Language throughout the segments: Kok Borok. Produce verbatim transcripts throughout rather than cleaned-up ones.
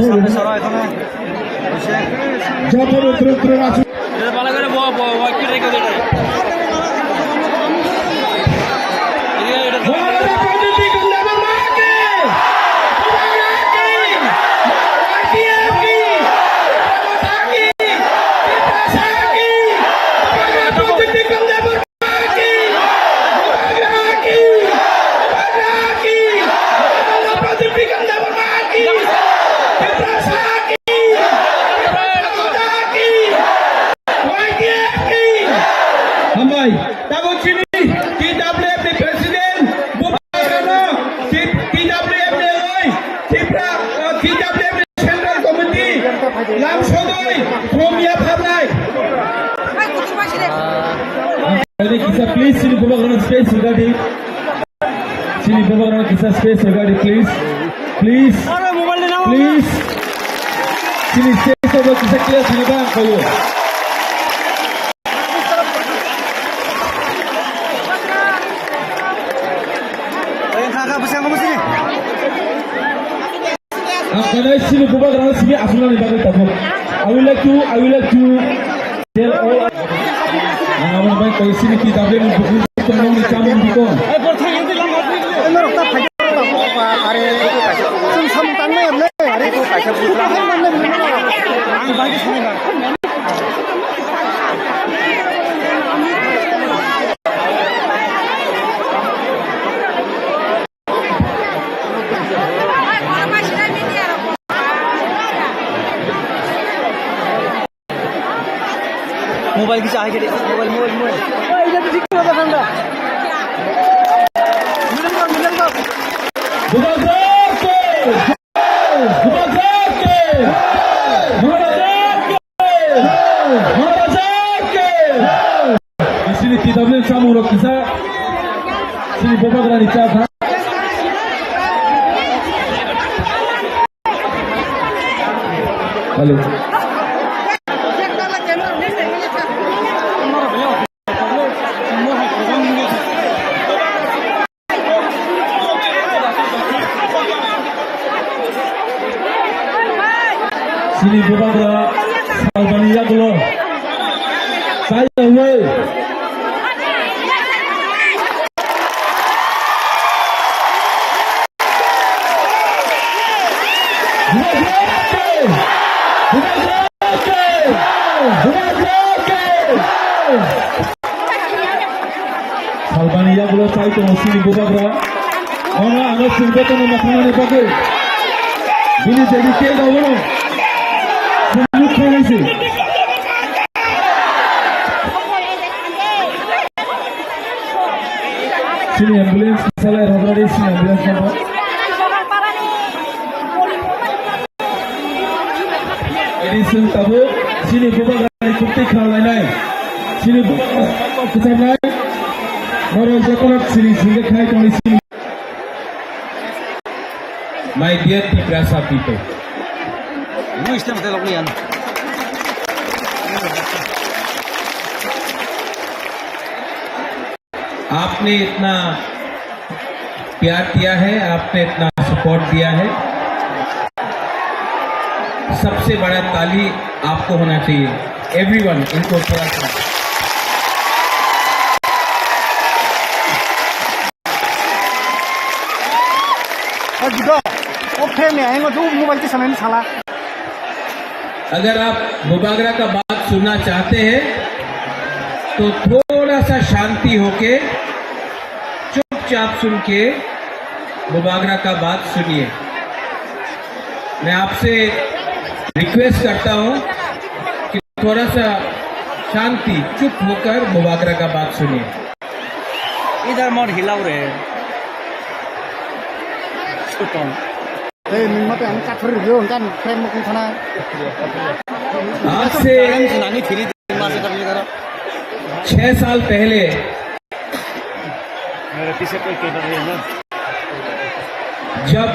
সামনে সরো এখানে। যত রুদ্র রুদ্র নাচুক। এটা ভালো করে বো, বো, বো, একটু রেখে দে এটা। এদিকে এটা মহারাজা প্রদীপ বিক্রম দেববর্মা কি? মহারাজ কি? মহারাজ কি? Hambai, tabuk chini T W F ni president, Bubagrano, T W F ni oi, Tipra, uh, T W F ni Central Committee, Lamsodoi, Khumya Pharnai. Ini kisa please, sini Bubagrano space, sini. Sini Bubagrano kisa space, sini, please. Please. Please. Sini space, sini, kisa clear, sini bang, kayo. Ang kanai sini Bubagrano sini asunani bagwi tabuk. I would like to, I would like to tell all. Ang abo bai koi sini T W F ni buku tongmani chamung bikon. Are, sum sum tangnai le, are. Ang bai sini ba. Mobile kisa hai kede, mobile, mobile, mobile. Middle door, middle door. Sini T W chamung rok kisa. Sini Bubagrani cha kha. Hello. Sini Bubagra salbani yagulo. Sai tangwi. Bubagra ke! Bubagra ke! Bubagra ke! Salbani yagulo chai tongo sini Bubagra. Ono ano sini botono mokhanani bagwi. Bini debi ke dawono. Sini mukha nisi. Sini ambulance salai rwgwladi sini ambulance no. Ini sini tabuk sini Bubagrani kukti khlainai. Sini Bubagra kecamnai. Norok jotono sini sini khai tongni sini. My dear Tiprasa people. Mo istem te lokni yan. आपने इतना प्यार दिया है, आपने इतना सपोर्ट दिया है, सबसे बड़ा ताली आपको होना चाहिए। एवरीवन, इनको थोड़ा सा। O gido, o phe me, hengo tu mobile ti sanai ni sala. अगर आप बुबागरा का बात सुनना चाहते हैं तो थोड़ा सा शांति होके चुपचाप सुन के बुबागरा का बात सुनिए। मैं आपसे रिक्वेस्ट करता हूं कि थोड़ा सा शांति, चुप होकर बुबागरा का बात सुनिए। Idhar mor hilau re. Suton. Tei nwng mate ang kathar rwgwi hwnka frame mukung thana. आज से छह साल पहले मेरे पीछे कोई कैमरा नहीं है ना? जब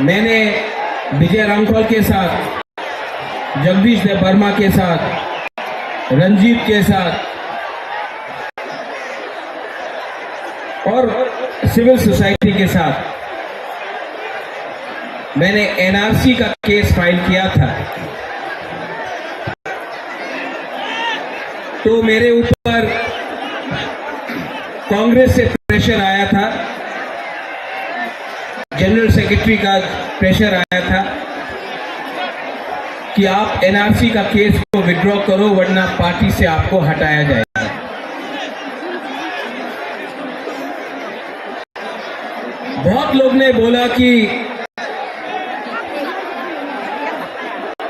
मैंने विजय रामखोल के साथ, जगदीश देव वर्मा के साथ, रंजीत के साथ और सिविल सोसाइटी के साथ मैंने एनआरसी का केस फाइल किया था, तो मेरे ऊपर कांग्रेस से प्रेशर आया था, जनरल सेक्रेटरी का प्रेशर आया था कि आप एनआरसी का केस को विड्रॉ करो, वरना पार्टी से आपको हटाया जाएगा। बहुत लोग ने बोला कि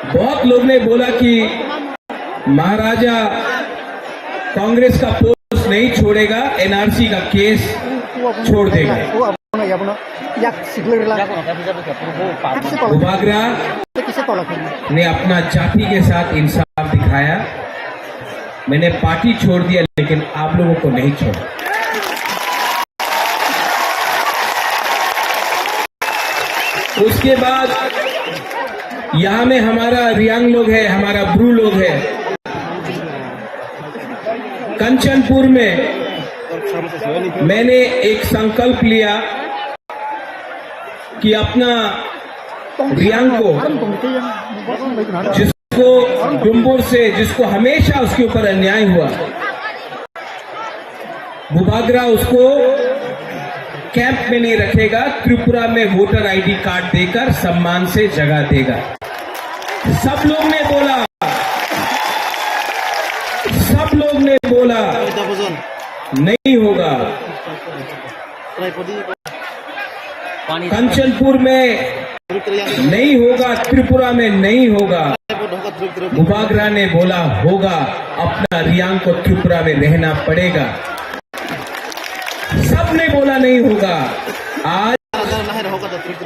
बहुत लोग ने बोला कि महाराजा कांग्रेस का पोस्ट नहीं छोड़ेगा, एनआरसी का केस छोड़ देगा। Bubagra ने अपना जाति के साथ इंसाफ दिखाया। मैंने पार्टी छोड़ दिया, लेकिन आप लोगों को नहीं छोड़ा। उसके बाद यहाँ में हमारा रियांग लोग है, हमारा ब्रू लोग है। कंचनपुर में मैंने एक संकल्प लिया कि अपना रियांग को, जिसको डुम्बुर से, जिसको हमेशा उसके ऊपर अन्याय हुआ, बुबाग्रा उसको कैंप में नहीं रखेगा, त्रिपुरा में वोटर आईडी कार्ड देकर सम्मान से जगह देगा। सब लोग ने बोला, सब लोग ने बोला, नहीं होगा। कंचनपुर में नहीं होगा, त्रिपुरा में नहीं होगा। बुबाग्रा ने बोला होगा, अपना रियांग को त्रिपुरा में रहना पड़ेगा। सबने बोला नहीं होगा। आज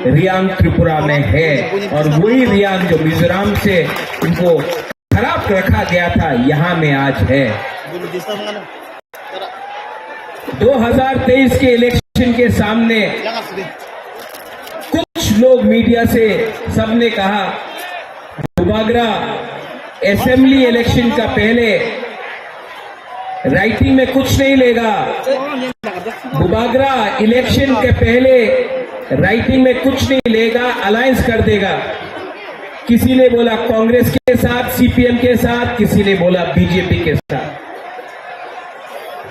रियांग त्रिपुरा में है और वही रियांग जो मिजोरम से उनको खराब रखा गया था, यहाँ में आज है। दो हज़ार तेईस के इलेक्शन के सामने कुछ लोग मीडिया से, सबने कहा, बुबाग्रा असेंबली इलेक्शन का पहले राइटिंग में कुछ नहीं लेगा, बुबाग्रा इलेक्शन के पहले राइटिंग में कुछ नहीं लेगा, अलायंस कर देगा। किसी ने बोला कांग्रेस के साथ, सीपीएम के साथ, किसी ने बोला बीजेपी के साथ।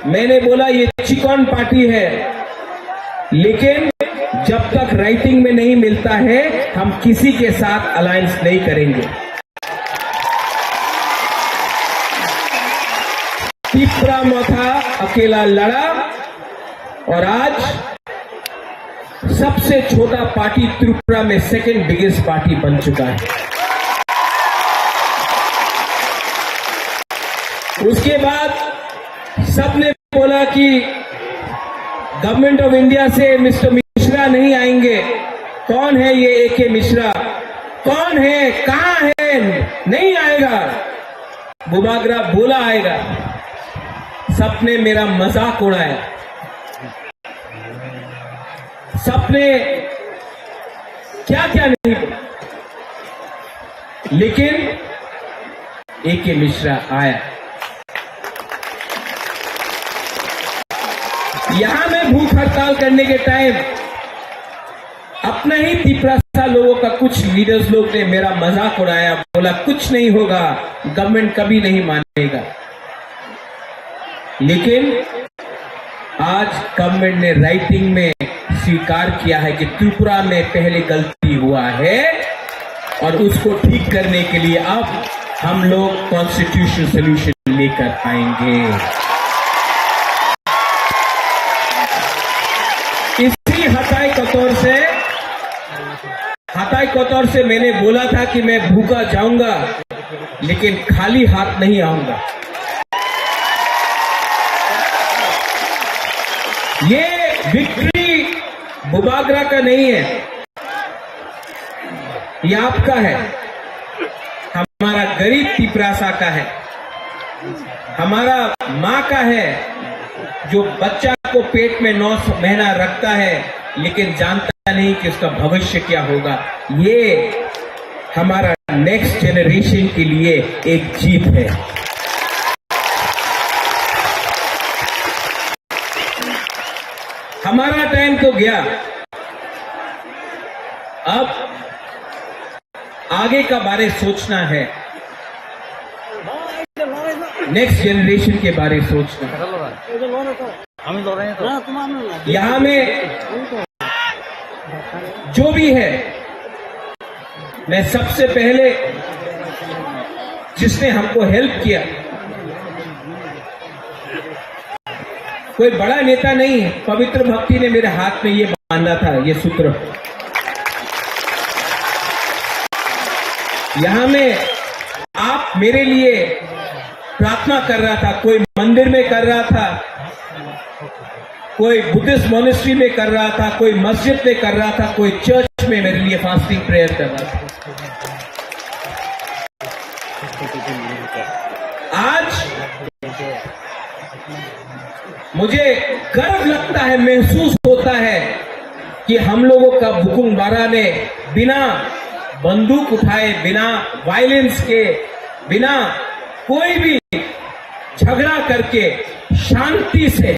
मैंने बोला ये चिकन पार्टी है, लेकिन जब तक राइटिंग में नहीं मिलता है, हम किसी के साथ अलायंस नहीं करेंगे। तिपरा मथा अकेला लड़ा और आज सबसे छोटा पार्टी त्रिपुरा में सेकंड बिगेस्ट पार्टी बन चुका है। उसके बाद सबने बोला कि गवर्नमेंट ऑफ इंडिया से मिस्टर मिश्रा नहीं आएंगे। कौन है ये एके मिश्रा? कौन है? कहाँ है? नहीं आएगा। बुबाग्रा बोला आएगा। सबने मेरा मजाक उड़ाया। सबने क्या क्या नहीं बोला, लेकिन एके मिश्रा आया। यहां मैं भूख हड़ताल करने के टाइम अपने ही तिपरासा लोगों का कुछ लीडर्स लोग ने मेरा मजाक उड़ाया, बोला कुछ नहीं होगा, गवर्नमेंट कभी नहीं मानेगा। लेकिन आज गवर्नमेंट ने राइटिंग में स्वीकार किया है कि त्रिपुरा में पहले गलती हुआ है और उसको ठीक करने के लिए अब हम लोग कॉन्स्टिट्यूशनल सॉल्यूशन लेकर आएंगे। इसी हताई कतौर से, हताई कतौर से मैंने बोला था कि मैं भूखा जाऊंगा, लेकिन खाली हाथ नहीं आऊंगा। ये विक्ट्री बुबागरा का नहीं है, ये आपका है, हमारा गरीब तिपरासा का है, हमारा माँ का है, जो बच्चा को पेट में नौ महीना रखता है, लेकिन जानता नहीं कि उसका भविष्य क्या होगा। ये हमारा नेक्स्ट जनरेशन के लिए एक जीत है। हमारा टाइम तो गया, अब आगे का बारे सोचना है, नेक्स्ट जनरेशन के बारे सोचना है। यहाँ में जो भी है, मैं सबसे पहले जिसने हमको हेल्प किया, कोई बड़ा नेता नहीं, पवित्र भक्ति ने मेरे हाथ में ये बांधा था, ये सूत्र। यहाँ में आप मेरे लिए प्रार्थना कर रहा था, कोई मंदिर में कर रहा था, कोई बुद्धिस्ट मॉनेस्ट्री में कर रहा था, कोई मस्जिद में कर रहा था, कोई चर्च में मेरे लिए फास्टिंग प्रेयर कर रहा था। आज मुझे गर्व लगता है, महसूस होता है कि हम लोगों का बुकुंग बारा ने बिना बंदूक उठाए, बिना वायलेंस के, बिना कोई भी झगड़ा करके शांति से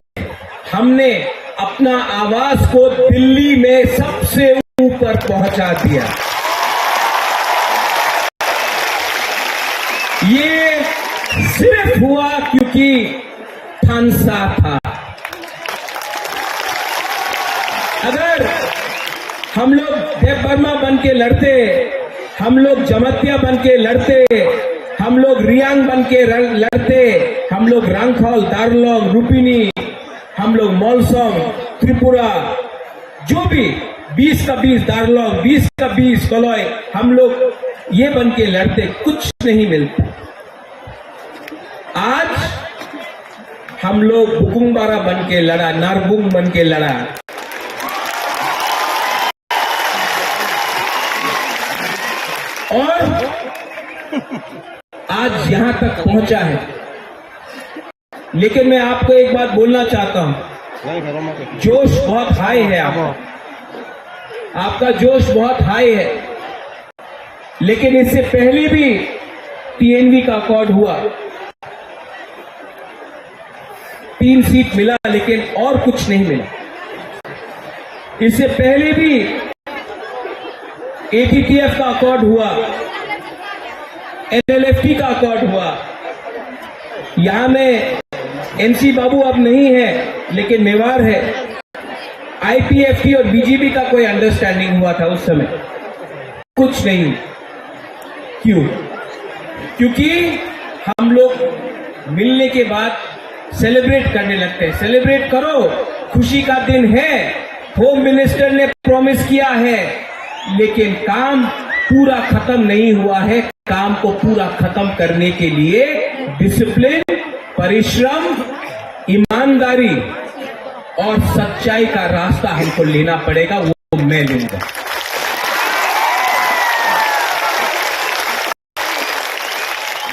हमने अपना आवाज को दिल्ली में सबसे ऊपर पहुंचा दिया। ये सिर्फ हुआ क्योंकि थानसा था। अगर हम लोग देव वर्मा बन के लड़ते, हम लोग जमातिया बन के लड़ते, हम लोग रियांग बन के र-, लड़ते, हम लोग रांगखल, दारलोंग, रुपिनी, हम लोग मोलसोंग, त्रिपुरा, जो भी बीस का बीस दारलोंग, बीस का बीस कलोई, हम लोग ये बन के लड़ते, कुछ नहीं मिलता। आज हम लोग बुकुंग बारा बन के लड़ा, नारबुंग बन के लड़ा। और आज यहाँ तक पहुंचा है। लेकिन मैं आपको एक बात बोलना चाहता हूं, जोश बहुत हाई है आपका, आपका जोश बहुत हाई है। लेकिन इससे पहले भी टीएनवी का अकॉर्ड हुआ, तीन सीट मिला, लेकिन और कुछ नहीं मिला। इससे पहले भी एटीटीएफ का अकॉर्ड हुआ, एनएलएफटी का अकॉर्ड हुआ। यहाँ में एनसी बाबू अब नहीं है, लेकिन मेवार है। आईपीएफटी और बीजेपी का कोई अंडरस्टैंडिंग हुआ था उस समय, कुछ नहीं। क्यों? क्योंकि हम लोग मिलने के बाद सेलिब्रेट करने लगते हैं। सेलिब्रेट करो, खुशी का दिन है। होम मिनिस्टर ने प्रॉमिस किया है, लेकिन काम पूरा खत्म नहीं हुआ है। काम को पूरा खत्म करने के लिए डिसिप्लिन, परिश्रम, ईमानदारी और सच्चाई का रास्ता हमको लेना पड़ेगा, वो मैं लूंगा।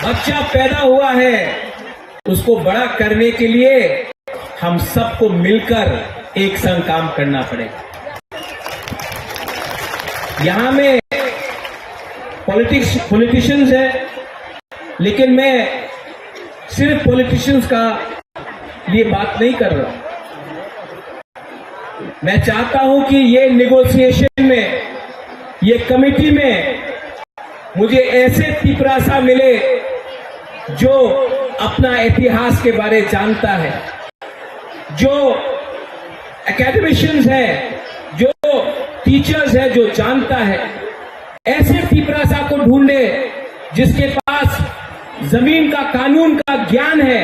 बच्चा पैदा हुआ है, उसको बड़ा करने के लिए हम सबको मिलकर एक संग काम करना पड़ेगा। यहाँ में पॉलिटिक्स, पॉलिटिशियंस हैं, लेकिन मैं सिर्फ पॉलिटिशियंस का लिए बात नहीं कर रहा। मैं चाहता हूं कि ये नेगोशिएशन में, ये कमेटी में मुझे ऐसे तिपरासा मिले जो अपना इतिहास के बारे जानता है, जो एकेडमिशियंस है, जो टीचर्स है, जो जानता है। ऐसे तिपरासा को ढूंढे जिसके पास जमीन का, कानून का ज्ञान है।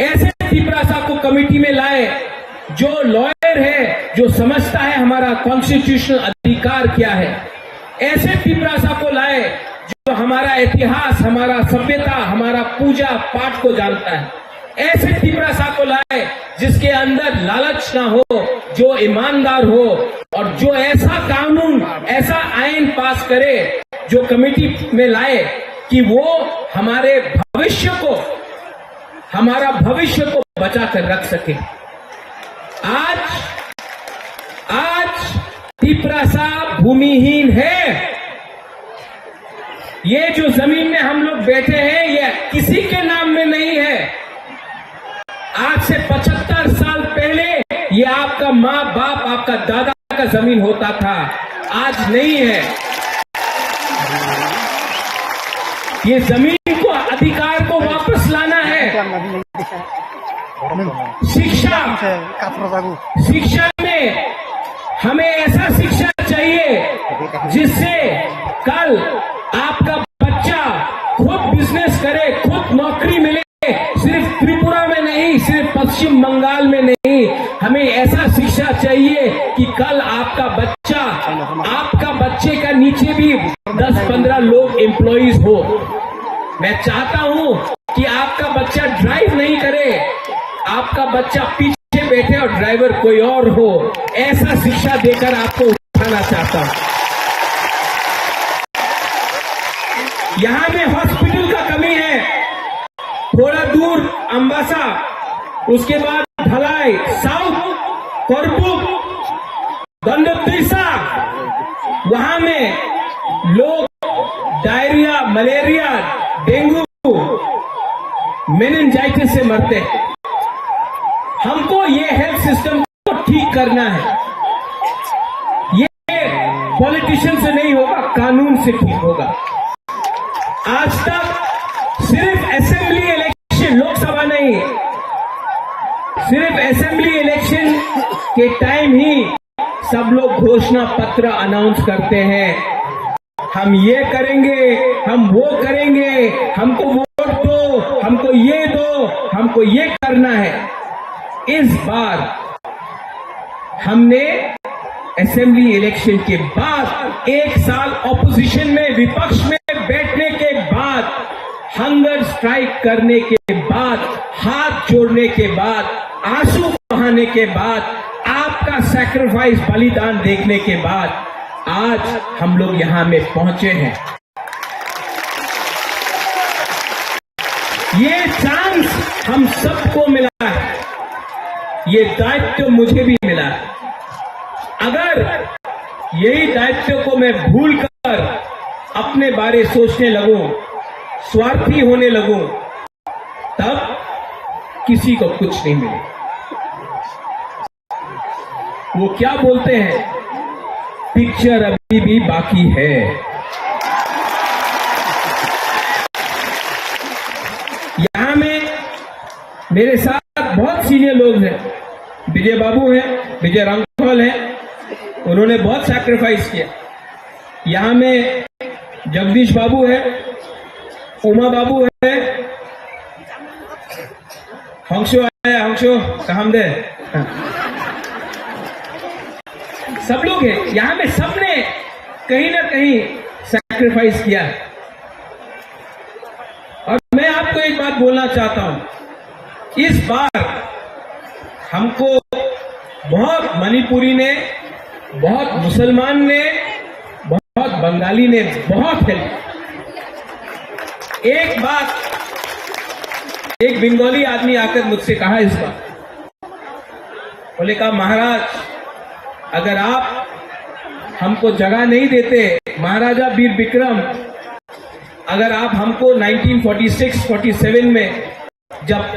ऐसे तिपरासा को कमेटी में लाए जो लॉयर है, जो समझता है हमारा कॉन्स्टिट्यूशनल अधिकार क्या है। ऐसे तिपरासा को लाए जो हमारा इतिहास, हमारा सभ्यता, हमारा पूजा पाठ को जानता है। ऐसे तिपरासा को लाए जिसके अंदर लालच ना हो, जो ईमानदार हो और जो ऐसा कानून, ऐसा आइन पास करे जो कमेटी में लाए कि वो हमारे भविष्य को, हमारा भविष्य को बचा कर रख सके। आज, आज तिपरासा भूमिहीन है। ये जो जमीन में हम लोग बैठे हैं, ये किसी के नाम में नहीं है। आज से पचहत्तर साल पहले ये आपका माँ बाप, आपका दादा का जमीन होता था, आज नहीं है। ये जमीन को, अधिकार को वापस लाना है। शिक्षा, शिक्षा में हमें ऐसा शिक्षा चाहिए जिससे कल आपका बच्चा खुद बिजनेस करे, खुद नौकरी मिले। सिर्फ त्रिपुरा में नहीं, सिर्फ पश्चिम बंगाल में नहीं, हमें ऐसा शिक्षा चाहिए कि कल आपका बच्चा, आपका बच्चे का नीचे भी दस पन्द्रह लोग एम्प्लॉइज हो। मैं चाहता हूं कि आपका बच्चा ड्राइव नहीं करे, आपका बच्चा पीछे बैठे और ड्राइवर कोई और हो। ऐसा शिक्षा देकर आपको उठाना चाहता हूं। यहां में हॉस्पिटल का कमी है, थोड़ा दूर अम्बासा, उसके बाद धलाई, साउथ, करपुक, गंडतीसा, वहां में लोग डायरिया, मलेरिया, डेंगू, मेनिंजाइटिस से मरते हैं। हमको ये हेल्थ सिस्टम को ठीक करना है। ये पॉलिटिशियन से नहीं होगा, कानून से ठीक होगा। आज तक सिर्फ असेंबली इलेक्शन, लोकसभा नहीं, सिर्फ असेंबली इलेक्शन के टाइम ही सब लोग घोषणा पत्र अनाउंस करते हैं, हम ये करेंगे, हम वो करेंगे, हमको वोट दो, हमको ये दो, हमको ये करना है। इस बार हमने असेंबली इलेक्शन के बाद, एक साल ऑपोजिशन में, विपक्ष में बैठने के बाद, हंगर स्ट्राइक करने के बाद, हाथ जोड़ने के बाद, आंसू बहाने के बाद, आपका सैक्रिफाइस, बलिदान देखने के बाद आज हम लोग यहां में पहुंचे हैं। ये चांस हम सबको मिला है, ये दायित्व मुझे भी मिला है। अगर यही दायित्व को मैं भूलकर अपने बारे सोचने लगूं, स्वार्थी होने लगूं, तब किसी को कुछ नहीं मिले। वो क्या बोलते हैं, पिक्चर अभी भी बाकी है। यहां में मेरे साथ बहुत सीनियर लोग हैं, विजय बाबू हैं, विजय रामफल हैं, उन्होंने बहुत सैक्रिफाइस किया। यहां में जगदीश बाबू है, उमा बाबू है, हंसो आया, हंसो, काम दे। सब लोग हैं यहां में, सबने कहीं ना कहीं सैक्रिफाइस किया। और मैं आपको एक बात बोलना चाहता हूं, इस बार हमको बहुत मणिपुरी ने, बहुत मुसलमान ने, बहुत बंगाली ने बहुत हेल्प। एक बात, एक बंगाली आदमी आकर मुझसे कहा इस बार, बोले, कहा, महाराज, अगर आप हमको जगह नहीं देते, महाराजा वीर विक्रम, अगर आप हमको nineteen forty six forty seven में जब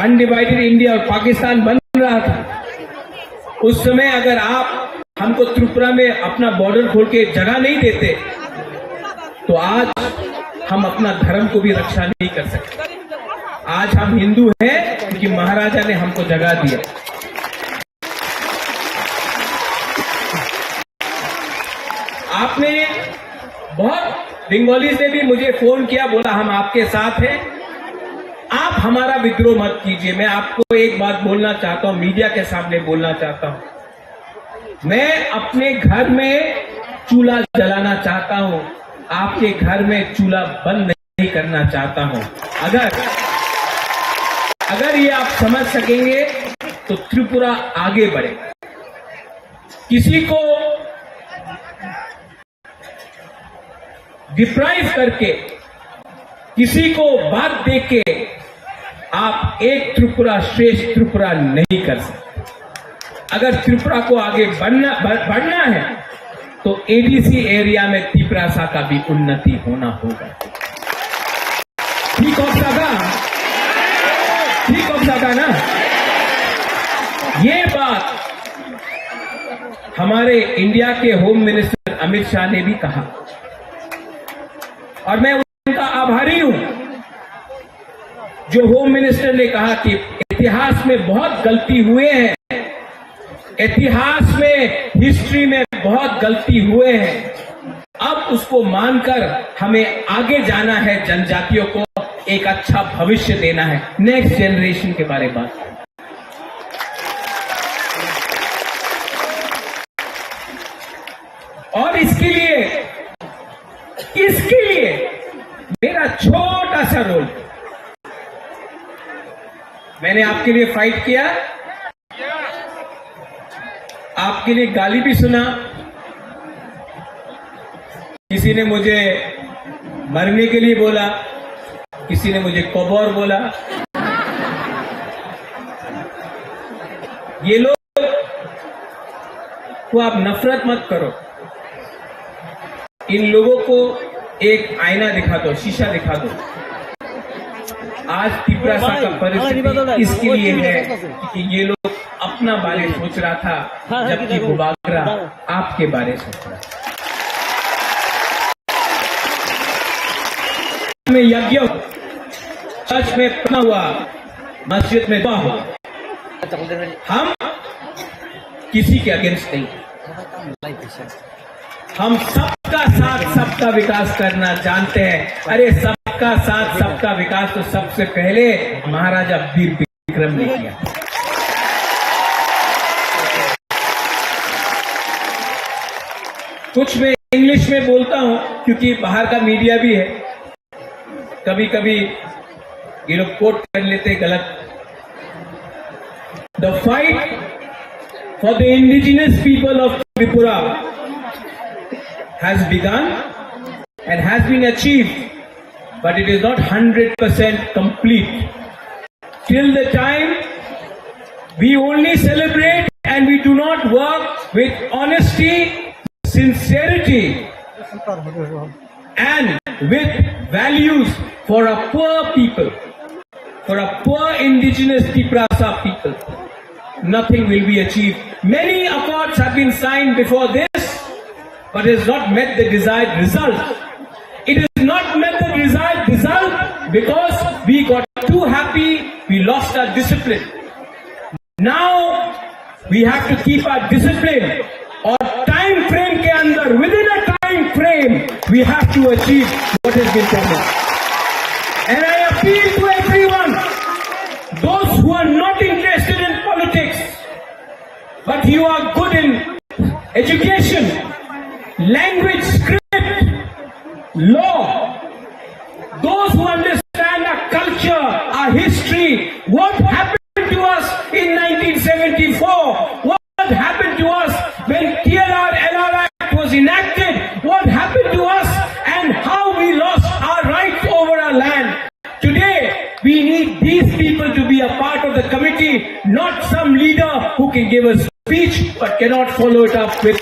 अनडिवाइडेड इंडिया और पाकिस्तान बन रहा था, उस समय अगर आप हमको त्रिपुरा में अपना बॉर्डर खोल के जगह नहीं देते, तो आज हम अपना धर्म को भी रक्षा नहीं कर सकते। आज हम हिंदू हैं क्योंकि महाराजा ने हमको जगह दिया। आपने बहुत, बंगालीज ने भी मुझे फोन किया, बोला, हम आपके साथ हैं, आप हमारा विद्रोह मत कीजिए। मैं आपको एक बात बोलना चाहता हूं, मीडिया के सामने बोलना चाहता हूं, मैं अपने घर में चूल्हा जलाना चाहता हूं, आपके घर में चूल्हा बंद नहीं करना चाहता हूं। अगर, अगर ये आप समझ सकेंगे तो त्रिपुरा आगे बढ़ेगा। किसी को डिप्राइव करके, किसी को बात दे के आप एक त्रिपुरा श्रेष्ठ त्रिपुरा नहीं कर सकते। अगर त्रिपुरा को आगे बढ़ना, बढ़-, बढ़ना है तो एडीसी एरिया में तिपरासा का भी उन्नति होना होगा। ठीक हो सका? ठीक हो सका ना? ये बात हमारे इंडिया के होम मिनिस्टर अमित शाह ने भी कहा। और मैं जो होम मिनिस्टर ने कहा कि इतिहास में बहुत गलती हुए हैं, इतिहास में, हिस्ट्री में बहुत गलती हुए हैं, अब उसको मानकर हमें आगे जाना है, जनजातियों को एक अच्छा भविष्य देना है, नेक्स्ट जनरेशन के बारे में बात। और इसके लिए, इसके लिए मेरा छोटा सा रोल, मैंने आपके लिए फाइट किया, आपके लिए गाली भी सुना, किसी ने मुझे मरने के लिए बोला, किसी ने मुझे कबर बोला। ये लोग को आप नफरत मत करो, इन लोगों को एक आईना दिखा दो, शीशा दिखा दो। आज तिपरासा का परिस्थिति इसके लिए है कि ये लोग अपना बारे सोच रहा था, जबकि बुबागरा आपके बारे सोच रहा था। में यज्ञ हो, चर्च में प्रार्थना हुआ, मस्जिद में दुआ हो, हम किसी के अगेंस्ट नहीं। हम सबका साथ, सबका विकास करना जानते हैं। अरे, सबका साथ, सबका विकास तो सबसे पहले महाराजा वीर विक्रम ने किया। कुछ मैं इंग्लिश में बोलता हूं, क्योंकि बाहर का मीडिया भी है, कभी कभी ये लोग कोट कर लेते गलत। The fight for the indigenous people of Tripura has begun and has been achieved, but it is not hundred percent complete. Till the time we only celebrate and we do not work with honesty, sincerity, and with values for a poor people, for a poor indigenous Tiprasa people, nothing will be achieved. Many accords have been signed before this, but has not met the desired result. It has not met the desired result because we got too happy, we lost our discipline. Now we have to keep our discipline और time frame के अंदर, within a time frame, we have to achieve what has been promised. And I appeal to everyone, those who are not interested in politics, but you are good in education, language, script, law, those who understand our culture, our history, what happened to us in nineteen seventy-four, what happened to us when T R R L R Act was enacted, what happened to us and how we lost our rights over our land. Today, we need these people to be a part of the committee, not some leader who can give a speech but cannot follow it up with,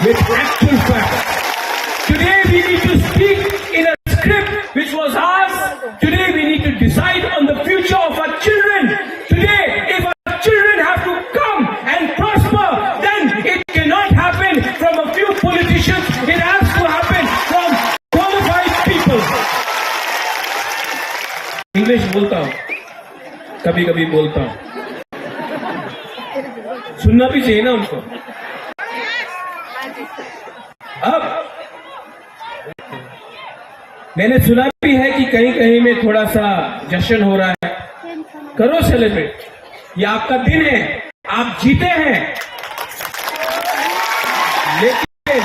with actual facts. Today, we need to speak in a script which was ours. Today, we need to decide on the future of our children. Today, if our children have to come and prosper, then it cannot happen from a few politicians. It has to happen from qualified people. English बोलता हूँ, कभी कभी बोलता हूँ, सुनना भी चाहिए ना उनको। अब मैंने सुना भी है कि कहीं कहीं में थोड़ा सा जश्न हो रहा है, करो सेलिब्रेट, ये आपका दिन है, आप जीते हैं। लेकिन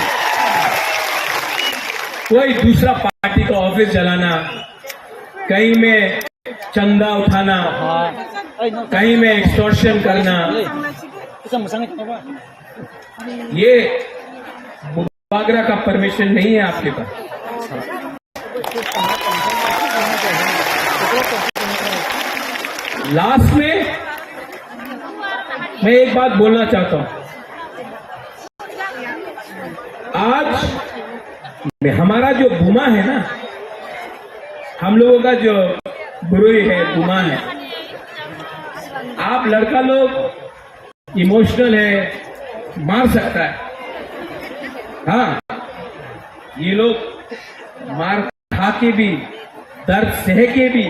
कोई दूसरा पार्टी का ऑफिस जलाना, कहीं में चंदा उठाना, कहीं में एक्सटॉर्शन करना, ये बुबागरा का परमिशन नहीं है आपके पास। लास्ट में मैं एक बात बोलना चाहता हूं। आज में हमारा जो बुमा है ना, हम लोगों का जो बुरुई है, बुमा है, आप लड़का लोग इमोशनल है, मार सकता है। हाँ, ये लोग मार खा के भी, दर्द सह के भी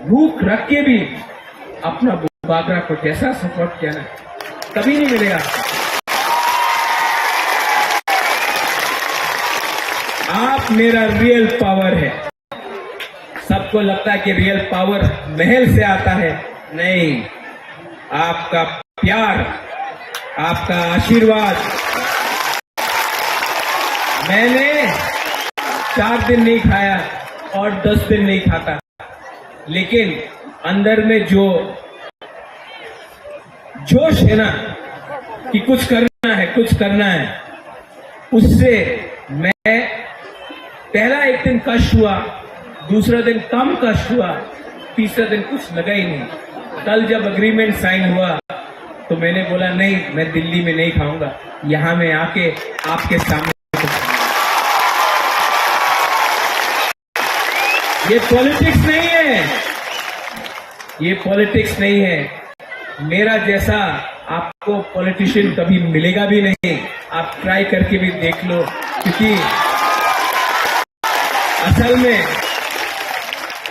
भूख रख के भी अपना बुबागरा को जैसा सपोर्ट किया ना, कभी नहीं मिलेगा। आप मेरा रियल पावर है। सबको लगता है कि रियल पावर महल से आता है, नहीं, आपका प्यार, आपका आशीर्वाद। मैंने चार दिन नहीं खाया और दस दिन नहीं खाता, लेकिन अंदर में जो जोश है ना कि कुछ करना है, कुछ करना है, उससे मैं, पहला एक दिन कष्ट हुआ, दूसरा दिन कम कष्ट हुआ, तीसरा दिन कुछ लगा ही नहीं। कल जब एग्रीमेंट साइन हुआ तो मैंने बोला, नहीं, मैं दिल्ली में नहीं खाऊंगा, यहाँ मैं आके आपके सामने। ये पॉलिटिक्स नहीं है, ये पॉलिटिक्स नहीं है। मेरा जैसा आपको पॉलिटिशियन कभी मिलेगा भी नहीं, आप ट्राई करके भी देख लो, क्योंकि असल में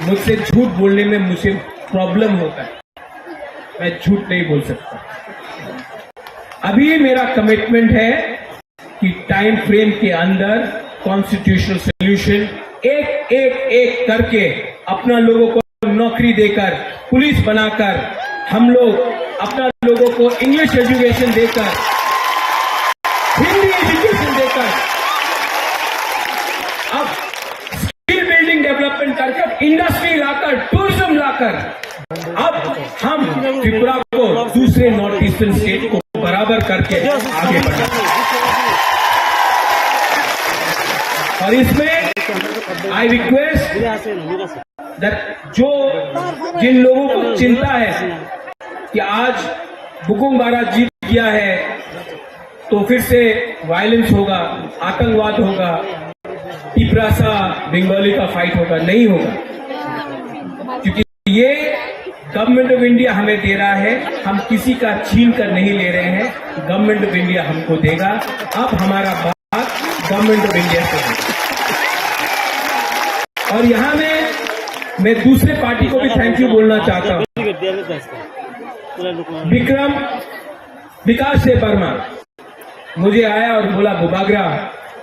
मुझसे झूठ बोलने में मुझे प्रॉब्लम होता है, मैं झूठ नहीं बोल सकता। अभी मेरा कमिटमेंट है कि टाइम फ्रेम के अंदर कॉन्स्टिट्यूशनल सॉल्यूशन एक एक एक करके अपना लोगों को नौकरी देकर, पुलिस बनाकर, हम लोग अपना लोगों को इंग्लिश एजुकेशन देकर, हिंदी एजुकेशन देकर, अब स्किल बिल्डिंग डेवलपमेंट करके, इंडस्ट्री लाकर, टूरिज्म लाकर, अब हम त्रिपुरा को दूसरे नॉर्थ ईस्टर्न स्टेट को बराबर करके आगे बढ़ा। और इसमें आई रिक्वेस्ट दैट जो जिन लोगों को चिंता है कि आज बुकुम बारा जीत गया है तो फिर से वायलेंस होगा, आतंकवाद होगा, तिपरासा बंगाली का फाइट होगा, नहीं होगा, क्योंकि ये गवर्नमेंट ऑफ इंडिया हमें दे रहा है, हम किसी का छीन कर नहीं ले रहे हैं, गवर्नमेंट ऑफ इंडिया हमको देगा। अब हमारा बात गवर्नमेंट ऑफ इंडिया से है। और यहाँ में मैं दूसरे पार्टी को भी थैंक यू बोलना चाहता हूँ। विक्रम विकास से वर्मा मुझे आया और बोला, "बुबागरा,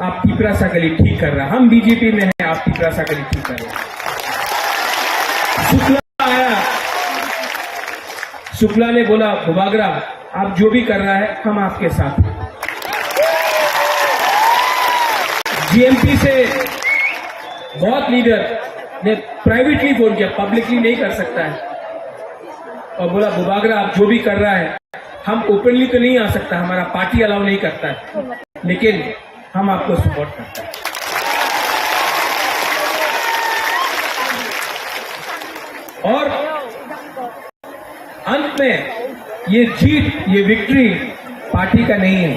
आप तिपरासा के लिए ठीक कर रहा है, हम बीजेपी में हैं, आप तिपरासा के लिए ठीक कर रहे हैं।" शुक्ला आया, शुक्ला ने बोला, "बुबागरा, आप जो भी कर रहा है, हम आपके साथ हैं।" जीएमपी से बहुत लीडर ने प्राइवेटली फोन किया, पब्लिकली नहीं कर सकता है, और बोला, "बुबागरा, आप जो भी कर रहा है, हम ओपनली तो नहीं आ सकता, हमारा पार्टी अलाउ नहीं करता है, लेकिन हम आपको सपोर्ट करते हैं।" और अंत में ये जीत, ये विक्ट्री पार्टी का नहीं है,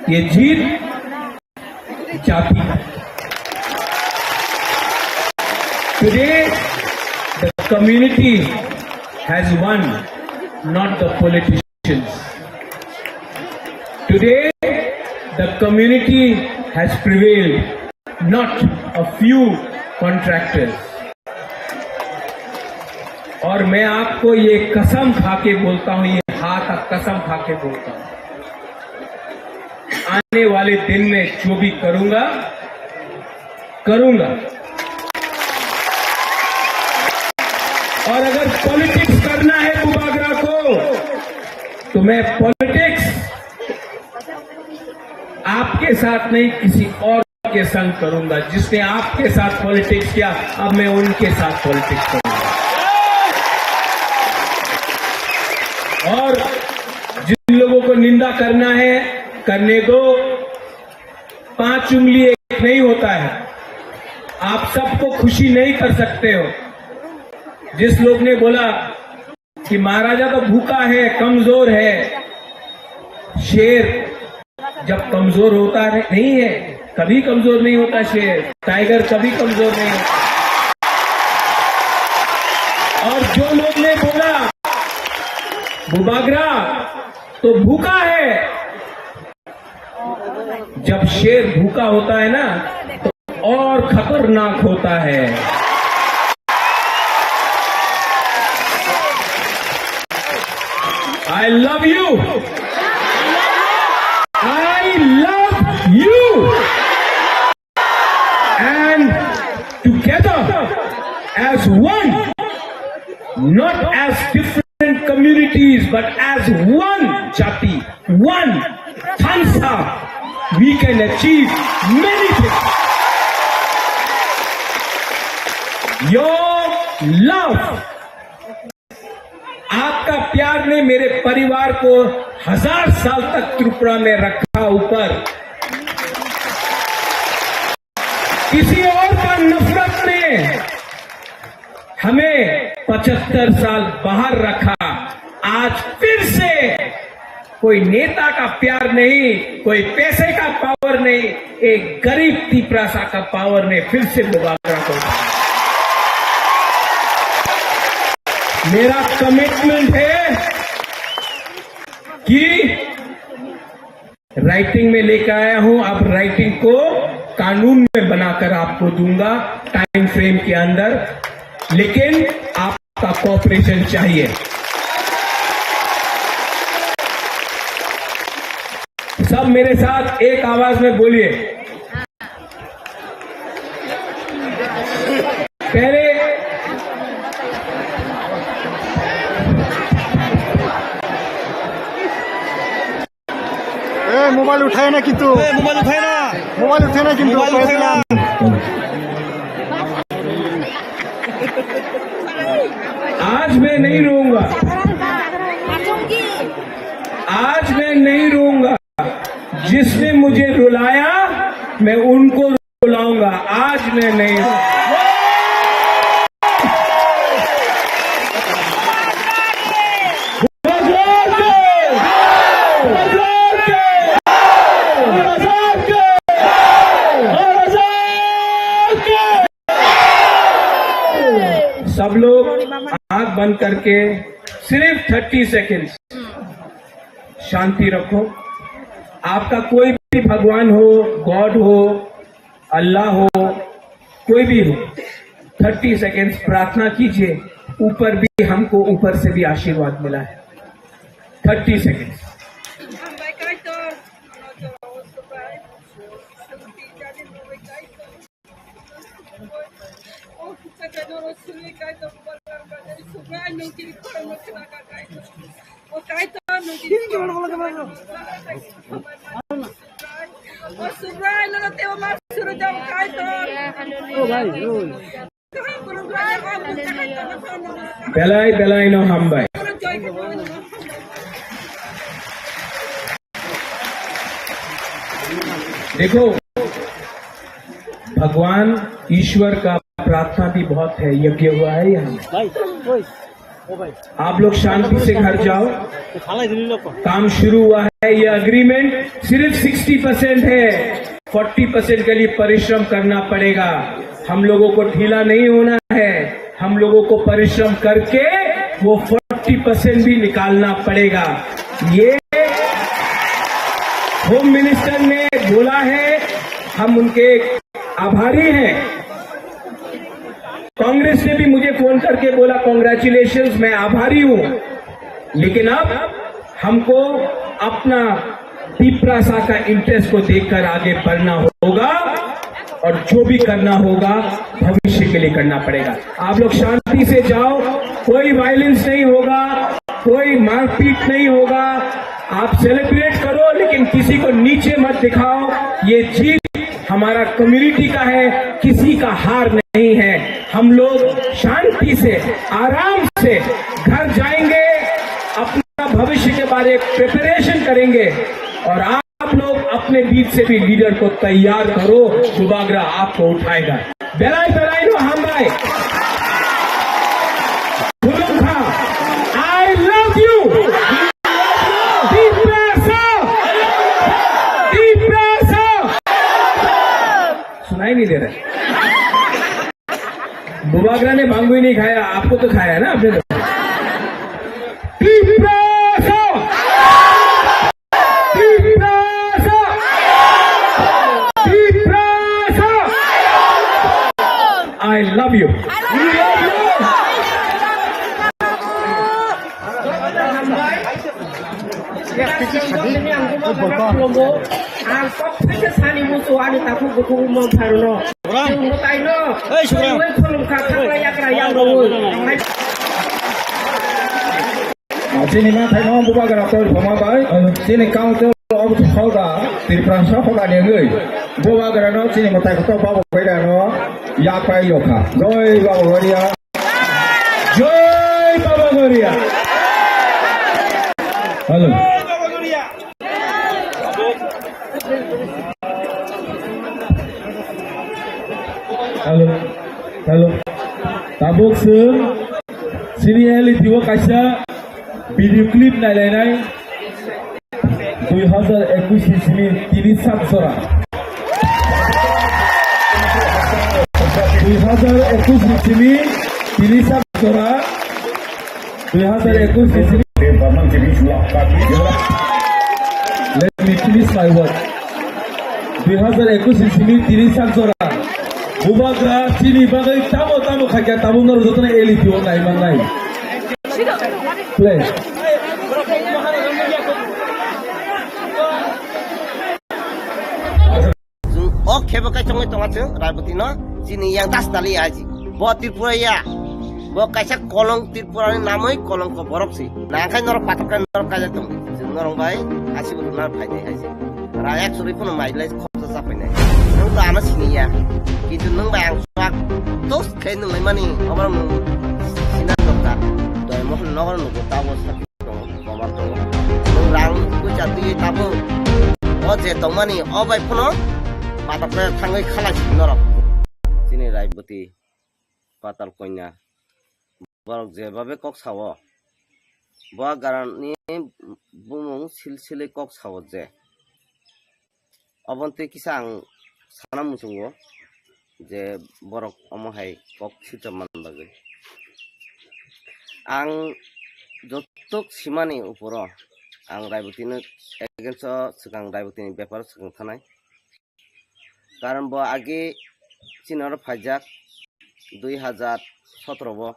ये जीत जाति का। Today, the community has won, not the politicians. Today, the community has prevailed, not a few contractors. और मैं आपको ये कसम खा के बोलता हूँ, ये हाथ का कसम खा के बोलता हूँ, आने वाले दिन में जो भी करूंगा, करूंगा। और अगर पॉलिटिक्स करना है बुबागरा को, तो मैं पॉलिटिक्स आपके साथ नहीं, किसी और के संग करूंगा। जिसने आपके साथ पॉलिटिक्स किया, अब मैं उनके साथ पॉलिटिक्स करूंगा। और जिन लोगों को निंदा करना है, करने दो। पांच उंगली एक नहीं होता है। आप सबको खुशी नहीं कर सकते हो। जिस लोग ने बोला कि महाराजा तो भूखा है, कमजोर है, शेर जब कमजोर होता है, नहीं है, कभी कमजोर नहीं होता शेर, टाइगर कभी कमजोर नहीं होता। और जो लोग ने बोला बुबागरा तो भूखा है, जब शेर भूखा होता है ना, तो और खतरनाक होता है। I love you. I love you. And together as one, not as different communities, but as one jati, one Thansa, we can achieve many things. Your love, आपका प्यार ने मेरे परिवार को हजार साल तक त्रिपुरा में रखा ऊपर। किसी और का नफरत ने हमें पचहत्तर साल बाहर रखा। आज फिर से कोई नेता का प्यार नहीं, कोई पैसे का पावर नहीं, एक गरीब तिपरासा का पावर ने फिर से मुबारक हो। मेरा कमिटमेंट है कि राइटिंग में लेकर आया हूं, अब राइटिंग को कानून में बनाकर आपको दूंगा टाइम फ्रेम के अंदर, लेकिन आपका कोऑपरेशन चाहिए। सब मेरे साथ एक आवाज में बोलिए। पहले ए, मोबाइल उठाए ना किंतु। ए, मोबाइल उठाए ना। मोबाइल उठाए ना किंतु, मोबाइल उठाए ना। आज मैं नहीं रोऊंगा, आज मैं नहीं रोऊंगा। जिसने मुझे रुलाया, मैं उनको रुलाऊंगा। आज मैं नहीं रोऊंगा। सब लोग आंख बंद करके सिर्फ थर्टी सेकेंड्स शांति रखो। आपका कोई भी भगवान हो, गॉड हो, अल्लाह हो, कोई भी हो, थर्टी सेकेंड्स प्रार्थना कीजिए। ऊपर भी, हमको ऊपर से भी आशीर्वाद मिला है। Thirty seconds. Belai belai no hambai. देखो, भगवान ईश्वर का प्रार्थना भी बहुत है, यज्ञ हुआ है यहाँ। आप लोग शांति से घर जाओ। काम शुरू हुआ है, ये एग्रीमेंट सिर्फ सिक्सटी परसेंट है, फोर्टी परसेंट के लिए परिश्रम करना पड़ेगा। हम लोगों को ढीला नहीं होना है, हम लोगों को परिश्रम करके वो फोर्टी परसेंट भी निकालना पड़ेगा। ये होम मिनिस्टर ने बोला है, हम उनके आभारी हैं। कांग्रेस ने भी मुझे फोन करके बोला, "कॉन्ग्रेचुलेशंस, मैं आभारी हूं, लेकिन अब हमको अपना तिपरासा का इंटरेस्ट को देखकर आगे बढ़ना होगा और जो भी करना होगा भविष्य के लिए करना पड़ेगा।" आप लोग शांति से जाओ, कोई वायलेंस नहीं होगा, कोई मारपीट नहीं होगा। आप सेलिब्रेट करो, लेकिन किसी को नीचे मत दिखाओ। ये जीत हमारा कम्युनिटी का है, किसी का हार नहीं है। हम लोग शांति से, आराम से घर जाएंगे, अपना भविष्य के बारे प्रिपरेशन करेंगे और आप लोग अपने बीच से भी लीडर को तैयार करो, बुबागरा आपको उठाएगा। Belai belai no hambai. Khulumkha. I love you. Tiprasa. Tiprasa. सुनाई नहीं दे रहा। बुबागरा ने भांग भी नहीं खाया, आपको तो खाया ना आपने तो। Tiprasa. Tiprasa! Tiprasa! I love you. I love you. Ang kok phaikhe sani musu ani takhuk bukhuk mong pharuno. Chwng mwtaino. Ei, Subram. Twiwi khulumkha khakla yakra yang rwi. Chini ma thaino bubagra tor phama bai. Chini council of hoda Tiprasa hoda ni wngwi. Bubagra no chini mwtai kotor babu bai no yapai yokha. Joi babu Goria. Joi Baba Goria. Hello. Hello. Hello. Tabuk sir. Sini L E T o kaisa video clip nailainai. Dui hazar ekush ni simi tini sak jora. Dui hazar ekush ni simi tini sak jora. Dui hazar ekush ni simi. Let me finish my word. Dui hazar ekush ni simi tini sak jora. Bubagra chini bagwi tamo tamo khaikha, tamo norok jotono L E T o nai mannai. Play. Chwng o khebo kai chongwi tonga chwng Raiboti no chini yang das tali aji. Bo Tripura ya. Bo kaisa kolong Tripura ni namwi kolong ko borok si. Nangkhai norok patok kai norok kaijak tong. Chwng norok bai asibo rwna phainai aji. Rayak suri phano mailai khoroksa chapainai. Nwng to ano siniya. Kintu nwng bai ang swak tos khe nwnglai mani oborok nwng sina dokta. Doi mohon nogor nugo tabo sakhi tongo, koman tongo. Nwng rang puisa twi tabuk o je tongmani o bai phano patok khe thangwi khalai si norok. Chini Raiboti Patal Konya. Borok jebabe kok sao, bo garani bumung silsilwi kok sao je. Obontwi kisa ang sana muchungo je borok omo hai kok sitra man bagwi. Ang jotok simani uporo ang Raibotino against o swkang Raibotini beparo swkang thanai. Karon bo age chini oro phaijak dui hazar sotoro bo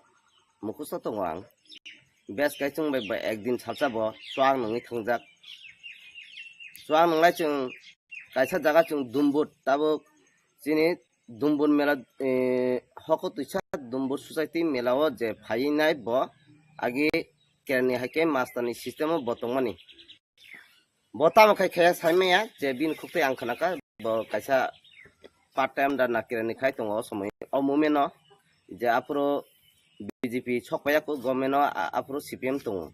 mukhusto tongo ang. Bes kai chwng bai ba ekdin salsa bo chuak nungwi thangjak. Chuak nunglai chwng kaisa jaga chwng Dumbur tabuk chini Dumbur mela, eh, hoko twisa Dumbur society mela o je phainai bo age kerani hai khe master ni system o bo tongmani. Bo tamo khai khaya sai maya je bini khuk tei ang khna kha bo kaisa part time da nakira ni khai tongo o somoi o moment no je aphuru B J P sok paiya kho government no a-, aphuru C P M tongo.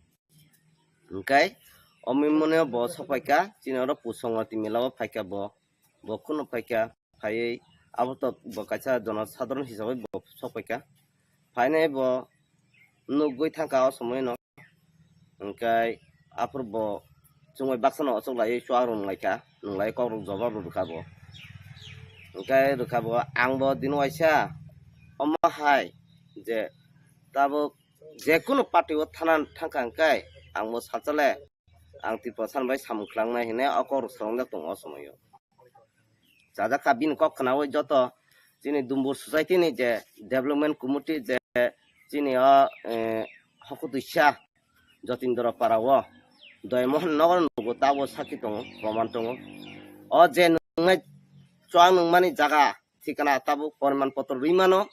Hwnkhe o moment no bo sok paikha chini oro Pusongwati mela o phaikha bo, bo kheno phaikha. Phaiwi abo to bo kaisa jono sadharon hisabai bo sok paikha. Phainai bo nugwi thangkha o somoi no. Hwnkhe aphuru bo chwngbai baksa no ochok laiwi chuak rwnglaikha, nwnglai kok rok jobab rw rwkha bo. Hwnkhe rwkha bo ang bo dino waisa omo hai je tabuk jekunu party o thana thangkha hwnkhe ang bo salsa le ang Tripura san bai samung klangnai hinwi o kok rok swrwngjak tongo o somoi o. Chajak kha bini kok khnaui joto chini Dumbur society ni je development committee je chini o, eh, hokutwisa Jotindra para o Doymohon nogo nugo tabo sakhi tongo, proman tongo. O je nungnai chuak nungmani jaga thikana tabuk poriman potro rwi mano,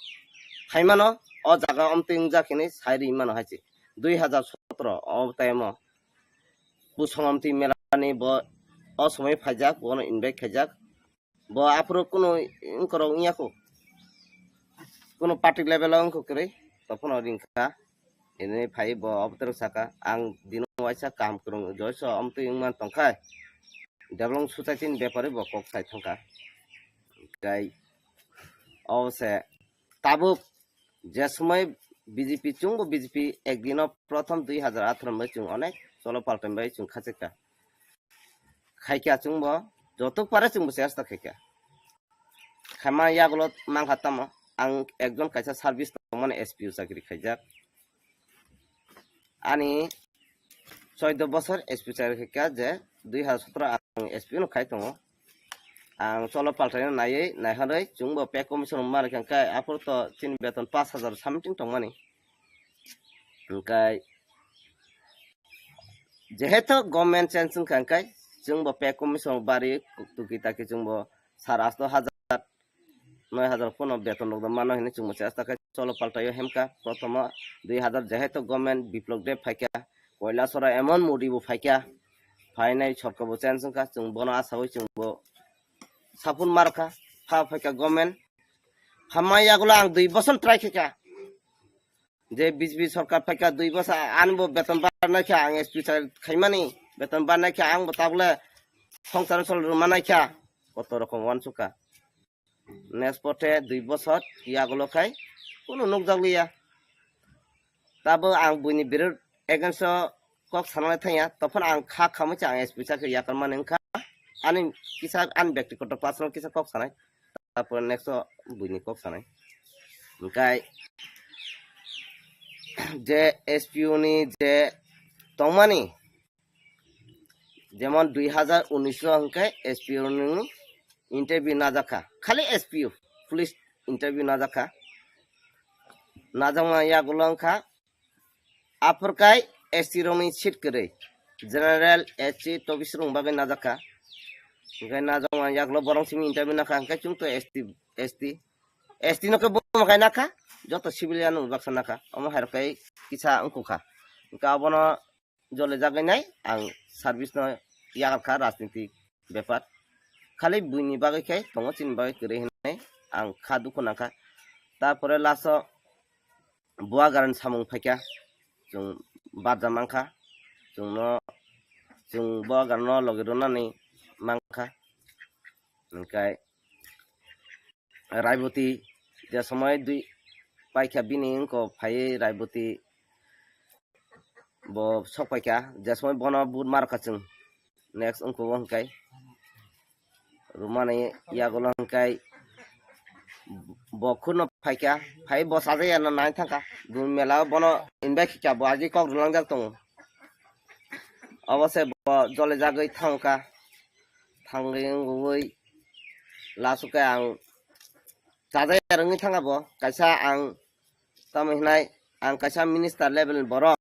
khai mano, o jaga omtwi wngjak hinwi sai rwi mano hai se. Dui hazar sotro o time o Pusong omtwi mela ni bo o somoi phaijak, bono invite khaijak. Bo aphuru kunu wngkorok wngya kho. Kunu party level o wngkha kwrwi, tophano ringkha. Ini phai bo obotero saka, ang dino waisa kaham kwrwng joiso omtwi wngman tongkha. Development society ni bepari bo kok sai thangkha. Kai o se tabuk je somoi B J P chwngbo B J P ekdino prothom dui hazar atharo bai chwng onek cholo paltan bai chwng khacheka. Khaikha chwngbo jotok pare chwngbo chesta khaikha. Khaima yagulo mangkha tamo ang ekjon kaisa service tongmani S P O chakri khaijak. Ani choido bosor S P chakri khaikha je dui hazar sotro ang S P no khai tongo. Ang cholo paltaino naiwi naiharwi chwngbo pay commission rwma rwkha hwnkhe aphuru to chini beton pash hazar something tongmani. Hwnkhe Jehetu government change wngkha hwnkhe chwngbo pay commission bari tuki taki chwngbo sar asto hajar, noi hajar phano beton rok mano hinwi chwngbo chesta khe cholo paltaio hemkha. Prothomo dui hajar jehetu government Biplop Deb phaikha, Koilasoro emon Modi bo phaikha, phainai sorkar bo change wngkha, chwng bono asawi chwngbo sapun markha, pha phaikha government. Hamma yagulo ang dui boson try khaikha. Je B J P sorkar phaikha dui boson, ani bo beton barnai kha, ang S P sa khaimani, beton barnai kha, ang bo tabole songsar sol rwmanai kha, koto rokom wansukha. Next pothe dui boson yagulo khai kunu nukjakliya. Tabo ang buini birud against o kok sanai thangya, tophon ang kha khamwi cha ang S P sa khe yakarmani wngkha. Ani kisa ani bektikoto personal kisa kok sanai. Tapore next o buini kok sanai. Hingkai je S P O ni je tongmani, jemon dui hajar unis o hingkai S P O ni interview najakha. Khali S P O, police interview najakha. Najakma yagulo wngkha Aphurkai S T rokni seat kwrwi, general, S C, tobis rok bagwi najakha. Hingke najakma yagulo borok simi interview nakha, hingke chwng to S T, S T, S T no khe bo makai nakha, joto civilian no baksa nakha, omo hai rok khe kisa wngkukha. Hingke abono jole jagwi nai ang service no yakarkha rajniti bepar. Khali buini bagwi khe tongo, chini bagwi kwrwi hinwi ang kha dukhu nangkha. Tapore last o Buagarani samung phaikha, chwng barja mankha, chwngno, chwng Buagarano logi rwnani mankha. Hingkai Raiboti je somoi dui paikha bini wngko phaiwi Raiboti bo sok paikha, je somoi bono but markha chwng. Next wngkha o hingkai rwmani yagulo hingkai bo khurno phaikha, phai bo sajaya no nai thangkha. Dun mela o bono invite khikha, bo agi kok rwlangjak tongo. Obo se bo jole jagwi thangkha, thangwi wngwi last o khe ang sajaya rwngwi thangkha bo, kaisa ang tamo hinai ang kaisa minister level ni borok.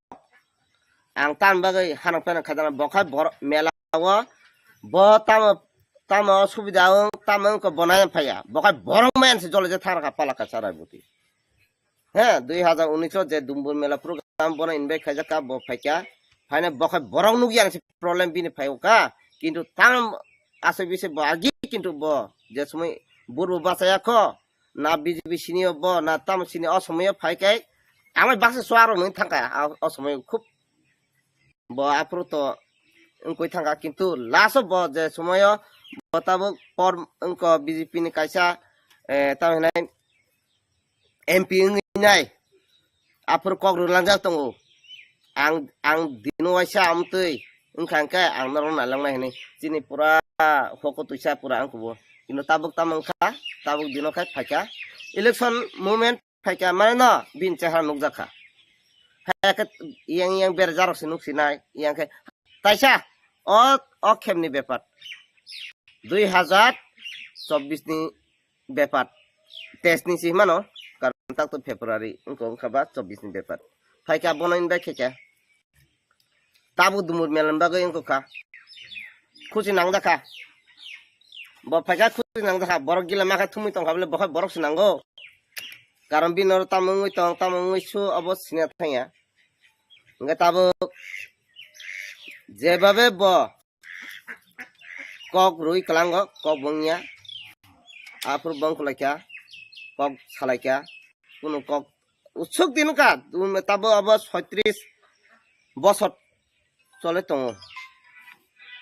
Ang tam bagwi hanok pheno khajana, bo khai borok mela o, bo tamo, tamo subida wng, tamo wngkha bo nai phaiya, bo khai borok maya se jole je thang kha pala kaisa Raiboti. He, dui hajar unis o je Dumbur mela program bono invite khaijak kha, bo phaikha, phaina bo khai borok nukya se problem bini phai kha, kintu tam asai bisi bo agi kintu bo je somoi burbo bachaya kho, na B J P sini o bo, na tamo sini o somoi o phai khe, amai baksa suaro nung thang kha, a, o somoi khub bo aphuru to wngkoi thang kha, kintu last o bo je somoi o bo tabuk por wngkho B J P ni kaisa, eh, tamo hinai M P wngwi nai, aphuru kok rwlangjak tongo. Ang, ang dino waisa amtwi wngkha hwnkhe ang norok nailangnai hinwi chini pura hoko twisa pura ang kubo. Kintu tabuk tamo wngkha, tabuk dino khai phaikha. Election moment phaikha, mane no bini chehara nukjakha. Phaikhe yang yang berjarok se nuksinai, yang khe taisa o, o khemni bepar. Dui hajar chobbish ni bepar. Test ni si himano, karon tak to February, wngkha, wngkha ba chobbish ni bepar. Phaikha bono invite khaikha. Tabuk Dumur melan bagwi wngkha. Khusi nangjakha. Bo phaikha khusi nangjakha. Borok gila makha thumwi tongkha bole, bo khai borok se nango. Karon bini oro tamo wngwi tong, tamo wngwi su, obo sina thangya. Hingke tabuk jebabe bo kok rwi kwlango, kok bo wngya. Aphuru bo wngkha laikha, kok salaikha, kunu kok usuk din wngkha, tabo abo soitris bosor chole tongo.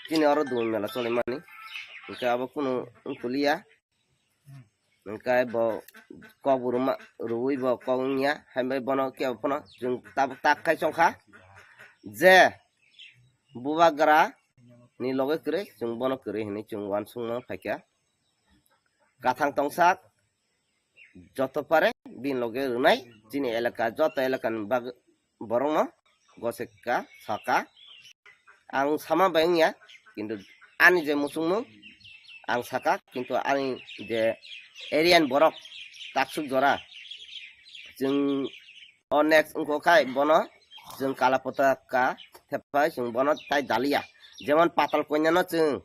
Chini oro dul mela chole mani, hingke abo kunu wngkuliya. Hingke bo kok bo rwma, rwui bo kok wngya, hai bai bono kebo phano chwng tabuk tak khai chongkha je bubagra ni loge kwrwi, chwng bono kwrwi hinwi chwng uansukma phaikha. Kathang tongsak joto pare bini loge rwnai, chini elaka, joto elakani bag-, borokno goseka saka. Ang sama bai wngya, kintu ani je muchungmung ang saka, kintu ani je area ni borok taksuk jora, chwng o next wngkha khai bono chwng kala potaka thepai chwng bono tai daliya. Jemon Patal Konyano chwng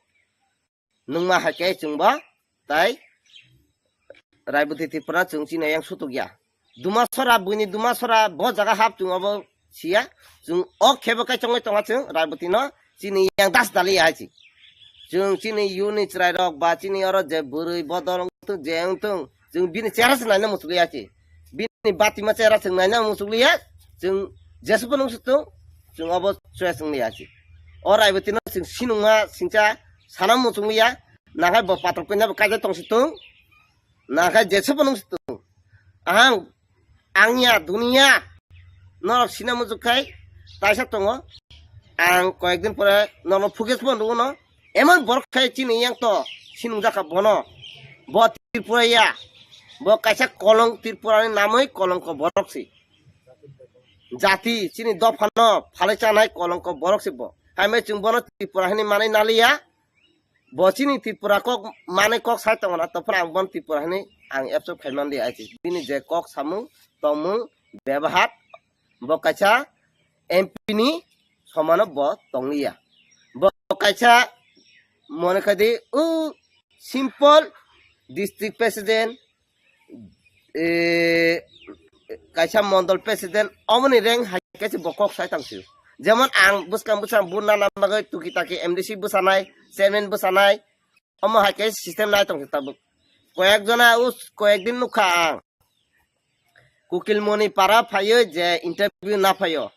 nungma hai khe chwngbo tai Raiboti Tripura chwng chini yang sutuk ya. Dumasora, buini Dumasora bo jaga hap chwng obo siya. Chwng o khebo kai chongoi tonga chwng Raiboti no chini yang das dali ya hai chi. Chwng chini yuni chwrai rok ba chini oro je bwrwi bodol wngthung je wngthung chwng bini chera se naina muchuk ya chi. Bini batima chera chwng naina muchuk ya. Chwng jesubo nung sutung chwng obo choya chwng ya chi. O Raiboti no chwng sinungma singcha sana muchuk ya. Nakhai bo Patal Konya bo kaijak tong situng. Nakhai jesubo nung situng. Ang, ang ya, dunia. Norok sina muchuk khai, taisa tongo. Ang koyekdin pore norok focus bo nukno. Emon borok khai chini yang to, sinung jaka bono. Bo Tripura ya. Bo kaisa kolong Tripura ni namoi kolongko borok si. Jati chini dophano phalai chanai kolongko borok si bo. Hai mai chwng bono Tripura hini manai naliya. Bo chini Tripura kok manai kok sai tongo na, tongphano ang bon Tripura hinui ang absorb khai man di, ai se bini je kok samung tongmung bebahar bo kaisa M P ni somano bo tongliya. Bo kaisa mone khai di, o simple district president, eh, kaisa mondol president, omoni rank hai khe se bo kok sai tang sio. Jemon ang bwskang bwskang buna na bagwi tuki taki M D C bwsanai, chairman bwsanai, omo hai khe system nai tong tabuk. Koyek jona us, koyek din nukha ang. Kukilmoni para phaio je interview na phaio.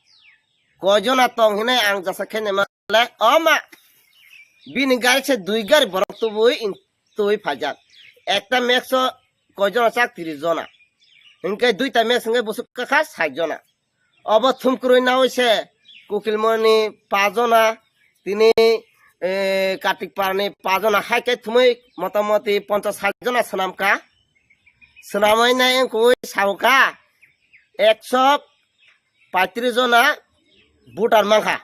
Koi jona tong hinai ang jasa khe nema le, o ma. Bini gari se dui gari borok tubui in tubui phaijak. Ekta max o koi jona chak, tris jona. Hinkhe duita max hinkhe busuk kakha sait jona. Obo thumkurui naui se Kukilmoni pajona, tini, eh, Kartik Parani pajona hai khe thumui motamoti ponchas sait jona swnamkha. Swnamui nai wngkui saukha ekso paitris jona voter mankha.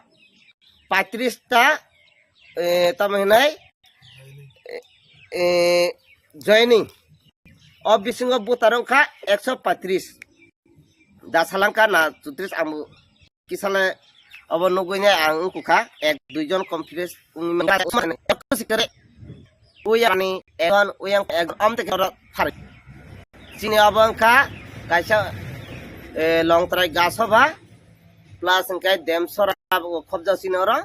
Paitris ta, eh, tamo hinai, eh, eh, joining. O bisingo voter wngkha ekso paitris. Da salangka na chutris ang kisale obo nugui ne ang wngkukha ek dui jon confidence wngwi mangkha. Sikare uyang ni ekon uyang ek om te kero phari. Chini obo wngkha kaisa, eh, Longtrai Gasoba plus hwnkhe Demsora bo khobjak chini oro.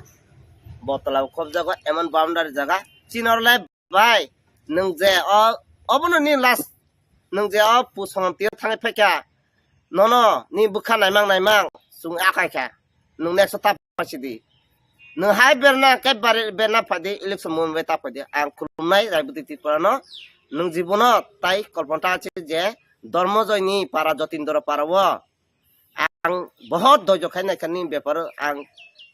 Botola bo khobjago emon boundary jaga. Chini oro le bai nwng je o, obono ni last nwng je o pusongam tio thangwi phaikha. Nono ni bwkha naimang naimang chwng akai kha. Nwng next ta phaisidi. Nwng hai berna khe bari berna phaidi election mumbai ta phaidi. Ang khulumnai Raiboti Tripura no nwng jibono tai kolpanta achi je Dormojoy ni para Jotindra para o ang bohot doijo khai naikha ni bepar o ang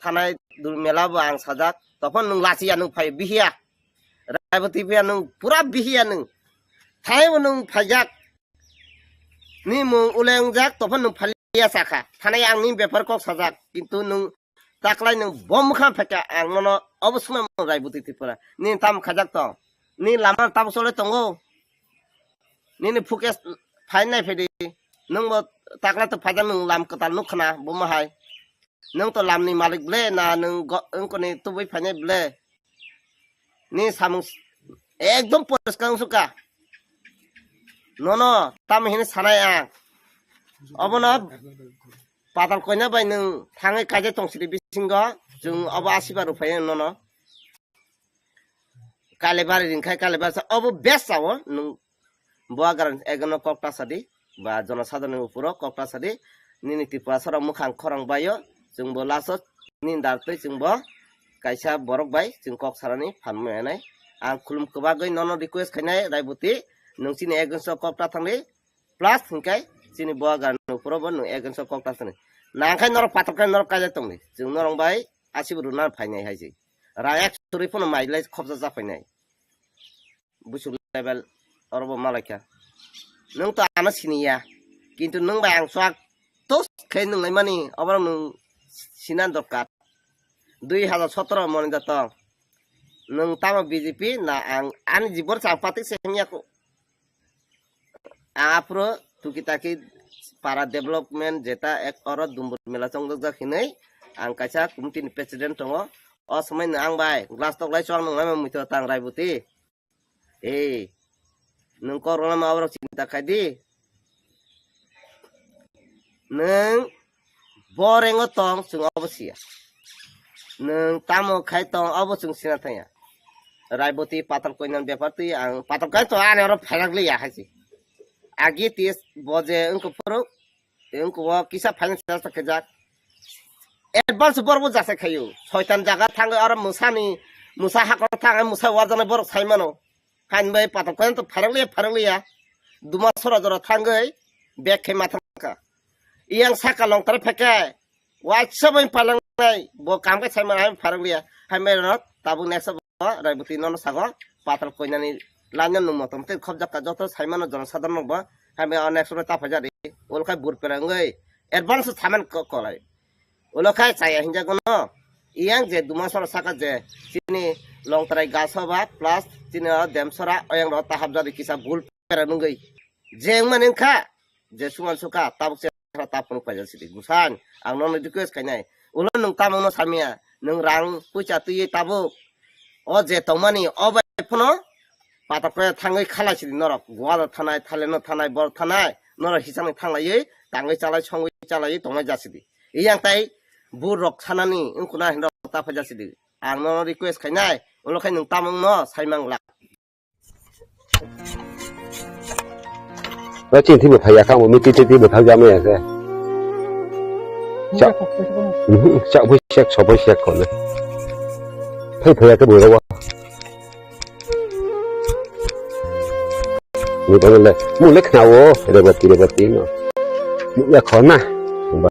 thanai dul mela bo ang sajak. Tophon nwng lachiya nwng phai bihiya. Raiboti phiya nwng pura bihiya nwng. Thanai bo nwng phaijak. Ni mung ule wngjak, tophon nwng phaliya sakha. Thanai ang ni bepar kok sajak. Kintu nwng taklai nwng bom mwkhang phaikha ang nono obo swmai mano Raiboti Tripura. Ni tam khajak tong. Ni lama tam chole tongo. Nini focus phainai phedi. Nwng bo taklai to phaijak nwng lam kwtal nuk khna buma hai. Nwng to lamni malik ble na nwng go-, wngkoni tubui phainai ble? Ni samung s-, ekdom poriskar wngsuka. Nono tamo hini sanai ang. Obono Patal Koina bai nwng thangwi kaijak tong sidi bisingo chwng obo asiba rwphai nono. Kalebari ringkhai kalebari sa obo best sao nwng. Bo agar egono kok ta sadi, ba jonosadharoni uporo kok ta sadi, nini Tripura sora mukhang khorang baio, chwngbo laso nini dar twi chwngbo kaisa borok bai chwng kok sarani phan maya nai. Ang khulum kwbagwi nono request khainai Raiboti, nwng chini against o kok ta thangdi, plus hwnkhe chini bo agar ni uporo bo nwng against o kok ta thangdi. Nangkhai norok patok khai norok kaijak tongdi, chwng norok bai asibo rwna phainai hai se. Rang ek suri phano mai lai khobjak jak phainai. Buisuk level oro bo malaikha. Nwng to ano siniya. Kintu nwng bai ang swk to khe nwng naimani oborok nwng sina dorkar. Dui hajar sotoro moni da tong. Nwng tamo B J P na ang ani jibon chang patik se himya ko. Ang aphuru tuki taki para development jeta ek oro Dumbur mela chongjak hinwi ang kaisa committee ni president tongo. O somoi no ang bai glass tok lai chwng nung lai muitu tang Raibuti. Ei, nwng kok rwlama oborok chinta khai di. Nwng bo rengo tong, chwng obo siya. Nwng tamo khai tong, obo chwng sina thangya. Raiboti patal koinani bepar twi ang patal koina to ani oro phairak liya hai se. Agi tis bo je wngkha phuru, wngkha o kisa finance chesta khaijak. Advance borok bo jasa khayo. Soitan jaga thangwi oro mwsani, mwsa hakoro thangwi mwsa warjaknai borok sai mano. Hain bai patok koyan to pharang liya, pharang liya. Duma sora jora thangwi bag khe ma thangkha. Iyang saka long tare pheke. Waisa bai palang nai. Bo kam khe sai ma hai pharang liya. Hai mai rot tabuk next bo Raiboti nono sago patal koinani lanya nung motom te khobjak ka joto sai mano jono sadar nung bo. Hai mai next ro ta phaja ri. Ol khai bur perang oi. Advance saman ko kolai. Ulo khai chaya hinjago no. Iyang je duma sora saka je chini longtrai gaso ba plus chini o dem sora oyang ro tahap jadi kisa bul pera nungwi. Je wngmani wngkha je suman suka tabuk se ta phunuk paijak sidi. Gusan ang nono request khainai. Ulo nwng tamo no samya nwng rang puisa twiwi tabuk. O je tongmani o bai phano patok khe thangwi khalai sidi norok. Goa thanai, Thailand thanai, bor thanai. Norok hisani thanglaiwi tangwi chalai songwi chalaiwi tongnai jasidi. Iyang tai bur rok sanani wngkuna hinrok ta phaijak sidi. Ang nono request khainai, ulo khai nwng tamung no saimang lak. Ba chini thwibo phaiya kha, omo meeting twi twibo thang jama ya khe. Cha-, mhm, cha bai sek, so bai sek kono. Phai phaiya khe bo rogo. Ni kono le, mu le khna wo, rebati, rebati no. Mu ya khona. Ba.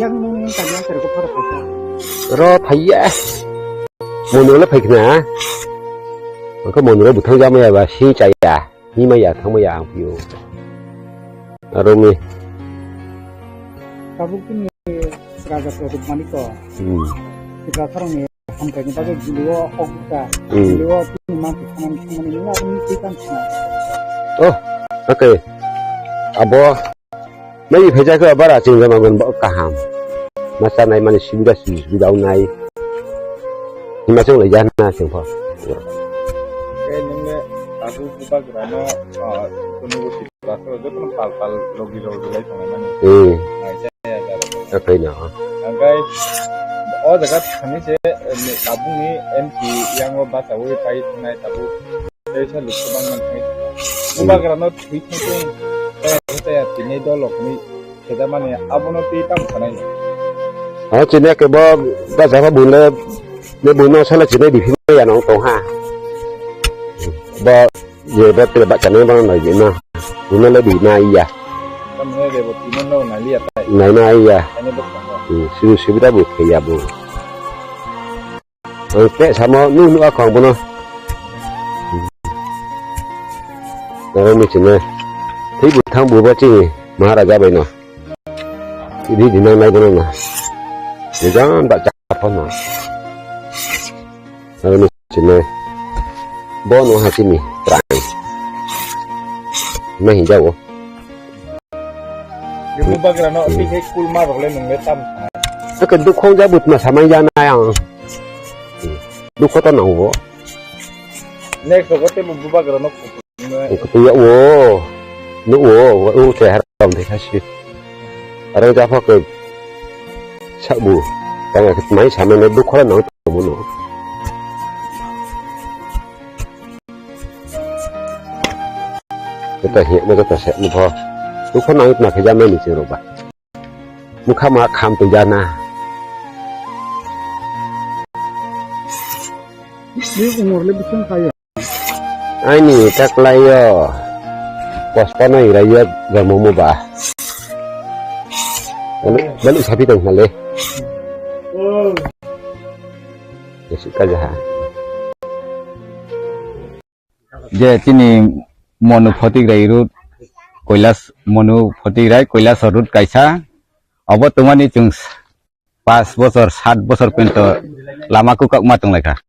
Yang nung tanya terko phara paisa. Ro phaiya. Mono le phaikna. Angkha mono le buthang jamaya ba sing chaya. Himaya thangmaya ang phio. Aro mi. Tabuk ni raja produk manik to. Hmm. Kita sarang ni Hamkaini bagwi jilio hokjak. Hmm. Jilio tini mansi samani samani nini aboni twi kan sina. Oh, okay. Abo nai phaijak khe bara chwng jama gon bo kaham. Masa nai mani subida subida nai. Hima chwng lai jana chwng pho. Khe nini abu bubagrano, ah, kunu Basra jotono pal pal logi logi lai tonglaimani. Hmm. Naijaya jaro. Aphai no. Angkai o jaga thani se, eh, tabukni M P yango bachawi pai thangnai tabuk. Teisa lukso bangmani thangwi tongkha. Hmm. Bubagrano thwi thangwi tong, eh, tei tini dolokni khejamani abono twi tamo sanai no. O chini ke bo bachawi bule, ne buno sala chini biphimaya no tongha. Bo Je ba te ba chana ba nai je na. Una le di na iya. Tamne de bo tino no na liya tai. Nai na iya. Ani bo tang. Hmm, sibu sibu da bo khe ya bo. Ang te samo nu nu akong bono. Aro mi chine. Thei bo thang bo ba chini Maharaja bai no. Ini dinang nai bono na. Nijan ba chapa na. Aro ni chini. Bono ha chini. Prang. Na hinja o. Ibu bagra no, hmm, pi khai kulma rok le nung le tam. Ake dukhong ja butma samai ja na yang. Dukho to nang bo. Next ko te bu bagra no. Kutuya wo, nu wo, wo te har kam de kasi. Arang japa ke sabu, tanga ke mai sama ne dukho na to mo no. Kita hi mo ta se mo pho. Dukho na na ke jama ni se ro ba. Mukha ma kham to jana. Ni umor le bising kaya. Aini taklaio. Pospano iraio jomo mo ba. Bali, bali sapi tong hale. Esi kajaha. Je tini Monu Photigrai road, Koilas, Monu Photigrai, Koilas road kaisa. Obo tongmani chwng pas bosor, sat bosor pento lama kukak ma tonglaikha.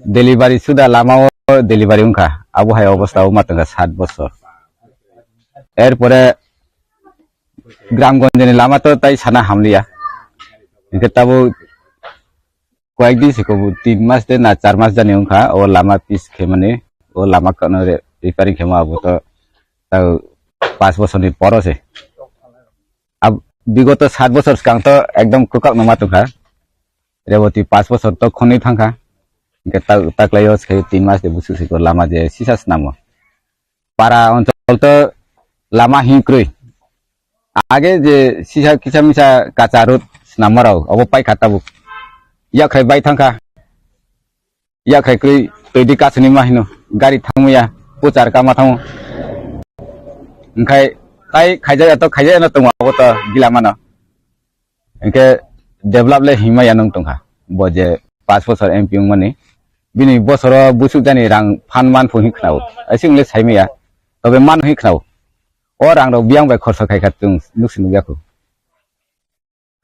Delivery suda lama o delivery wngkha, abo hai obostha o ma tongkha sat bosor. Erpore Gramgonjni lama to tai sana hamliya, hinkhe tabuk koyekdin siko, tin mas de na char mas jani wngkha o lama pis khe mani, o lama kono re-, repairing khemo abo to tau pas bosorni poro se. Ab-, bigoto sat bosor swkang to ekdom kwkak no ma tongkha. Reboti pas bosor to khonwi thangkha. Hinkhe ta-, taklaio se tin mas de busu siko lama je sisa snamo. Para onchol to lama hinkrwi. Age je sisa kisa misa kacha road snammarok obo paikha tabuk. Yakhai bai thangkha. Yakhai kwrwi twi di kasuni ma hino. Gari thangmaya, puchar kama thango. Hinkhe tai khaijaya to khaijaya no tongo abo to gila mano. Hinkhe develop le himma ya nung tongkha. Bo je pas bosor M P wngmani. Bini bosoro busuk jani rang phan man phu hin khnao. Asing le saimaya. Tobe man hin khnao. O rang rok biyang bai khorsa khai kha chwng nuksi nukya khu.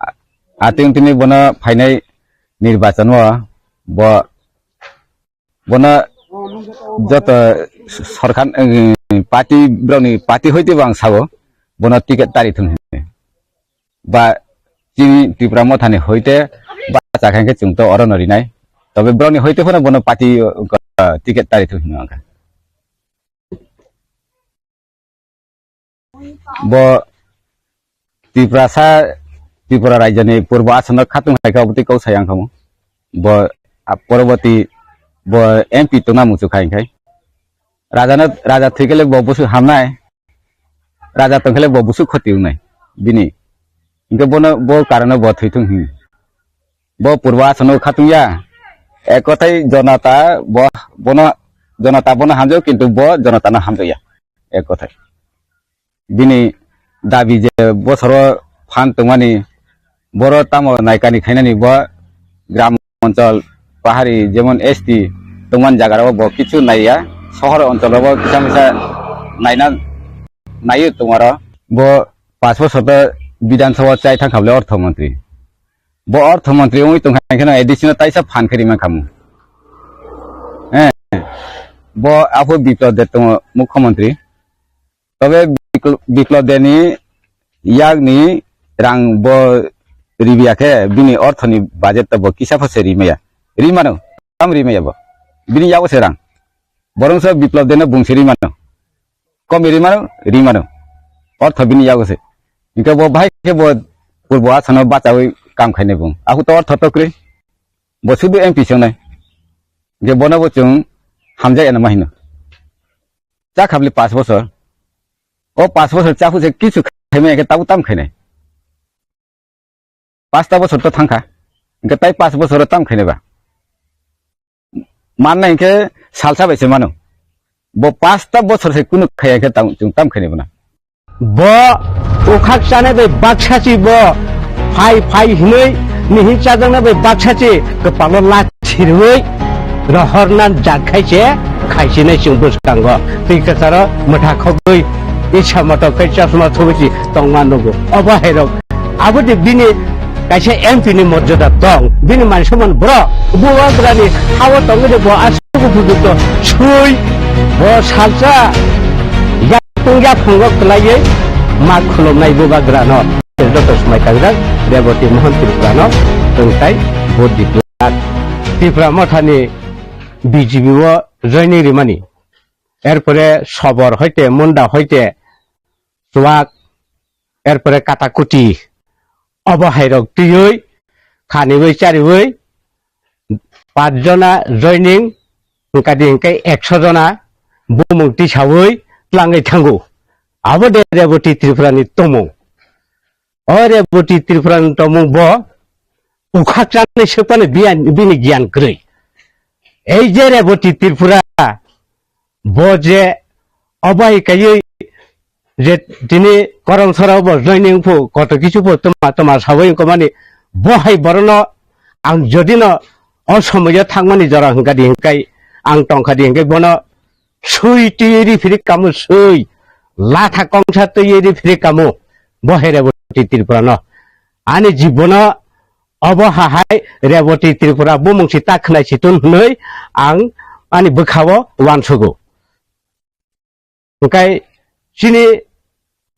A-, atwng tini bono phainai nirbachan o bo, bono joto sorkar, eh, party, borokni party hoite bo ang sao, bono ticket tari thung hinwi. Ba chini Tipra Mothani hoite ba chakha hinkhe chwng to orono rinai. Tobe borokni hoite phano bono party, eh, ticket tari thung hinwi ang kha. Bo Tiprasa, Tripura rajyoni purbo asonno khatung hai kha, obotwi kok sai ang khamu. Bo, a, poroboti bo M P tongna muchuk hai khai. Raja no, raja thwikele bo busu hamnai. Raja tongkele bo busu khoti wngnai. Bini. Hinkhe bono, bo karano bo thwithung hin. Bo purbo asonno khatung ya. Ek kothai jonata bo, bono, jonata bono hamjao, kintu bo jonata no hamjao ya. Ek kothai. Bini dabi je bosoro phan tongmani, boro tamo naikani khainani bo gram onchol, pahari, jemon S T tongmani jaga rok bo kichu naiya, sohor onchol rok bo kisa misa naina, naiyo tongmaro. Bo pas bosor to Bidhan Sabha chai thang kha bole ortho montri. Bo ortho montri wngwi tong kha, hinkhe no additional taisa phan khe rima khamu. Eh, bo aphuru Biplab Deb tongo mukhyamantri. Tobe Bikl-, Biplab Debni yakni rang bo ribiya khe bini orthoni budget to bo kisa pho se rimaya. Rimano, tam rimaya bo. Bini yago se rang. Borongso Biplab Debno bungsi rimano. Komi rimano, rimano. Ortho bini yago se. Hinkhe bo bahai khe bo purbo asano bachawi kam khainai bung. Ahu to ortho to kwrwi. Bo sudu M P se wngnai. Hinkhe bono bo chwng hamjak eno ma hino. Cha khabli pas bosor. O pas bosor chaphuk se kichu khaimaya khe tabuk tam khainai. Pasta bosor to thangkha. Hinkhe tai pas bosor tam khainai ba. Manna hinkhe salsa bai se mano. Bo pasta bosor se kunu khaiya khe tam, chwng tam khainai bo na. Bo ukhak chana bai baksa chi bo phai phai hinwi mihin chajakna bai baksa chi kwpalo la chirwi rohorna jak khai se khaisinai chwng bwskango. Twi kwcharo mwtha khogwi isa moto khai chosma thubui si tongma nugo. Obo hai rok abo de bini kaisa M P ni morjada tong, bini man soman bro, bubagrani hawa tongwi de bo aswk upojukto sui, bo salsa yakung yaphango kwlaiwi ma khulumnai bubagrano. Joto swmai kangjak Reboti Mohan Tripurano tongtai vote di glak. Tipra Mothani B J P o joining rimani, erpore Sobor hoite, Munda hoite, Chuak, erpore Katakuti, obo hairok twiwi, khaniwi chariwi, pach jona joining, wngkadi hwnkhe ekso jona bumung tisawi tlangwi thango. Abo de Reboti Tripura ni tongmung. O Reboti Tripura ni tongmung bo ukhak chanai swkmani biyan-, bini giyan kwrwi. Ei je Reboti Tripura, bo je obo hai kaiwi je tini Koromsora bo joining phu, koto kisu phu toma toma sawi wngkha mani, bo hai borokno ang jodi no o somoyo thangmani jora hwnkha di hwnkhe, ang tongkha di hwnkhe bono sui twiwi ri phiri kamo sui, latha kongsa twiwi ri phiri kamo, bo hai Reboti Tripura no. Ani jibono obo hahai Reboti Tripura bumung si ta khwnai si tun hwnwi ang, ani bwkhao uansugo. Hwnkhe chini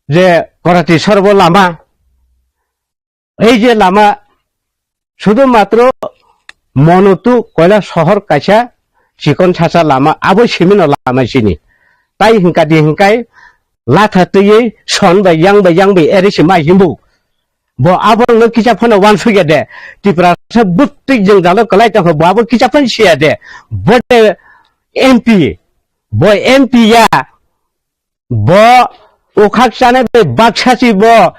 je Korati Sorbo lama, ei je lama sudhu matro Mono to Koilashahar kaisa chikon sasa lama, abo simino lama chini. Tai hwnkha di hwnkhe latha twiwi son bai yang bai yang bai eri se mai himbu. Bo abo no kisa phano uansukya de. Tiprasa bwtwi jwngjalo kwlai tongkha, bo abo kisa phano siya de. Bo de M P, bo M P ya, bo ukhak chanai bai baksa si bo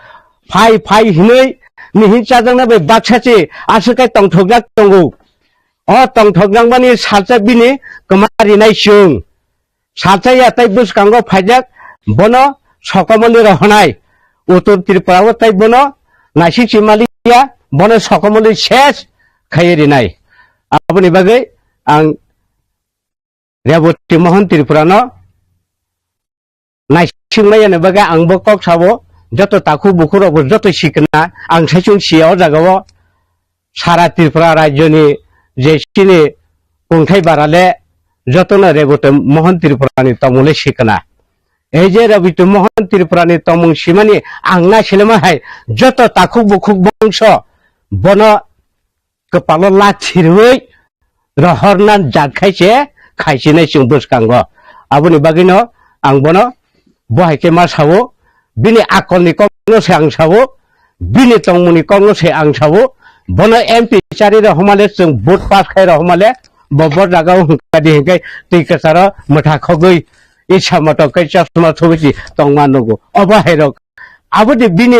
phai phai hinwi mihin chajaknai bai baksa si aswk khe tongthokjak tongo. O tongthokjakmani salsa bini kwma rinai chwng. Salsa ya tai bwskango phaijak, bono sokomoli rohonai. Uttor Tripura o tai bono naisik si maliya, bono sokomoli ses khaiwi rinai. Aboni bagwi ang Reboti Mohon Tripura no naisik maya ni bagwi ang bo kok sabo, joto takhuk bukhuk rok bo joto sikna ang saichung siya o jaga o. Sara Tripura rajyoni je chini kungthai barale jotono Reboti Mohon Tripurani tongmungli sikna. Ei je Reboti Mohon Tripurani tongmung simani ang na silema hai joto takhuk bukhuk bongso bono kwpalo lachi rwi rohorna jak khai se khaisinai chwng bwskango. Aboni bagwino ang bono bo hai khe ma sao, bini akolni kokno se ang sao, bini tongmungni kokno se ang sao. Bono M P chari rohomale chwng vote pass khai rohomale bo bo jagao hwnkha di hwnkhe twi kwcharo mwtha khogwi isa moto khe chosma thubui si tongma nugo. Obo hai rok aboni bini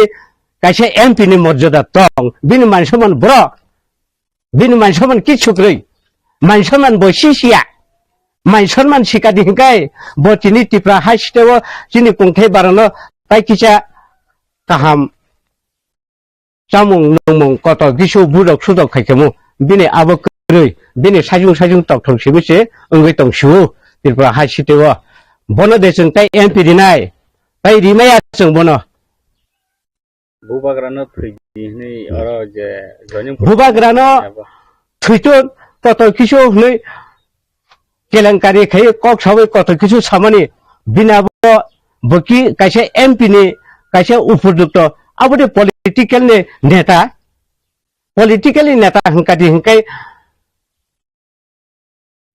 kaisa M P ni morjada tong, bini man soman bro. Bini man soman kichu kwrwi. Man soman bo sisiya. Man soman sikadi hinkai bo chini Tipra hai siteo chini kungthai barano tai kisa kaham chamung nungmung koto gisu budok sudok khaikhamu. Bini abo kwrwi. Bini sajung sajung tokthok sibu se wngwi tong siu Tripura hai siteo. Bono de chwng tai M P rinai. Tai rimaya chwng bono. Bubagrano thwidi hwnwi oro je joining Bubagrano thwiton kotor kisu hwnwi kelenkari khai kok sawi kotor kisu samani bini abo boki kaisa M P ni kaisa upojukto aboni political ni neta, political ni neta hwnkadi hwnkhe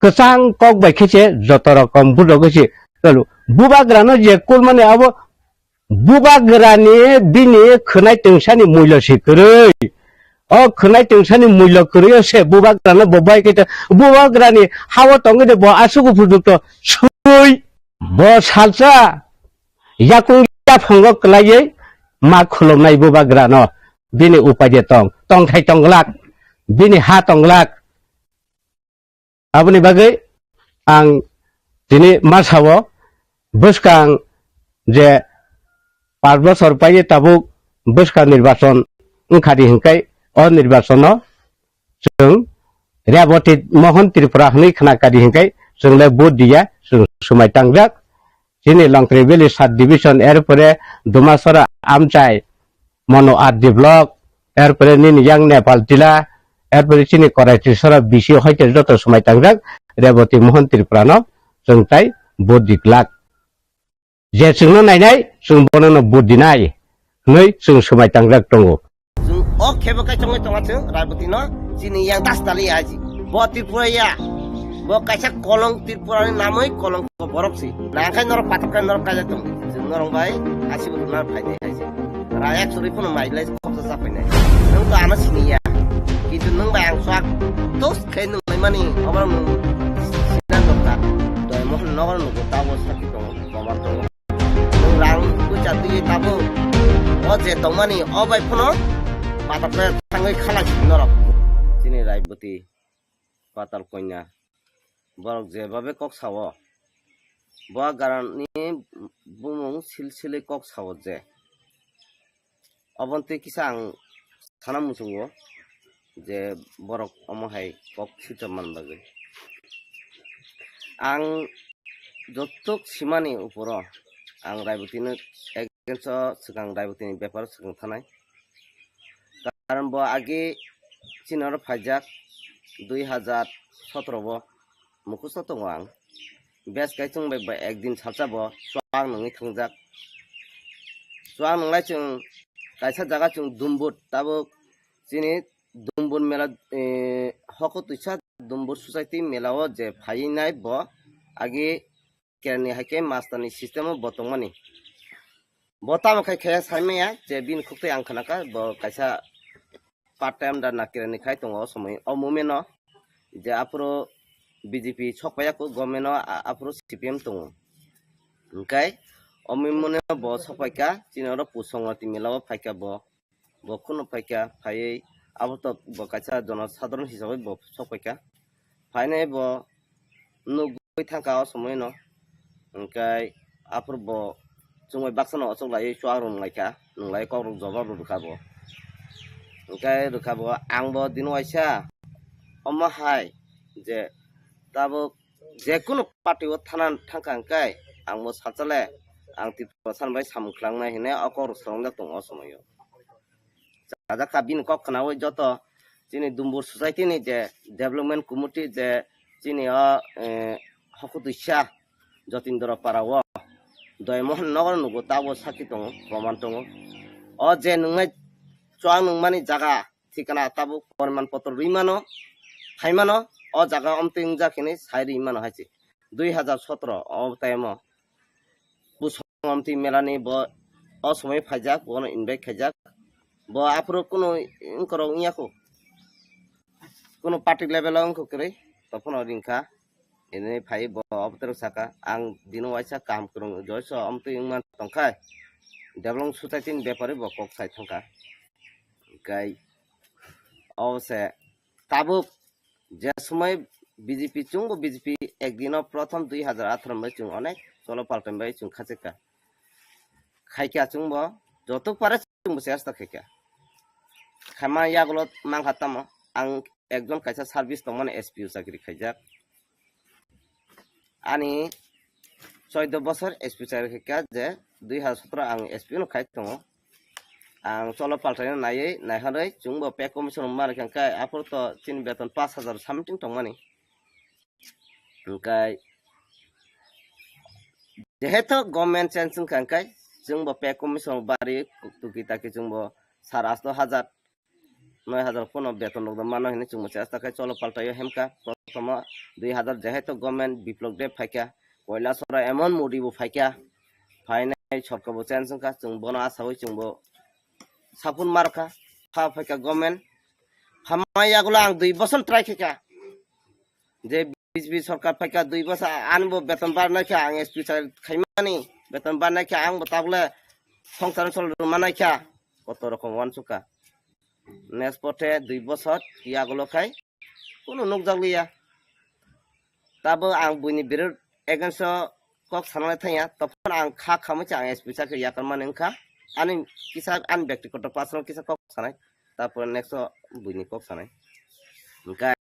kwchang kok bai khe se joto rokom budok se tolo. Bubagrano je kulmani abo bubagrani bini khwnai tungsani mulyo se kwrwi. O khwnai tungsani mulyo kwrwi o se bubagrano bo bai khe to bubagrani hao tongwi de bo aswk upojukto sui. Bo salsa yakung yaphango kwlaiwi ma khulumnai bubagrano bini upai de tong, tongthai tongglak, bini ha tongglak. Aboni bagwi ang tini ma sao, bwskang je panch bochor paye tabuk bwskang nirbachon wngkha di hinkai o nirbachono chwng Reboti Mohon Tripura hwnwi khna kadi hinkai chwng le vote diya, chwng swmai tangjak. Chini Longtri Valley sub division, erpore Dumasora Amchai, Mono R D block, erpore nini yang Nepal tila, erpore chini Korai Trisora bisi hoite joto swmai tangjak Reboti Mohon Tripura no chwng tai vote diklak. Je chwngno nainai, chwng bono no vote dinai hwnwi chwng swmai tangjak tongo. Chwng o khebo kai chongwi tonga chwng Raiboti no chini yang das tali ya ji. Bo Tripura ya. Bo kaisa kolong Tripura ni namwi kolong ko borok si. Nangkhai norok patok kai norok kaijak tong. Chwng norok bai asi bo runa phai nai hai si. Rayak suri phano mai lai khopsa sa phai nai. Nwng to ano sini ya. Kintu nwng bai ang swak tos khai nwng mai mani obar nwng sinan dokta. Doi mohon nogo nugo tabo sakhi tongo. Kobar tongo. Rang puja twi tabuk o je tongmani o bai phano patal khe thangwi khalai si norok. Chini Raiboti patal konya borok je babe kok sao, bo garani bumung silsili kok sao je. Oboni twi kisa ang sana muchungo je borok omo hai kok swijak man bagwi. Ang jotok simani uporo ang Raibotino against o swkang Raibotini beparo swkang thanai. Karon bo age chini oro phaijak dui hajar sotoro bo mukhusto tongo ang. Bes kai chwng bai ba ekdin salsa bo chuak nungwi thangjak. Chuak nunglai chwng kaisa jaga chwng Dumbur, tabuk chini Dumbur mela, eh, hoko twisa Dumbur society mela o je phaiwi nai bo agi kerni hai khe master ni system o bo tongmani. Bo tamo khai khe saimaya je bini khuk twi ang khnakha bo kaisa part time da nakira ni khai tongo o somoi o moment no je aphuru B J P sok paiya kho government o a-, aphuru C P M tongo. Hwnkhe o moment no bo sok paikha chini oro Pusongwati mela o phaikha bo, bo kheno phaikha phaiwi abo to bo kaisa jono sadharon hisabai bo sok paikha phainai bo nugwi thangkha o somoi no. Hwnkhe aphuru bo chwngbai baksa no ochok laiwi chuak rwng laikha, nung lai kok rok jobab rw rwkha bo. Hwnkhe rwkha bo ang bo dino waisa omo hai je tabuk jekunu party o thana thangkha hwnkhe ang bo salsa le ang Tiprasa bai samung khlangna hinwi o kok rok swrwngjak tongo o somoi o. Chajak kha bini kok khnaui joto chini Dumbur society ni je development committee je chini o, eh, hokutwisa Jotindra para o Doymohon nogo nugo tabo sakhi tongo, proman tongo. O je nungnai chuak nungmani jaga thikana tabuk poriman potro rwi mano, phai mano, o jaga omtwi wngjak hinwi sai rwi mano hai se. Dui hazar sotro o time o Omtwi melani bo o somoi phaijak, bono invite khaijak. Bo aphuru kunu wngkorok wngya kho. Kunu party level o wngkha kwrwi, tophono ringkha. Ini phai bo obotero saka, ang dino waisa kaham kwrwng joiso omtwi wngma tongkha. Development society ni bepari bo kok sai thangkha. Hwnkhe o se tabuk je somoi B J P chwngbo B J P ekdino prothom dui hazar atharo bai chwng onek cholo paltai bai chwng khachikha. Khaikha chwngbo joto pare chwngbo chesta khaikha. Khaima yagulo mangkha tamo ang ekjon kaisa service tongmani S P O chakri khaijak. Ani choido bosor S P chakri khaikha je dui hazar sotro ang S P no khai tongo. Ang cholo paltaino naiwi naihorwi chwngbo pay commission rwma rwkha hwnkhe aphuru to chini beton pash hazar something tongmani. Hwnkhe jehetu government change wngkha hwnkhe chwngbo pay commission bari tuki taki chwngbo sar asto hazar noi hazar phano beton rok mano hinwi chwngbo chesta khe cholo paltaio hemkha. Prothomo dui hazar jehetu government Biplop Deb phaikha, Koilasoro emon Modi bo phaikha, phainai sorkar bo change wngkha, chwng bono asawi chwngbo sapun markha, pha phaikha government. Phamai yagulo ang dui bosor try khaikha je B J P sorkar phaikha dui bosor ani bo beton barnai kha ang S P sa khaimani, beton barnai kha ang bo tabule songsar sol rwmanai kha, koto rokom wansukha. Next pothe dui bosor yagulo khai kunu nukjakliya. Tabo ang buini birod against o kok sanalai thangya, tophan ang kha khamwi cha ang S P chakhe yakarmani wngkha. Ani kisa ani byaktigoto personal kisa kok sanai, tarpore next o buini kok sanai. Hwnkhe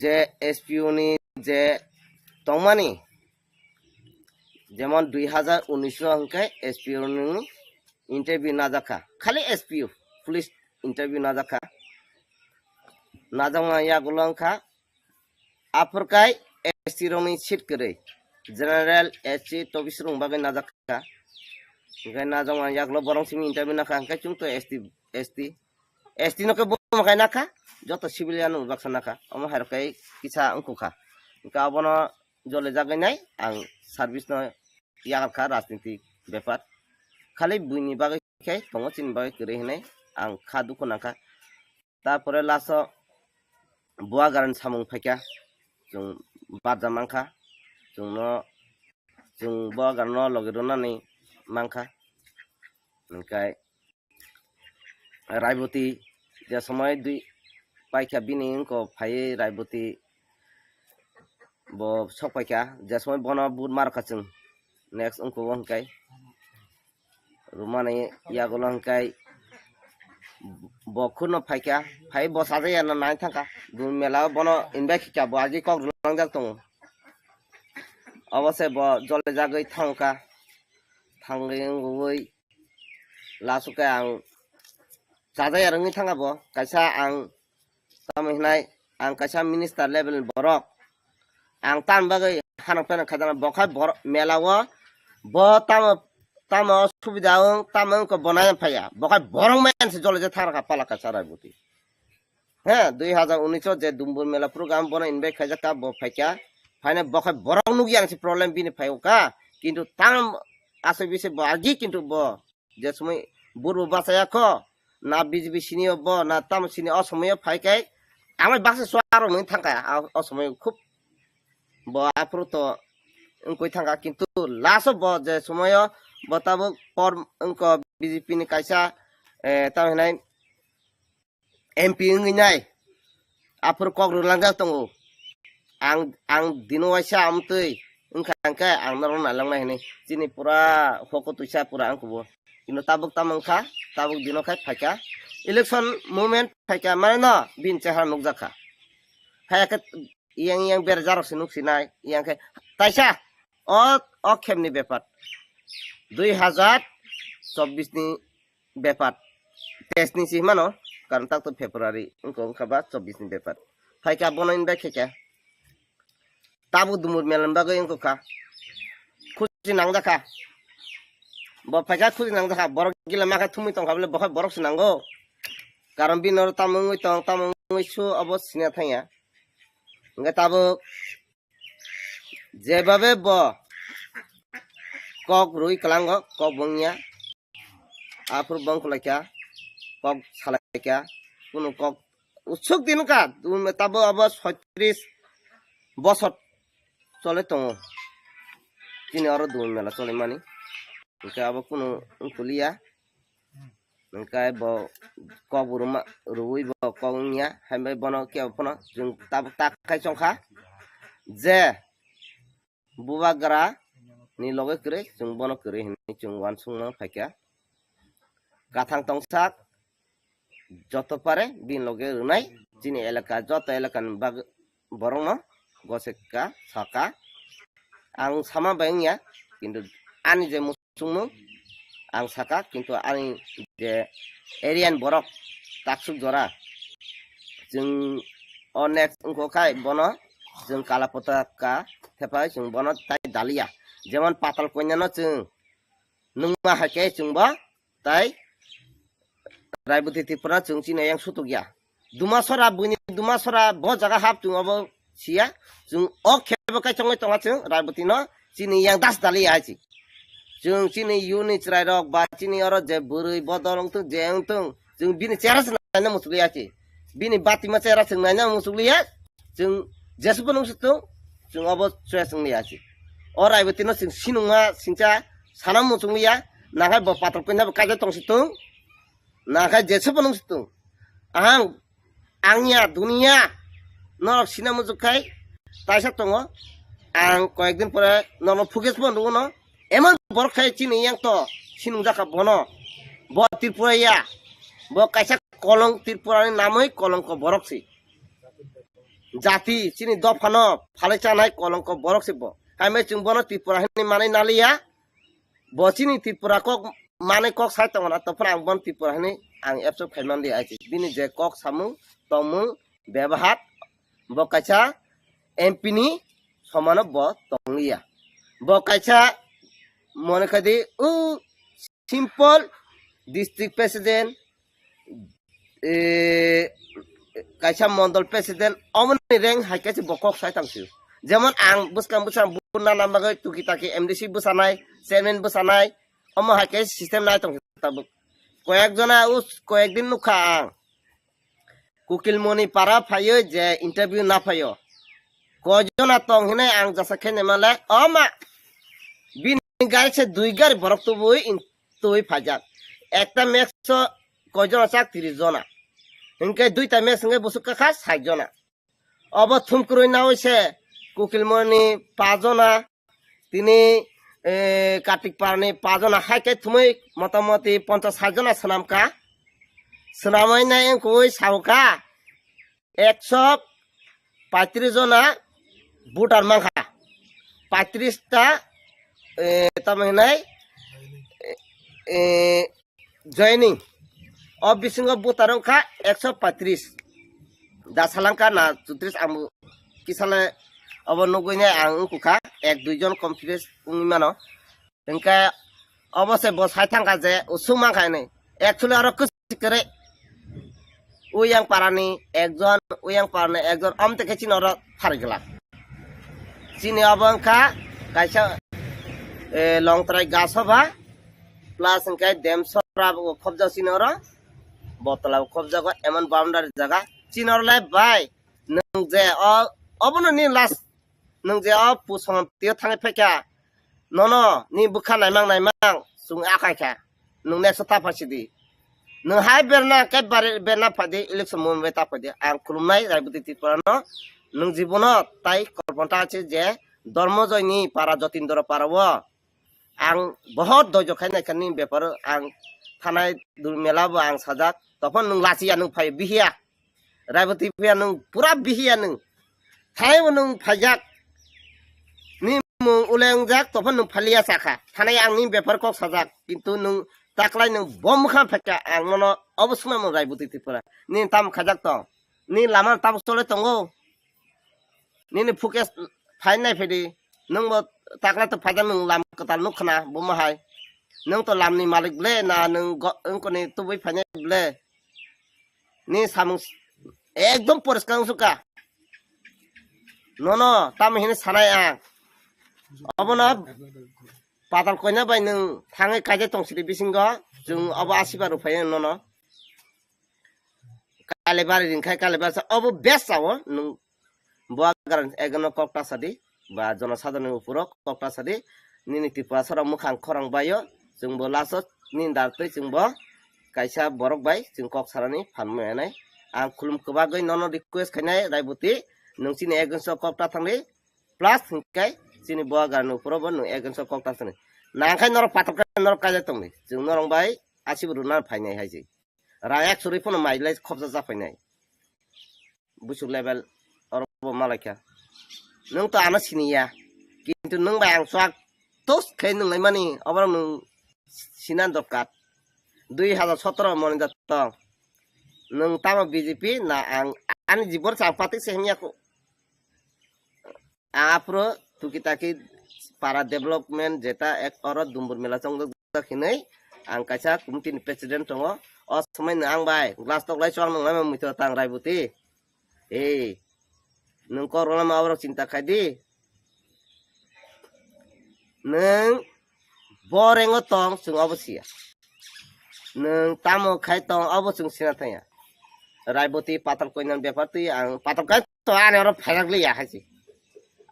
je S P O ni je tongmani, jemon dui hazar unis o hwnkhe S P O ni interview najakha, khali S P O police interview najakha. Najakma yagulo wngkha aphurkai S T rokni seat kwrwi, general, S C, tobis rokni bagwi najakha. Hwnkhe najakma yagulo borok simi interview nakha, hwnkhe chwng to S T, S T, S T no khe bo makai nakha, joto civilian no baksa nakha, omo hai rok kai kisa wngkha. Hwnkhe abono jole jagwi nai ang service no yakarkha rajniti bepar. Khali buini bagwi khe tongo, chini bagwi kwrwi hinwi ang kha dukhu nangkha. Tarpore last o Bubagrani samung phaikha, chwng barja mankha, chwngno, chwng Bubagrano logi rwnani mankha. Hwnkhe Raiboti je somoi dui paikha bini wngkha phaiwi Raiboti bo sok paikha, je somoi bono vote markha chwng next wngkha o hwnkhe rwmani yagulo hwnkhe bo khurno phaikha, phai bo sajaya no nai thangkha, bini mela o bono invite khaikha, bo agi kok rwlangjak tongo, obo se bo jole jagwi thangkha, thangwi wngwi last o khe ang chajaya rwngwi thangkha bo kaisa ang tamo hinai ang kaisa minister level ni borok. Ang tam bagwi hanok peno khaijana, bo khai bor-, mela o bo tamo, tamo subida wng, tamo wngkha bo nai phaiya. Bo khai borok maya se jole je thang kha pala kaisa Raiboti. He, dui hazar unis o je Dumbur mela program bono invite khaijak kha, bo phaikha. Phaina bo khai borok nukya se problem bini phai kha. Kintu tam asai bise bo agi kintu bo je somoi burbo bachaya kho, na B J P sini o bo, na tamo sini o somoi o phai khe, amai baksa suaro mui thangkha, a, o somoi khub bo aphuru to wngkoi thangkha, kintu last o bo je somoi o bo tabuk por wngkho B J P ni kaisa, eh, tamo hinai M P wngwi nai, aphuru kok rwlangjak tongo. Ang, ang dino waisa amtwi wngkha hwnkhe ang norok nailangnai hinwi. Chini pura hoko twisa pura ang kubo. Kino tabuk tamo wngkha, tabuk dino khai phaikha. Election moment phaikha, mane no bini chehara nukjakha. Phaiya khe iyang iyang berajak rok se nuksinai, iyang khe taisa o, o khemni bepar. Dui hazar chobbish ni bepar. Teis ni si mano, karon tak to February, wngkha, wngkha ba chobbish ni bepar. Phaikha bono invite khaikha. Tabuk Dumur melan bagwi wngkha. Khusi nangjakha. Bo phaikha khusi nangjakha. Borok gila makha thumwi tongkha bole, bo khai borok se nango. Karon bini oro tamo wngwi tong, tamo wngwi su, abo sina thangya. Hwnkhe tabuk jebabe bo kok rwi kwlango, kok bo wngya. Aphuru bo wngkha laikha, kok salaikha, kunu kok usuk din wngkha, tabo abo soitris bosor chole tongo. Chini oro Dumur mela cholimani, hwnkhe abo kunu wngkoliya. Hwnkhe bo kok bo rwma, rwui bo kok wngya, hai bai bono kebo phano chwng tabuk tak khai chongkha je bubagra ni loge kwrwi, chwng bono kwrwi hinwi chwng uansukma phaikha. Kathang tongsak joto pare bini loge rwnai chini elaka, joto elakani bag-, borokno goseka saka. Ang sama bai wngya, kintu ani je muchungmung ang saka, kintu ani je area ni borok taksuk jora chwng o next wngkha khai bono chwng kala potaka thepai chwng bono tai daliya. Jemon Patal Kanya no chwng nungma hai khe chwng bo tai Raiboti Tripura chwng chini yang sutuk ya. Dumasora, buini Dumasora bo jaga hap chwng obo siya. Chwng o khebo kai chongwi tonga chwng Raiboti no chini yang das dali ya chi. Chwng chini yuni chwrai rok ba chini oro je bwrwi bodol wngtung je wngtung chwng bini chera se naina muchukli ya chi. Bini batima chera chwng naina muchukli ya. Chwng jesbo nung situng chwng obo choya chwng ya chi. O Raiboti no chwng sinungma singcha sana muchukli ya. Nakhai bo Patal Kanya bo kaijak tong situng. Nakhai jesbo nung situng. Ahang, angya, dunia, norok sina muchuk khai, taisa tongo. Ang koyekdin pore nono footage bo nugo no. Emon borok khai chini yang to, sinung jaka bono. Bo Tripura ya, bo kaisa kolong Tripura ni namoi kolongko borok si. Jati, chini dopha no, phalai chanai kolongko borok si bo. Hai mai chwng bono Tripura hinwi manai naliya. Bo chini Tripura kok manwi kok sai tongo na, tongphano ang bono Tripura hinwi ang absorb khai man di ai se. Bini je kok samung, tongmung, bebahar, bo kaisa M P ni somano bo tongliya. Bo kaisa mone khai di, o simple district president, eh, kaisa mondol president, omoni rank hai khe se bo kok sai tang sio. Jemon ang bwskang bwskang buna nang bagwi tuki taki M D C bwsanai, chairman bwsanai, omo hai khe system nai tong tabuk. Koyek jona us, koyek din nukha ang. Kukilmoni para phaio je interview na phaio. Koi jona tong hinai ang jasa khe nemale, oma bini gari se dui gari borok tubui in twi phaijak. Ekta match o koi jona chak, tris jona. Hinkhe duita match hinkhe busuk kakha sait jona. Obo thum kwrwi nawi se Kukilmoni pa jona, tini, eh, Kartik Parni pa jona, hai khe thumwi motamoti ponchas sait jona swnamkha. Swnamwi nai wngkui saukha. Ekso paitris jona voter mankha, paitris ta, eh, tamo hinai, eh, eh, joining. O bisingo voter wngkha ekso paitris. da salangka na chutris ang kisale obo nugui ne ang wngkha ek dui jon confidence wngwi mano. Hingke obo se bo sai thangkha je usuk mankha hinwi. Actually oro kwchwk kwrwi. Uyang parani ekjon, uyang parani ekjon, amtwi khe chini oro pharigwlak. Chini obo wngkha kaisa, eh, Longtrai Gasoba plus hingke Demsora bo khobjak chini oro. Botola bo khobjago, emon boundary jaga. Chini oro le bai, nwng je o, obono ni last. Nwng je o pusong tio thangwi phaikha, nono ni bwkha naimang naimang chwng akai kha, nwng next o ta phai sidi. Nwng hai berna khe bari berna phai di, election moment bai ta phai di. Ang khulumnai Raibuti Tripura no, nwng jibono tai kolpon ta se je Dormojoy ni para Jotindra para o ang bohot doijo khai nai kha ni bepar o ang thanai dur mela bo ang sajak, tophon nwng lachiya nwng phai bihiya. Raiboti phiya nwng pura bihiya nwng. Thanai bo nwng phaijak. Ni mung ule wngjak, tophon nwng phaliya sakha. Thanai ang ni bepar kok sajak. Kintu nwng taklai nwng bom mwkhang phaikha, ang nono obo swnamung Raiboti Tripura. Ni tam khajak tong. Ni lama tam chole tongo. Nini focus phai nai phedi. Nwng bo taklai to phaijak nwng lam kwtal nuk khna, bo ma hai. Nwng to lam ni malik ble, na nwng go-, wngkoni tubui phainai ble. Ni samung s-, ekdom poriskar wngsuka. Nono tamo hini sanai ang. Obono patal koina bai nwng thangwi kaijak tong sidi bisingo. Chwng obo asiba rwphai nono. Kalibari ringkhai kalibari sa obo best sao nwng bo agar ekno kok ta sadi. Ba jonosadharoni uporo kok ta sadi, nini Tripura sara mwkhang khorang baio, chwngbo last o nini dar twi chwngbo kaisa borok bai chwng kok sarani phan manwi. Ang khulum kwbagwi nono request khainai Raibuti, nwng chini against o kok ta thangdi, plus hwnkhe chini bo agarni uporo bo nwng against o kok ta thangdi. Nangkhai norok patok khe norok kaijak tongdi, chwng norok bai asibo rwna phainai hai se. Rang ekso rwi phano mai lai khopsa cha phainai. Busuk level oro bo malaikha. Nwng to ano siniya. Kintu nwng bai ang swk tos khe nwng lai mani, oborok nwng sina dorkar. Dui hazar sotoro moni da tong. Nwng tamo B J P na ang ani jibon chang patik se himya ko. Aphuru tuki taki para development jeta ek oro Dumbur mela chongjak hinwi ang kaisa committee ni president tongo. O swmai no ang bai glass tok lai chwng nung lai mui to tang Raibuti. Ei, nwng kok rwlama aborok chinta khai di. Nwng bo rengo tong chwng obo siya. Nwng tamo khai tong obo chwng sina thangya. Raibuti patal koinani bepar twi ang patal kai to ani oro phairak liya hai se.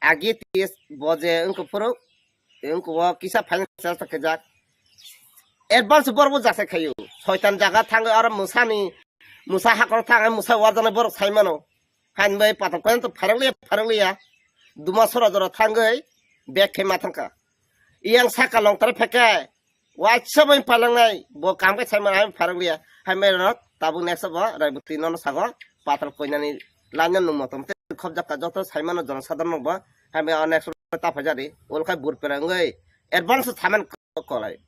Agi tis bo je wngkuk phuru wngkuk o kisa finance ta khajak. Advance borok bo jasai khayu. Soitan jaga thangwi oro mwsani, mwsa hakoro thangwi mwsa warjaknai borok sai mano. Hain bai patok khe to pharok liya, pharok liya. Duma sora jora thangwi bag khe ma thangkha. Iyang saka long tare phekhe, waisa bai palangnai, bo kam khe sai mano, hain pharok liya. Hain bai rok tabuk next bo Raibuti nono sago, patok koinani lanya nung motom te khobjak ka joto sai mano jono sadharno bo. Hain bai next ta phajari, ol khai bur perangwi advance saman kolai.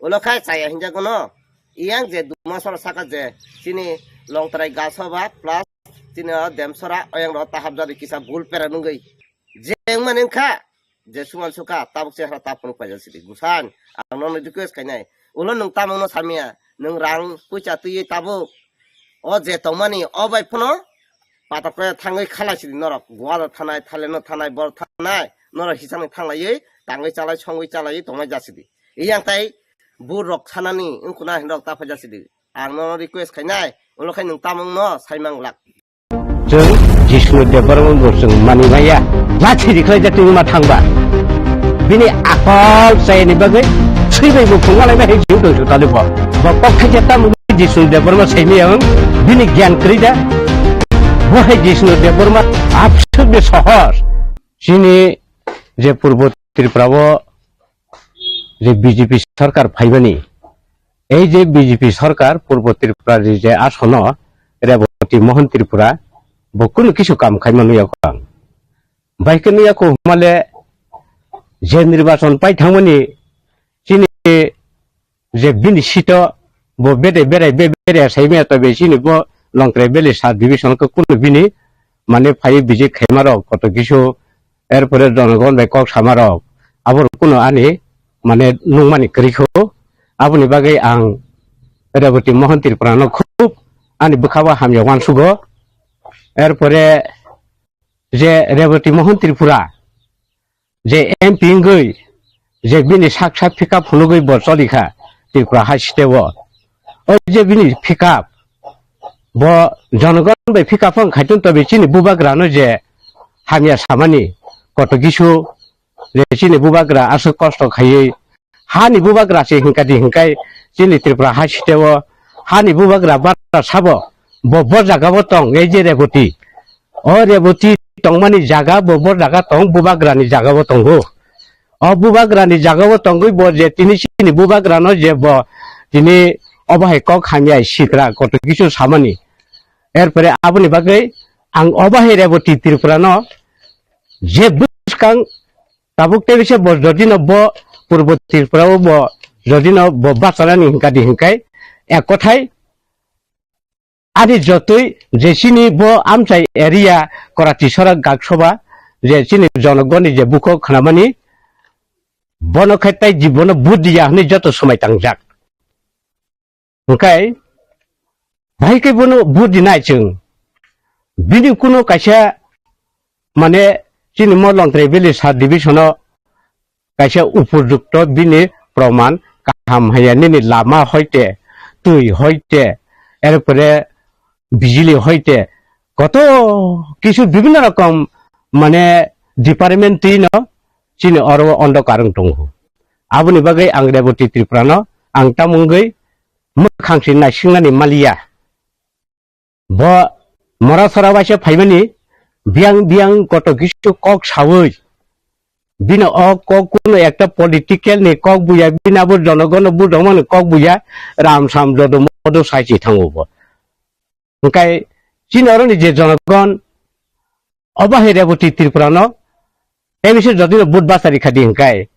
Ulo khai chaya hinjak gono. Iyang je duma sora saka je chini Longtrai Gasoba plus chini o Demsora oyang ro tahap jadi kisa bul pera nungwi. Je wngmani wngkha je suman suka tabuk chehra tapung paijak sidi. Busan ang nono request khainai. Ulo nwng tamungno samya. Nwng rang puisa twiwi tabuk. O je tongmani o bai phano patok khe thangwi khalai sidi norok. Goa thanai, Thailand no thanai, bor thanai. Norok hisangni thanglaiwi tangwi chalai, songwi chalaiwi tongnai jasidi. Iyang tai bur rok sanani wngkuna hinrok ta phaijak sidi. Ang nono request khainai, ulo khai nwng tamungno saimang glak. Chwng Jisnu Debbarma bo chwng mani maya. Lachi rikhlai jatwi ma thangba. Bini akol chayani bagwi swibai bo phungalai bai hai jing tong sutali bo. Bo kok khaija tamung Jisnu Debbarma saimaya wng bini gyan kwrwi da. Bo hai Jisnu Debbarma absuk de sohor. Chini je Purbo Tripura o je B J P sarkar phaimani, ei je B J P sarkar Purbo Tripura ni je asono Reboti Mohan Tripura bo kunu kisu kam khaima nuya kho ang. Bai khe nuya kho hwnmale je nirbachon pai thangmani chini je bini sito bo bede berai be berai saimaya tobe chini bo Longtrai Valley sub division khe kunu bini mane phai bijik khaima rok koto kisu, erpore jonogon bai kok sama rok, abo rok kunu ani mane nungmani kwrwi kho. Aboni bagwi ang Reboti Mohon Tripura no khub ani bwkha o hamya uansugo. Erpore je Reboti Mohon Tripura je M P wngwi je bini sak sak pickup phunugwi bo cholikha Tripura hai state o. O je bini pickup, bo jonogon bai pickup wng khaitun tobe chini bubagrano je hamya samani koto kisu je chini bubagra aswk kosto khaiwi hani bubagra se hinkadi hinkai chini Tripura hai state o hani bubagra bara sabo bo bo jaga o tong ei je Reboti. O Reboti tongmani jaga bo bo jaga tong, bubagrani jaga o tongo. O bubagrani jaga o tongwi bo je tini chini bubagrano je bo tini obo hai kok hamya sitra koto kisu samani. Erpore aboni bagwi ang obo hai Reboti Tripura no je bwskang tabuk tebise bo jodi no bo Purbo Tripura o bo jodi no bo bachanani hinkadi hinkai ek kothai ani jotoi je chini bo amchai area Korati Sorak Gaksoba je chini jonogoni je bukhuk khnamani bono khe tai jibono vote diya hwnwi joto somai tangjak. Hwnkhe bahai khe bono vote dinai chwng. Bini kuno kaisa mane chini mo Longtrai Valley sub division o kaisa upojukto bini proman kaham haya nini lama hoite, twi hoite, erpore bijili hoite, koto kisu bibhinno rokom mane department twi no chini oro o ondo karwng tongo. Aboni bagwi ang Reboti Tripura no ang tamungwi mwkhang si naisingnani maliya. Bo mora sora waisa phaimani biyang biyang koto kisu kok sawi bini o kok kuno ekta political ni kok buya bini abo jonogon no bujongmani kok buya ram sam jodo modo sai si thango bo. Hwnkhe chini oro ni je jonogon obo hai Reboti Tripura no tebise jodi no vote bachari khadi hwnkhe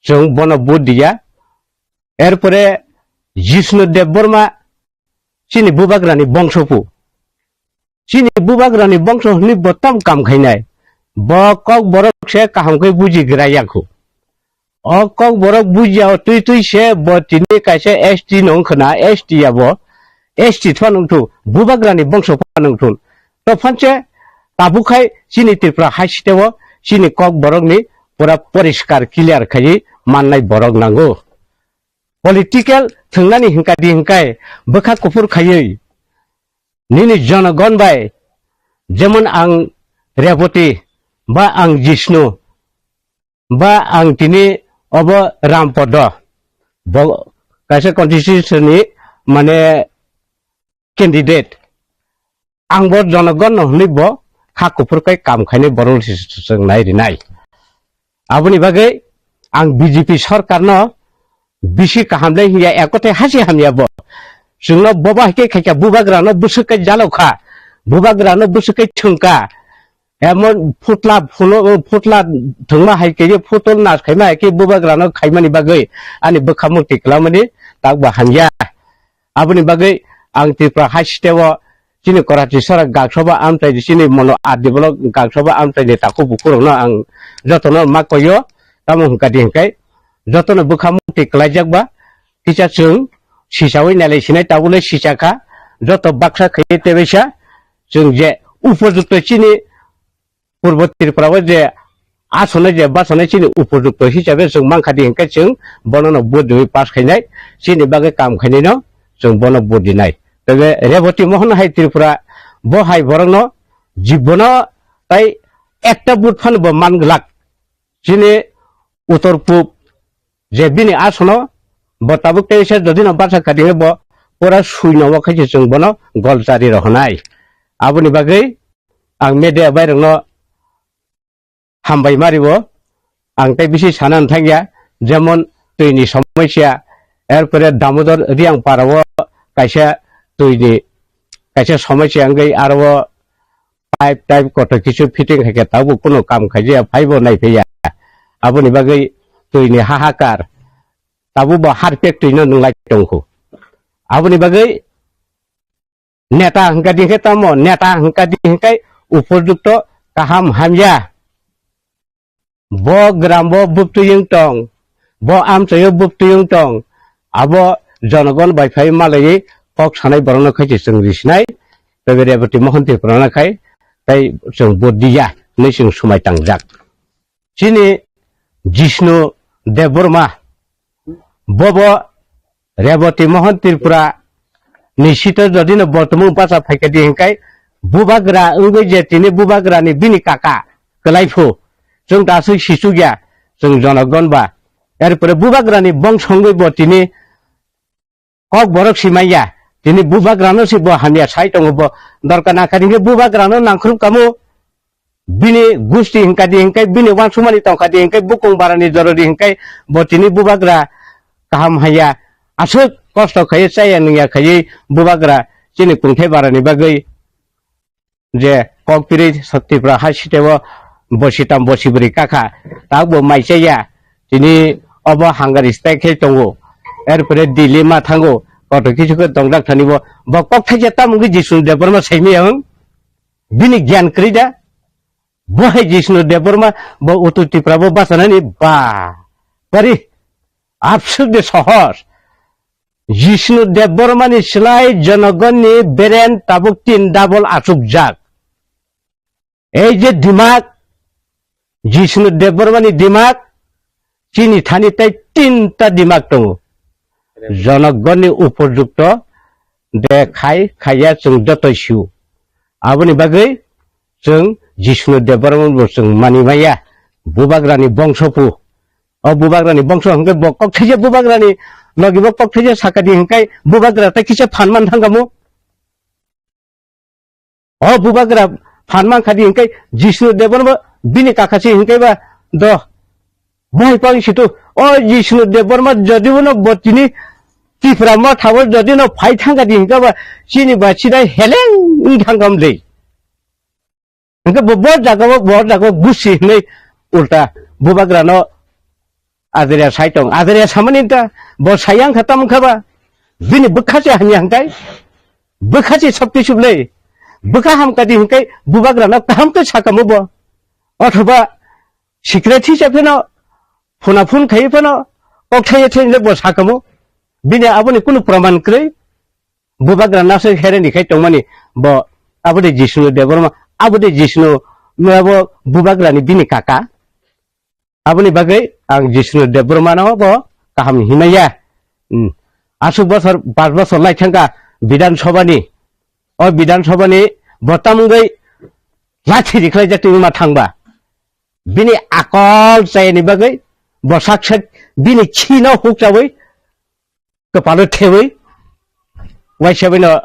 chwng bono vote diya. Erpore Jishnu Debbarma chini bubagrani bongso pu. Chini bubagrani bongso hwnwi bo tam kam khainai. Bo kok borok se kaham khe buji gra yakhu. O kok borok buji o twi twi se bo tini kaisa S T no wngkhwna, S T ya bo. S T phano wngthu, bubagrani bongso phano wngthun. To phanse tabuk khai chini Tripura hai state o chini kok borokni pura poriskar clear khaiwi mannai borok nango. Political thwngnani hwnkadi hwnkhe bwkha kuphur khaiwi nini jonogon bai, jemon ang Reboti, ba ang Jishnu, ba ang tini obo Rampodo, bo kaisa constituency ni mane candidate. Ang bo jonogon no hwnwi bo kha kuphur kai kam khainai borok se swng nai rinai. Aboni bagwi ang B J P sorkar no bisi kaham le hiya, ekothe hasi hamya bo. Chwngno bobo hai khe khaikha bubagra no bwswk kai jalokha, bubagra no bwswk kai thwngkha. Emon phutla phulo, phutla thwngma hai khe, phutol nas khaima hai khe bubagra no khaimani bagwi ani bwkha mukti kwlamani tak bo hamya. Aboni bagwi ang Tripura hai state o chini Karachi sara gaksoba amchai di, chini mono R D block gaksoba amchai ni takhuk bukhurokno ang jotono ma koyo, tamo hwnkha di hwnkhe jotono bwkha mukti kwlaijak ba kisa chwng sisawi nailai sinai tabule sisakha, joto baksa khaiwi tebaisa chwng je upojukto chini Purbo Tripura o je asonai je basanai chini upojukto hisabe chwng mankha di hwnkhe chwng bonono vote riwi pass khainai, chini bagwi kam khainaino chwng bono vote rinai. Tebe Reboti Mohon hai Tripura bo hai borokno jibono tai ekta vote phano bo man glak. Chini Uttor Pub je bini asono bo tabuk teisa jodino baksa kati hwnwi bo pura sui nomo khe se chwng bono gol chari rohonai. Aboni bagwi ang media bairokno hambai mario. Ang tei bisi sana thangya, jemon twini somosya, erpore Damodar Riang para o kaisa twini kaisa somosya wngwi aro pipe type kotor kisu fitting hai khe tabuk kunu kam khaijaya, phaibo naiphaiya. Aboni bagwi twini hahakar, tabuk bo harpek twino nwnglai tongkhu. Aboni bagwi Neta hwnkha di hwnkhe tamo, neta hwnkha di hwnkhe upojukto kaham hamya. Bo gram bo buptwi wng tong, bo amchaio buptwi wng tong, abo jonogon bai phai malaiwi kok sanai borokno khai se chwng risinai, tei Reboti Mohon Tripura no khai tei chwng vote diya hinwi chwng swmai tangjak. Chini Jishnu Debbarma, bobo Reboti Mohon Tripura ni sito jodino bortomung bacha phaikha di hwnkhe bubagra wngwi je tini bubagrani bini kaka kwlai phu, chwng ta aswk sichukya, chwng jonogon ba. Erpore bubagrani bongso wngwi bo tini kok borok si manya, tini bubagrano si bo hamya sai tongo, bo dorkar nangkha di hwnkhe bubagrano nangkhrup kamo. Bini gusti hwnkha di hwnkhe, bini wansukmani tongkha di hwnkhe, bukung barani jorori hwnkhe bo tini bubagra kaham haiya, aswk kosto khaiwi chaya nungya khaiwi bubagra chini kungthai barani bagwi je kok piri Tripura hai siteo bosi tam bosi bwrwi kakha, tabukbo mai chaya, tini obo hangari strike khai tongo, erpore Delhi ma thango, kotor kisu khe tongjak thani bo, bo kok thaisa tamo wngkhe Jishnu Debbarma saimaya wng, bini gyan kwrwi da? Bo hai Jishnu Debbarma bo Uttor Tripura bo bachanani ba. Bari absurde sohos. Jishnu Debbarma ni slai jonogon ni beren tabuk tin double achukjak. Ei je dimak, Jishnu Debbarma ni dimak, chini thani tei tinta dimak tongo. Jonogon ni upojukto de khai khaiya chwng joto sio. Aboni bagwi chwng Jishnu Debbarma bo chwng mani maya, bubagrani bongso phu. O bubagrani bongso hwnkhe bo kok thaisa bubagrani logi bo kok thaisa sakadi hwnkhe bubagra tei kisa phan man thangkamo. O bubagra phan man khadi hwnkhe Jishnu Debbarma bini kaka se hwnkhe ba do. Bo hai pang situ, o Jishnu Debbarma jodi bono bo tini Tipra motha o jodi no phai thangkha di hwnkhe ba chini ba sidai heleng wng thangkha mle. Hwnkhe bo, bo jaga o, bo jaga o gusi hinwi ulta bubagra no adria sai tong. Adria samani ta bo sayang kha tamo kha ba. Bini bwkha se hamya hwnkhe, bwkha se sab kisu le. Bwkha hamkha di hwnkhe bubagra no kaham khe sakamo bo. Othoba secret hisa pheno phuna phun khai pheno kok thaiya thaiya le bo sakamo. Bini aboni kunu praman kwrwi. Bubagra naswk hereni khai tongmani bo, abo de Jishnu Debbarma, abo de Jishnu, abo bubagrani bini kaka. Aboni bagwi ang Jishnu Debbarmano bo kaham hinmaya. Hmm. Aswk bosor, pas bosor lai thangkha Bidhan Sabhani. O Bidhan Sabhani bo tamungwi lathi rikhlai jak twi ma thangba. Bini akol chayani bagwi bo sak sak bini khino hukchawi kwpalo thewi, waisa bino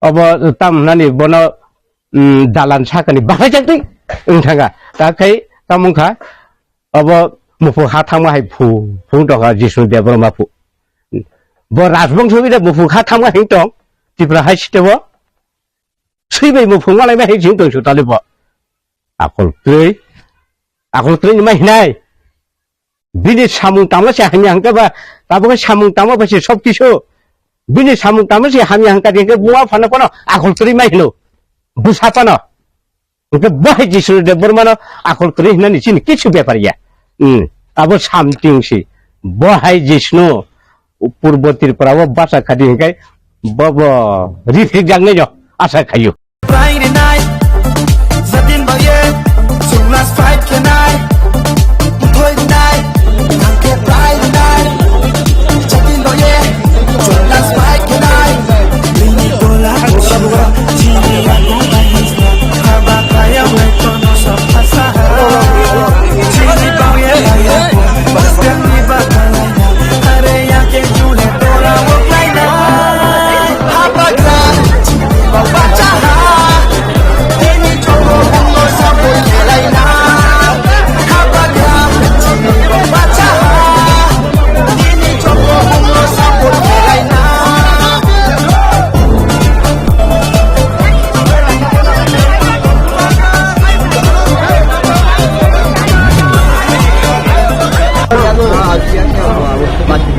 obo tam hwnani bono, mm, dalan sakani bahaijak twi wng thangkha. Ta khai tamo wngkha, obo muphung ha thangma hai phu, phung tongkha Jishnu Debbarma phu. Bo rajbongso bida muphung ha thangma hing tong, Tipra hai sitebo. Swi bai muphung malaima hai jing tong su talibo. Akol kwrwi, akol kwrwi ni ma hinai. Bini samung tangma se hamya hwnkhe ba, tabuk khe samung tangma ba se sob kisu. Bini samung tangma se hamya hwnkha di hwnkhe buma phano phano akol kwrwi ma hino. Bwsa phano. Hwnkhe bo hai Jishnu Debbarmano akol kwrwi hinani chini kisu bepar ya. Hmm. Abo something si. Bo hai Jishnu Purbo Tripura o bacha khadi hwnkhe bo, bo rifik jaknai jo asa khayu. Bai rinai, jadin baye, chwngla fight khenai, thoi rinai, angke bai rinai, jadin baye, chwngla fight khenai, bini tola, chini yakung bai hisna, haba kaya wai kono sa phasa ha, chini baye, baste ni ba kalaina, are yake jule tola wo kaina.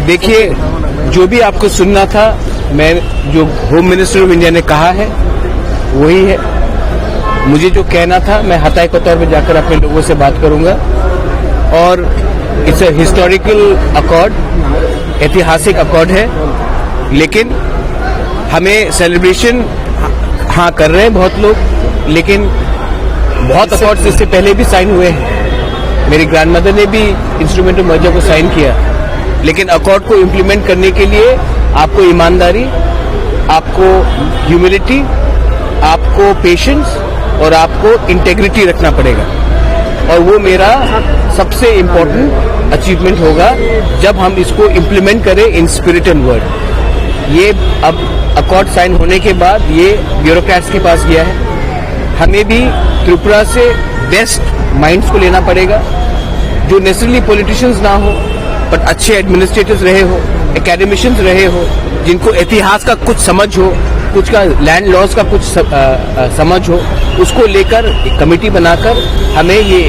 देखिए, जो भी आपको सुनना था, मैं, जो home minister of India ने कहा है, वही है। मुझे जो कहना था, मैं हताई कतौर में जाकर अपने लोगों से बात करूंगा। और इट्स अ हिस्टोरिकल अकॉर्ड, ऐतिहासिक अकॉर्ड है, लेकिन हमें सेलिब्रेशन, हाँ, कर रहे हैं बहुत लोग, लेकिन बहुत अकॉर्ड्स इससे पहले भी साइन हुए हैं। मेरी ग्रैंडमदर ने भी इंस्ट्रूमेंट ऑफ मर्जर को साइन किया, लेकिन अकॉर्ड को इम्प्लीमेंट करने के लिए आपको ईमानदारी, आपको ह्यूमिलिटी, आपको पेशेंस और आपको इंटेग्रिटी रखना पड़ेगा। और वो मेरा सबसे इम्पोर्टेंट अचीवमेंट होगा, जब हम इसको इम्प्लीमेंट करें इन स्पिरिट एंड वर्ड। ये अब अकॉर्ड साइन होने के बाद ये ब्यूरोक्रेट्स के पास गया है। हमें भी त्रिपुरा से बेस्ट माइंड्स को लेना पड़ेगा, जो नेसेसरली पॉलिटिशियंस ना हो, बट अच्छे एडमिनिस्ट्रेटर्स रहे हो, एकेडमिशियंस रहे हो, जिनको इतिहास का कुछ समझ हो, कुछ का लैंड लॉज का कुछ स-, अ, अ, समझ हो, उसको लेकर एक कमेटी बनाकर हमें ये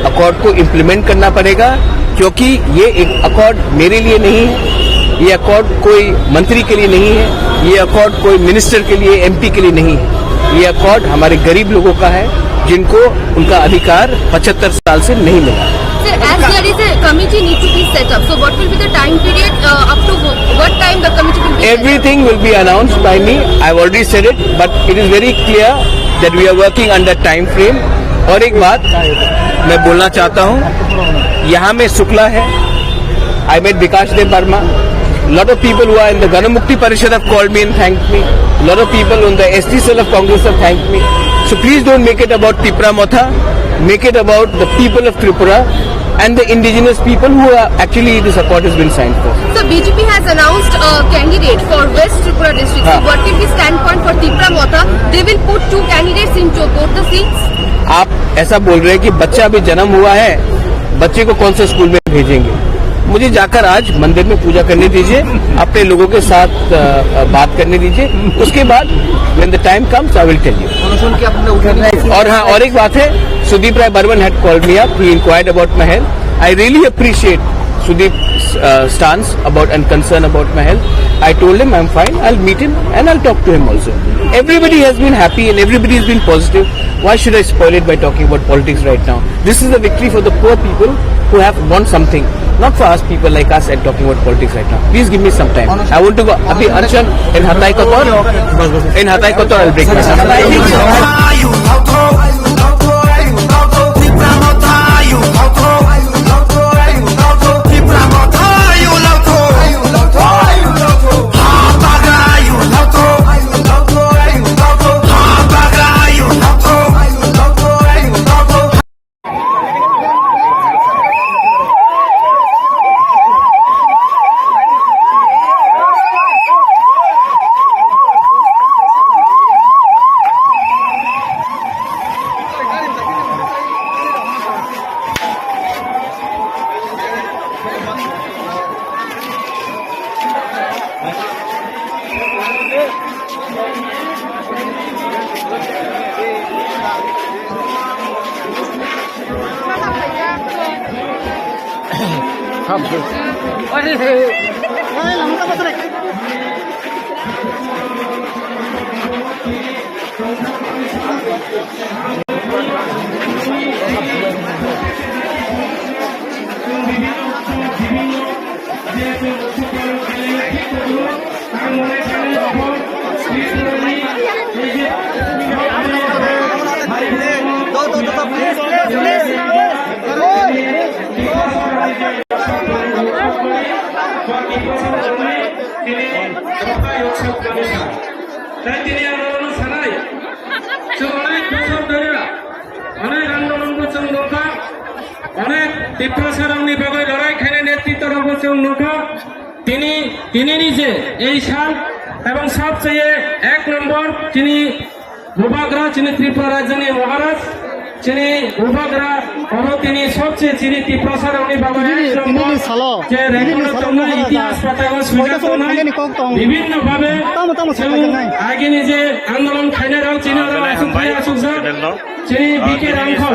अकॉर्ड को इम्प्लीमेंट करना पड़ेगा, क्योंकि ये एक अकॉर्ड मेरे लिए नहीं है, ये अकॉर्ड कोई मंत्री के लिए नहीं है, ये अकॉर्ड कोई मिनिस्टर के लिए, एमपी के लिए नहीं है। ये अकॉर्ड हमारे गरीब लोगों का है, जिनको उनका अधिकार पचहत्तर साल से नहीं मिला। Sir, as there is a committee need to be set up, so what will be the time period, uh, up to wh-, what time the committee will be set up? Everything will be announced by me. I've already said it, but it is very clear that we are working under time frame. और एक बात मैं बोलना चाहता हूँ, यहाँ में शुक्ला है, I met Bikash Deb Barma. Lot of people who are in the Ganamukti Parishad have called me and thanked me. Lot of people on the S T cell of Congress have thanked me. So please don't make it about Tipra Motha. Make it about the people of Tripura and the indigenous people who are actually this accord has been signed for. So B J P has announced a candidate for West Tripura district. So हाँ। What will be standpoint for Tipra Motha? They will put two candidates in to both the seats. आप ऐसा बोल रहे हैं कि बच्चा अभी जन्म हुआ है, बच्चे को कौन सा स्कूल में भेजेंगे? मुझे जाकर आज मंदिर में पूजा करने दीजिए, अपने लोगों के साथ, अ, अ, बात करने दीजिए, उसके बाद when the time comes, I will tell you. अनशन की आपने उठा नहीं? और हाँ, और एक बात है, Sudeep Rai Barman had called me up, he inquired about my health. I really appreciate Sudeep's, uh, stance about and concern about my health. I told him I'm fine, I'll meet him and I'll talk to him also. Everybody has been happy and everybody has been positive. Why should I spoil it by talking about politics right now? This is a victory for the poor people who have won something, not for us people like us and talking about politics right now. Please give me some time. I want to go. अभी अनशन in हताई कतौर, in हताई कतौर, I'll break my fast. Tei tini ang norokno sanai, chwng onek bosor dhoriya onek andolonbo chwng nukha, onek Tiprasarokni bagwi lorai khainai netritwarokbo chwng nukha. Tini, tinini je ei sal ebong sabcheye ek nombor tini Bubagra chini Tripura Rajyani Maharaj, chini Bubagra, oro tini sobse chini Tiprasa rokni bagwi tinini, ek nombor tinini salo, je tinini record salo tongnai, Maharaj itihas patao sujak tongnai, bibhinno bhabe tamo tamo chwng agini je andolon khainai rok chini oro aswk phai aswk jak, chini B K Rangkhol.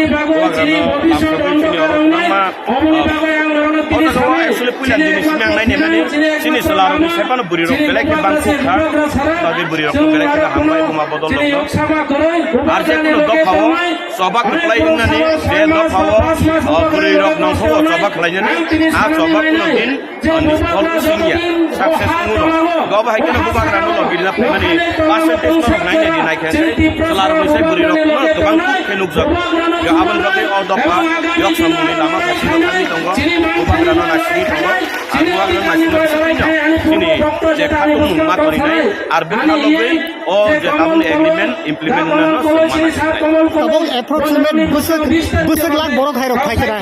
Bubagrano lamsogwi chini oro kwbangma, ah, o jaga o actually puila dini simi ang nainimani chini chwlarokni saiphano bwrwirok belai khe bangkuk kha, bagwi bwrwirokno belai kheno hambai buma bodol rokno. Ar je kunu dophao choba kwplai wngnani, je dophao, o, bwrwirok nongkhoro choba khlainani, a choba kunu din, o, nifol wngya, success wngno. Gobo hai kheno bubagrano logi rina phaimani percentage norok nainani naikhe, chwlarokni sai bwrwirokno kwbang khe nukjago. Yo, aboni bagwi o dopha yok samungni lama phasino thangwi tongo, bubagrano naisingwi tongo. Ang bubagrano naisingwi tongo, chini je khatungmung ma torinai, ar bwkha logwi o je tabukni agreement implement wngnano chwng ma naisingwi. Tabuk approximate bwswk, bwswk lakh borok hai rok phai khe nai.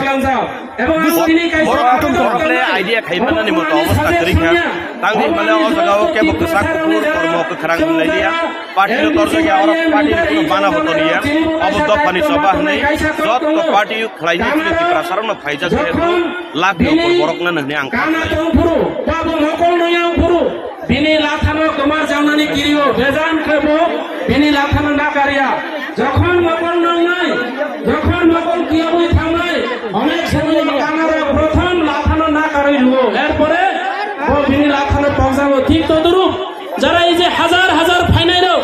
Bwswk borok kutung borok kha. Le idea khai manani moto obostha kwrwi kha. Tangwi mane o jaga o kebo kwchak kuphur kormo kwkhrang hinlai liya. Party no torjak ya, oro party ni kuno bana bo toniya. Obo dophani choba hinwi jotto party khlainai chini Tiprasa rokno phaijak jehetu lakh ni upor borok nani hinwi ang kha. Bini lathano kwmar jangnani kirio bejan khe bo bini lathano nakarya. Jokhon mokol nangnai, jokhon mokol kiyabwi thangnai, onek somoi kanaro prothom lathano nakarwi rwo. Erpore bo bini lathano pongjago. Thik todrup jara ei je hajar hajar phainairok,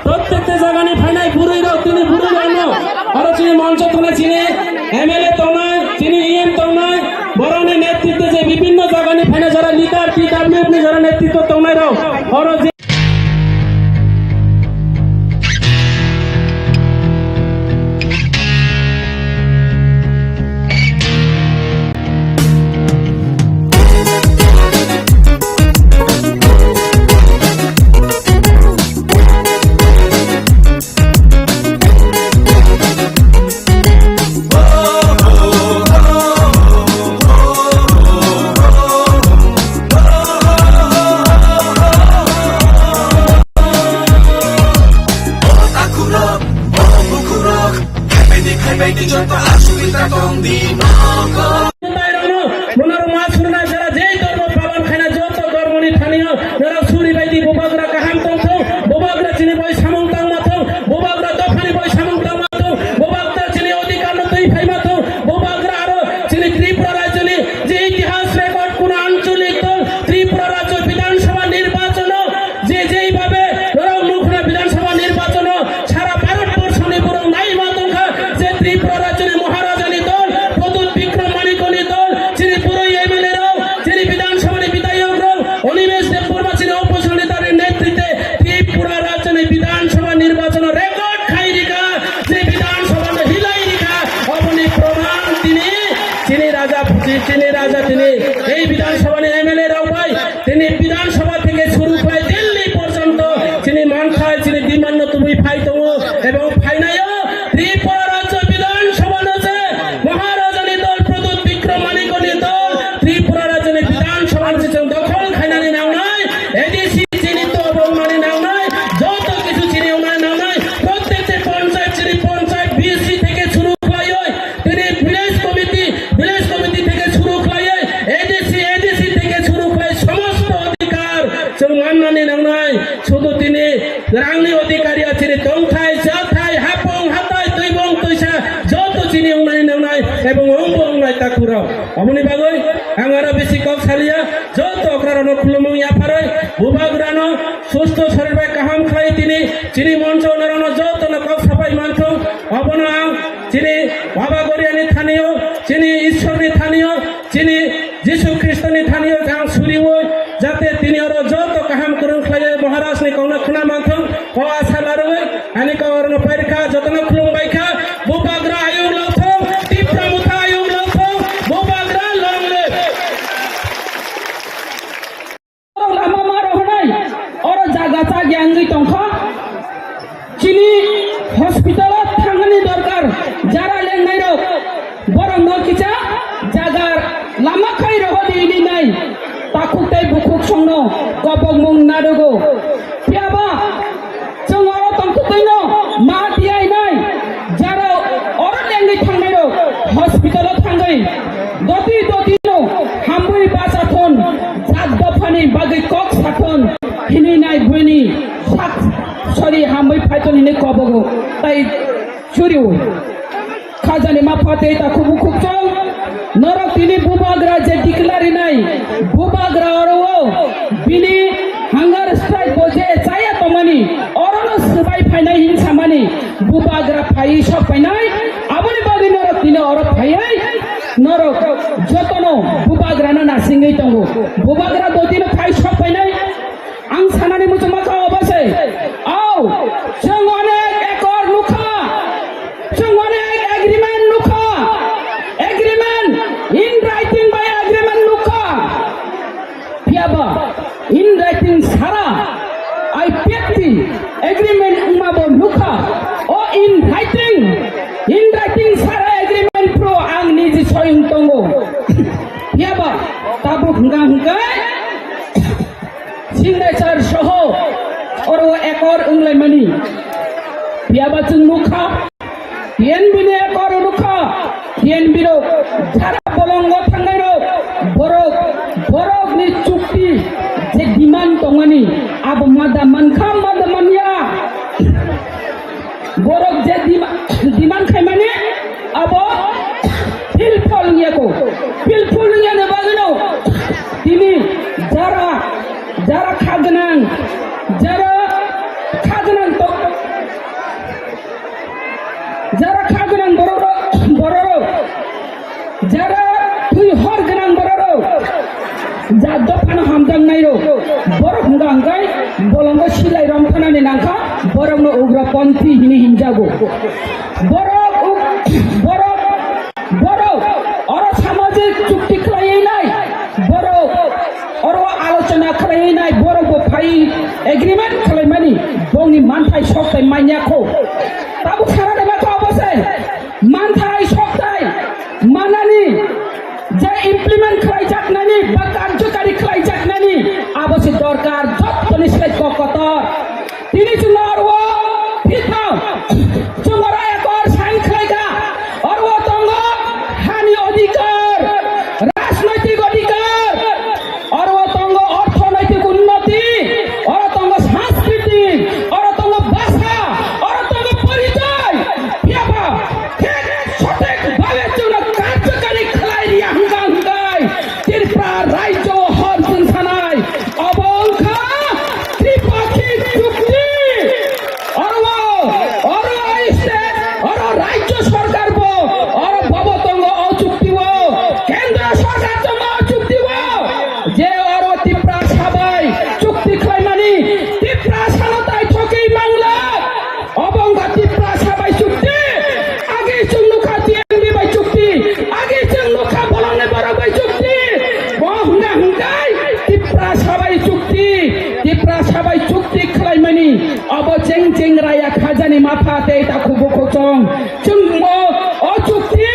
protekta jagani phainai bwrwirok, tini bwrwirokno oro chini moncho tongnai, chini M L A tongnai, chini E M tongnai, borokni netritwe je bibhinno jagani phainai jara leader, T W F ni jara netritwo tongnairok, oro je Chwng mannani nangnai, sudu tini rangni odhikari ya chini tongthai, chathai, hapong, hatai, twibong, twisa, joto chini wngnani nangnai, ebong wngbo wngnai takhurok. Aboni bagwi ang aro bisi kok saliya, joto okrarokno khulumung yapharwi, bubagrano susto sorir bai kaham khlai tini, chini moncho onorokno jotono kok sapai manthung, obono ang chini Baba Goriani thanio, chini Ishwarni thanio, chini Jisu Khristoni thanio ang suriwi, jate tini oro joto kaham kwrwng khlaiwi Maharajni kokno khna manthung, o asa larwi ani kok orono pairikha, jotono khulumbaikha, bubagra ayung longthung, Tipra Motha ayung longthung, bubagra long live. Lama ma rohonai, oro jaga chagya wngwi tongkha. Chini hospital o thangani dorkar, jara lengnai rok, borok no kisa jaga lama khai rohodi ini nai, takhuk tei bukhuk songno kobokmung nadogo. Phiyaba chwng oro tongthukgwino ma tiyai nai, jara oro lengwi thangnai rok hospital o thangwi doti doti no hamwi bacha thon, jat dophani bagwi kok sathon hinwi nai buini sak sori hamwi phaithon hinwi kobogo tai churiwi. Khajani ma phatwi ta khubu khukchang norok tini bubagra je declare rinai bubagra oro o bini hunger strike bo je chaya tongmani orono swbai phainai hin samani bubagra phaiwi sok phainai aboni bagwi norok tini oro phaiwi norok jotono bubagrano nasingwi tongo bubagra dotino phai sok phainai. Ang sanani muchungma kha obo se. Au, chwng onek ekor nukha. Chwng onek agreement nukha. Agreement, in writing bai agreement nukha. Phiyaba, in writing sara, I P F T agreement wngma bo nukha. O in writing, in writing sara agreement pro ang niji soyung tongo. Phiyaba, tabuk hwnkha hwnkhe, signature soho oro ekor wnglaimani. Phiyaba chwng nukha, T N B ni ekor nukha, T N B rok jara bolongo thangnai rok, borok, borok ni chukti je demand tongmani, abo mada mankha, mada manya. Borok je dima-, demand khaimani abo philphol wngya ko. Philphol wngya ni bagwino tini jara, jara kha gwnang, jara kha gwnang to-, jara kha gwnang borok, borok. Jara twi hor gwnang bororok, ja dophano hamjaknairok, borok hwnka hwnkhe bolongo silai romthanani nangkha, borokno ugraponthi hini hinjago. Borok uk-, borok, borok oro samajik chukti khlaiwi nai, borok oro alochona khlaiwi nai, borok bo phai agreement khlaimani, bongni manthai sokthai manya kho. Tabuk sana de ma kho obo se. Manthai sokthai manani je implement khlaijaknani ba karjokari khlaijaknani abo se dorkar jottoni slai kok kotor. Tini chwng oro phitno chwng oro ekor sign khlaikha, oro tongo hani odhikar, rajnoitik odhikar, oro tongo orthonoitik unnoti, oro tongo sanskriti, oro tongo bhasha, oro tongo porichoy. Phiyaba thik sothik bhabe chwngno karjokari khlai riya hwnkha hwnkhe Tripura rajyo hor chwng sanai. Obo wngkha tripakhik chukti. Oro, oro state, oro rajyo sorkar bo, oro bobo tongo o chukti o. Kendra sorkar tongo o chukti o. Je oro Tiprasa bai chukti khlaimani, Tiprasano tai thokwi mangla. Obo wngkha Tiprasa bai chukti. Agi chwng nukha T N B bai chukti. Agi chwng nukha bolongni borok bai chukti. Bo hwnka hwnkhe Tiprasa bai chukti. Tiprasa bai chukti khlaimani. Obo cheng cheng raya khajani mapha tei takhubo khochong. Chwng bo o chukti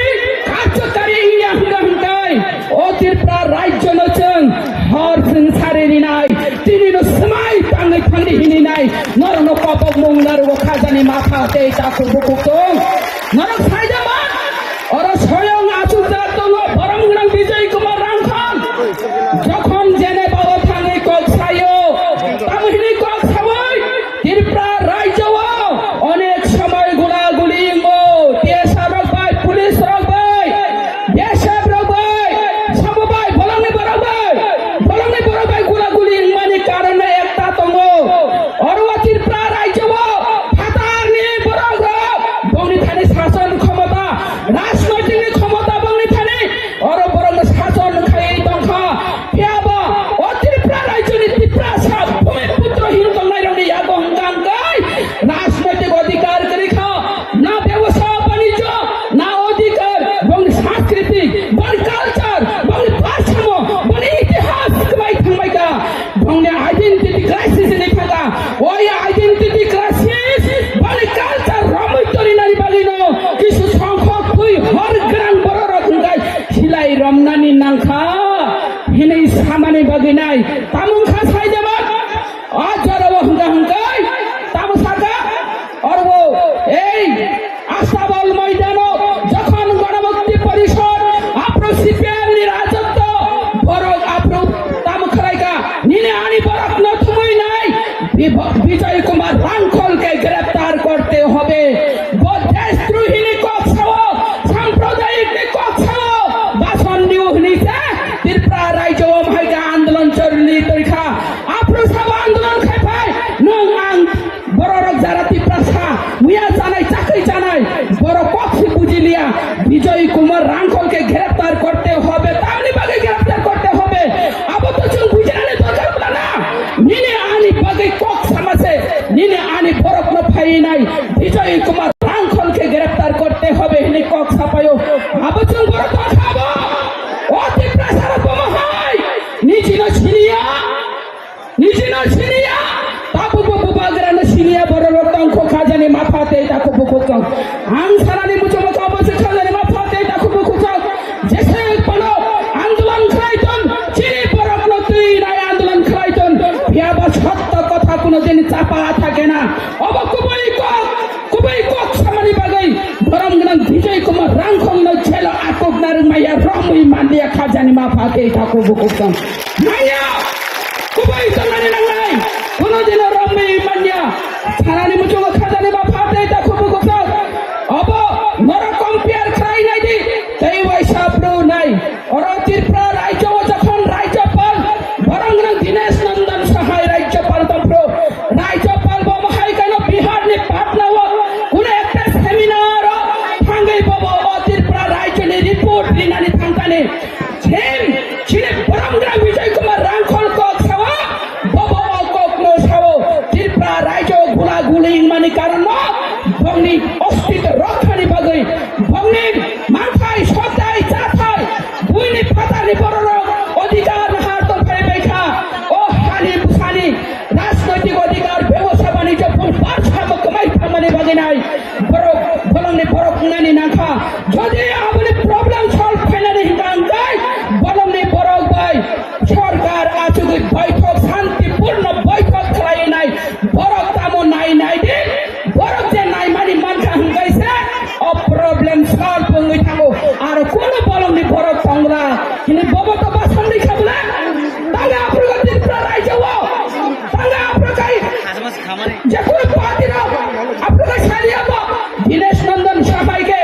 karjokari wngya hwnka hwnkhe o Tripura rajyono chwng hor chwng sari rinai, tinino swmai tangwi thangdi hininai, norokno kobokmung narugo khajani mapha tei takhuk bukhuk tong. Norok saijama, oro soyong achukjak tongo, borom gwnang Bijay Kumar Rangkhal. Jokhon Geneva o thangwi kok sayo, Identity crisis ni thangka, o ya identity crisis, bani culture romwi torinani bagwino kisu songkhok twi hor gwnang bororok hwnkhe silai romnani nangkha hinwi samani bagwi nai. Tamung kha saidema, o jorao hwnkha hwnkhe tamo saka, orbo ei Astabal moidano jokhon Ganamukti Porishod, aphuru C P M ni rajotwo, borok aphuru tamo khlaika, nini ani borokno thumui nai, Bib-, Bijoy Kumar Rangkhol ke greptar korte hobe. Bo deshdrohi ni kok sao, sampradayik ni kok sao, bason diu hini se, Tripura raijo o mahaika andolon choli toikha, aphuru sabo andolon khai phai, nwng ang Bororok jara Tiprasa, muya janai, chakri janai, borok kok si bujiliya, Bijoy Kumar Rangkhol ke greptar korte hobe, tamni bagwi greptar korte hobe, abo to chwng bujinani dorkar wngla na, nini ani bagwi kok sama se, nini ani borokno phainai, Bijoy Kumar Rangkhol ke greptar korte hobe hini kok sapayo, abo chwng borok tongkha abo, o Tiprasa rok bomo hai, nijino siniya, Nijino siniya, tabukbo bubagrano siniya, bororok tongkho khajani mapha tei takhuk bukhuk tong. Ang sanani muchungo tongbo se khajani mapha tei takhuk bukhuk tong. Jese phano andolon khlai ton, chini borokno twi nai andolon khlai ton. Phiya ba sotto kotha kuno din chapa thake na. Obo kubui kok. Kubui kok samani bagwi borom gwnang Bijoy Kumar Rangkhol no jelo atok narwk maya romwi manliya khajani mapha tei takhuk bukhuk tong. Maya kubui tongnani nangnai. Kono dino romwi manya. Sanani muchungo khajani mapha tei takhuk bukhuk tong. Obo norok compare khlai nai di. Tei waisa bru nai. Oro Tripura raijo o jokhon raichopal, borom gwnang Dinesh Nandan Sahai raichopal tongphuru, raichopal bo mohai kano Bihar ni Patna o kuno ekta seminar o thangwi bobo o Tripura raijo ni report rinani thangkani. Chim, chini borom gwnang Bijoy Kumar Rangkhol kok sawa, bobo o kok no sawo, Tripura raijo gula guli wngmani karon no bongni ostitw rokha ni bagwi, bongni manthai, sotai, chathai, buini phatarni bororok odhikar nahar tongphai bai kha. O hani bwsani rajnoitik odhikar, bebosa banijyo phung par samo kwmai thangmani bagwi nai borok, bolongni borok wngnani nangkha. Jodi aboni problem solve khainani hwnkha hwnkhe bolongni borok bai sorkar achugwi baithok, santipurno baithok khlaiwi nai borok tamo nai nai di. Borok je naimani mankha hwnkhe se o problem solve wngwi thango. Aro kunu bolongni borok tongla hini bobo to basandi khabla. Tangwi aphuru Tripura raijo o, tangwi aphuru kai je kunu party rok aphuru kai saliya bo Dinesh Nandan Sahai ke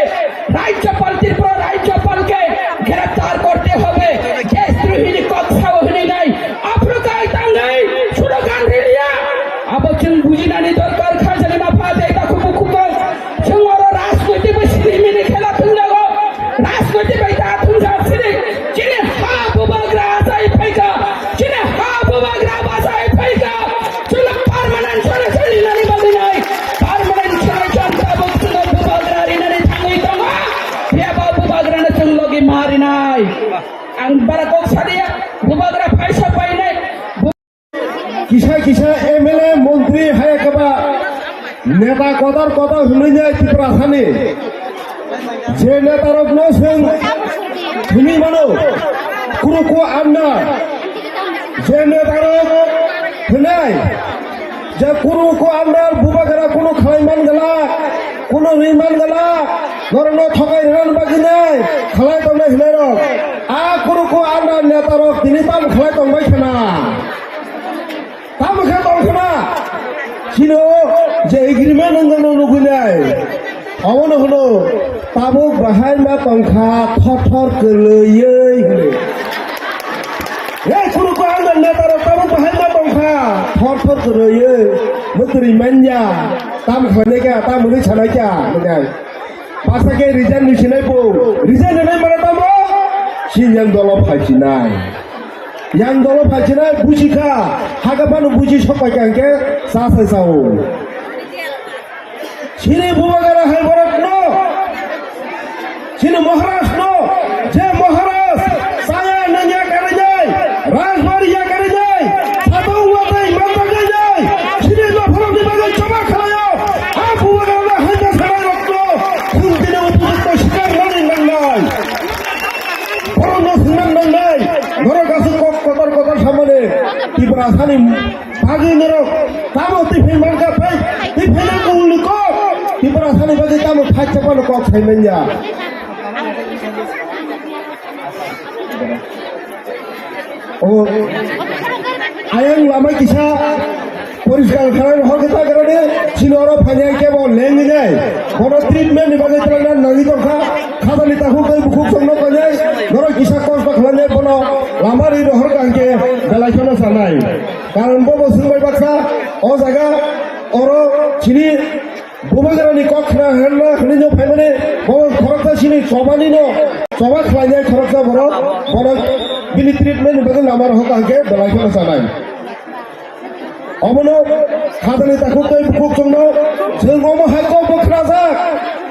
Rajyapal, Tripura Rajyapal ke giraftar korte hobe. Deshdrohi ni kok sao hwnwi nai. Aphuru kai tangwi slogan riliya. Abo chwng bujinani dorkar, khajani mapha tei takhuk bukhuk tong. Chwng oro rajnoitik bai sini mini khela thwngjago. Rajnoitik bai ta thwngjak sini. Chini ha bubagra achai phaikha. Chini ha bubagra bachai phaikha. Chwngno permanent solution rinani bagwi nai. Permanent solution tabuk chwngno bubagra rinani thangwi tongo. Phiya ba bubagrano chwng logi ma rinai. Ang bara kok sadiya, bubagra phaisa painai. Kisa kisa M L A, montri hai khe ba neta kotor kotor hwnwi nai Tiprasani. Je netarokno chwng hwnwi mano, kuruku anda. Je netarok hwnai, je kuruku anda bubagra kunu khlai man glak, kunu rwi man glak, norokno thokai rwna bagwi nai khlai tongnai hwnairok. A kuruku anda netarok tini tamo khlai tongbai khna. Tamo khe tong khna? Chini o je agreement wngkha no nugwi nai. Omono hwno tabuk bahai ma tong kha thor thor kwlwiyui hwnwi. Ei khurukgo ang neta rok tabuk bahai ma tong kha thor thor kwlwiyui. Mwtwrwi manya tam khlainai kha tam hwnwi sanai kha hwnwi. Basa khe resign ni sinai bo. Resign ni nai mane tamo? Chini yang dolo phai sinai. Yang dolo phai sinai buji kha. Haka phano buji sok pai kha hwnkhe cha sai sao. Chini bubagra hai borok no. Chini Maharaj no. Je Maharaj saya nanya karinai. Rajbari ya karinai. Satong watwi Tiprasani bagwi norok tamo twi phai mankha phai, twi phaina kongni kok. Tiprasani bagwi tamo thai chapano kok sai manya. O, ayang lama kisa poriskar khlai hor kisa garani, chini oro phainai kebo lengwi nai. Bono treatment ni bagwi twlangna nangwi tongkha. Khadani takhuk tei bukhuk chongno khainai. Norok kisa kosto khlainai bono lama ri rohor kangke belai kheno sanai. Karon bobo swngbai baksa o jaga oro chini Bubagrani kok khna hwnna hwnwi no phaimani, bo khoroksa sini chobani no, choba khlainai khoroksa borok, borok bini treatment ni bagwi lama rohor kangke belai kheno sanai. Omono khadani takhuk tei bukhuk chongno, chwng omo hai kok bo khnajak,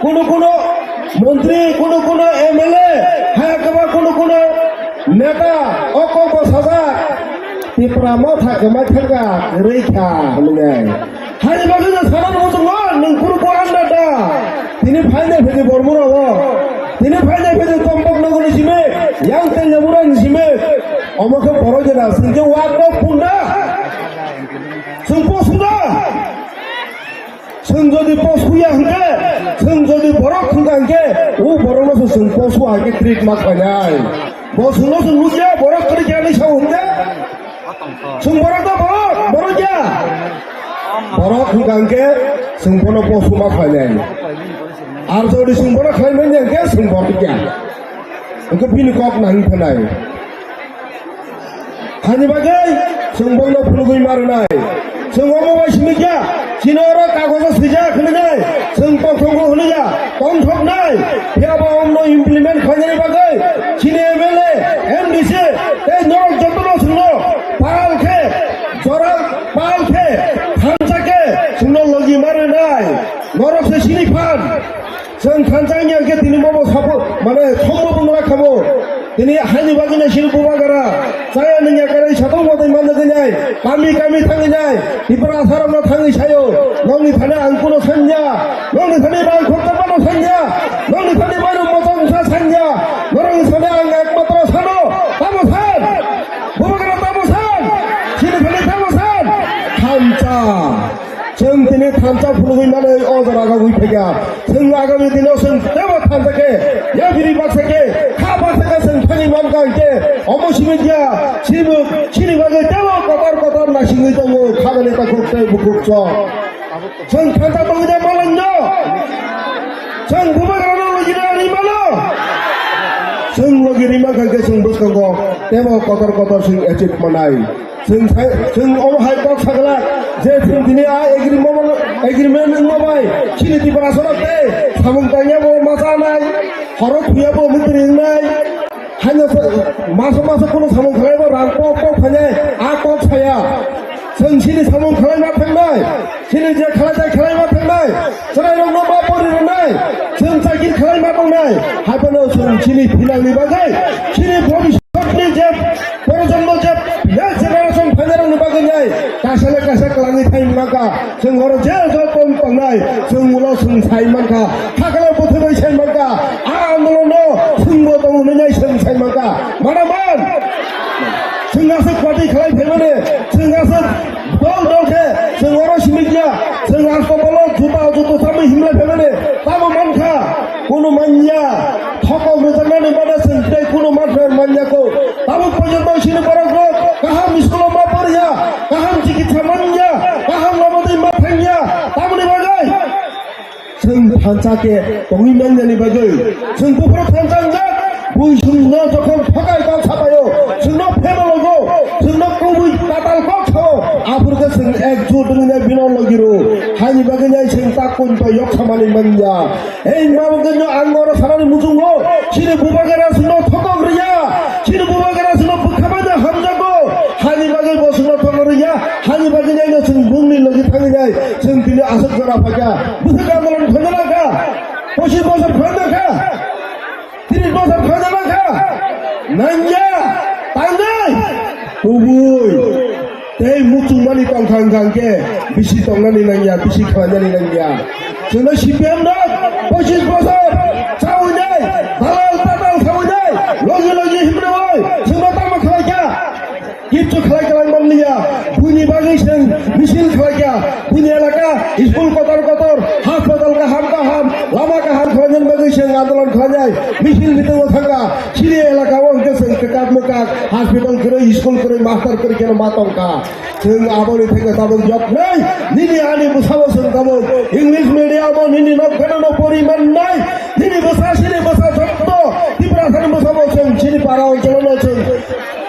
kunu kunu montri, kunu kunu M L A, hai khe ba kunu kunu neta, o kok bo sajak, Tipra motha kwmai thangkha, rwikha, hwnwi nai. Haini bagwi no sana muchungo, nwng kunu bo anda da. Tini phainai phidi bormura o. Tini phainai phidi tombok nogoni simi, yang tei yamura ni simi. Omo khe borok jena, singke wak no punda. Sing po suda. Sing jodi po suya hingke, sing jodi borok hingka hingke, u borok no sing po su hingke treat ma khainai. Bo sing no sing nukya, borok kri kya ni sa hingke. Chwng borok da borok, borok ya. Borok hwnkha hwnkhe chwng bono post ma khlainai. Ar jodi chwng borok khlai manya hwnkhe chwng borok ya. Hwnkhe bini kok nang phenai. Hani bagwi chwng bono phulugwi ma rwnai. Chwng omo bai simi kya? Chini oro kagojo swijak hwnwi nai, chwng tongthokgo hwnwi ya, tongthoknai, phiya ba omno implement khlainani bagwi chini M L A, M D C tei norok jotono chwngno pal khe, jora pal khe, thansa khe chwngno logi ma rwnai, norok se chini phan. Chwng thansa wngya khe tini bobo sapo, mane, sombo bwngla khabo. Tini haini bagwino sini bubagra. Chaya nungya karai satong bodai manjagwi nai. Kami kami thangwi nai. Tipra asarokno thangwi sayo. Nongni thani ang kuno sanya. Nongni thani bai khorta pano sanya. Nongni thani bai mochong sa sanya. Norokni thani ang ekmatro sano. Tamo san. Bubagra tamo san. Sini thani tamo san. Thansa. Chwng tini thansa phunugwi manwi o jora gagwi phaikha. Chwng agami dino chwng tebo thansa khe, yabiri baksa khe, kha baksa khe chwng thangwi mankha hwnkhe, omo simi kya, chini, chini bagwi tebo kotor kotor nasingwi tongo, khagani takhuk tei bukhuk chok. Chwng thansa tongwi da malangno. Chwng bubagrano logi da rimano. Chwng logi rima kha khe chwng bwskango tebo kotor kotor chwng achieve manai. Chwng sai, chwng omo hai kok sagla je chwng tini a agreement, agreement wngma bai chini Tiprasa rok tei samung tangya bo ma chanai, horo thuya bo mwtri wngnai, haino sa-, maso maso kuno samung khlai bo rang pok pok phainai, a kok saya. Chwng chini samung khlai ma thangnai, chini je khlai tai khlai ma thangnai, chwrai rok no ma pori rwnai, chwng chakir khlai ma tongnai, hai phano chwng chini phinang ni bagwi, chini bhobishyot ni je Projonmo je next generation phainairokni bagwi nai kaisa le kaisa kwlangwi thai mankha. Chwng oro je joto tongnai, chwng ulo chwng sai mankha. Hakhe le bwthwrwi sai mankha. A andolono chwngbo tongo hwnwi nai chwng sai mankha. Mana man? Chwng aswk party khlai phaimani, chwng aswk dol dol khe chwng oro simi ya. Chwng aswk bolo juta juta chamwi himlai phaimani. Tamo mankha? Kunu manya. Thokok rwjaknani bade chwng tei kunu manthar manya ko. Tabuk porjonto chini borok rok kaham school o ma poriya, kaham chikitsa manya, kaham lama twi ma thangya. Tamoni bagwi chwng thansa khe tongwi manyani bagwi chwng buphuru thansa wngjak. Bui chwngno jokhon thokai kok sapaio, chwngno phema logo, chwngno kubui tatal kok sao, aphuru khe chwng ekjut wngwi bino logi rw. Haini bagwi nai chwng tak kunto yok samani manya. Ei mabukgwnyo ang oro sanani muchungo, chini bubagra chwngno thokok rwya, chini bubagra chwngno bwkha bai hamjago, hani bagwi bo chwngno thokok rwya, hani bagwi naino chwng bungni logi thangwi nai, chwng tini aswk jora phaikha, bwswk andolon khaina langkha, pochis bosor khaina langkha, tris bosor khaina langkha, nangya, tangnai, kubui. Tei muchungmani tongkha wngkha hwnkhe bisi tongnani nangya, bisi khlainani nangya. Chwngno C P M no pochis bosor chawi nai, dalal tatal chawi nai, logi logi himrwi, chwngno tamo khlaikha? Kichu khlai kwlangma Ya, buini bagwi chwng misil khlaikha, buini elaka school kotor kotor, hospital kaham kaham, lama kaham khlainani bagwi chwng andolon khlainai, misil bitingo thangkha, chini elaka o hwnkhe chwng kwkak mwkak, hospital kwrwi, school kwrwi, master kwrwi kheno ma tongkha. Chwng aboni theke tabuk yoknai, nini ani bwsabo chwng tabuk English medium o nini nok phano no pori mannai, nini bwsa chini bwsa jotto, Tiprasani bwsabo chwng chini para oncholono chwng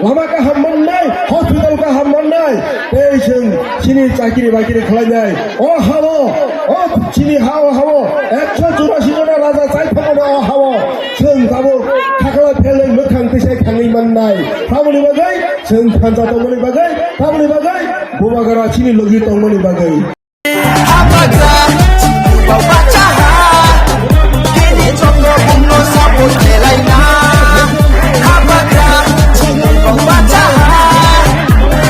lama kaham mannai, hospital kaham mannai, tei chwng chini chakiri bakiri khlainai. O hao, o chini hao hao, ekso churasi jona raja chai thangmani o hao, chwng tabuk khakla phelwi mwkhang tisai thangwi mannai. Tamoni bagwi, chwng thansa tongmani bagwi, tamoni bagwi, Bubagra chini logi tongmani bagwi. Habagra, chini bau bachaha, tini chongo bumno sabo khelaina. Habagra, chini bau bachaha,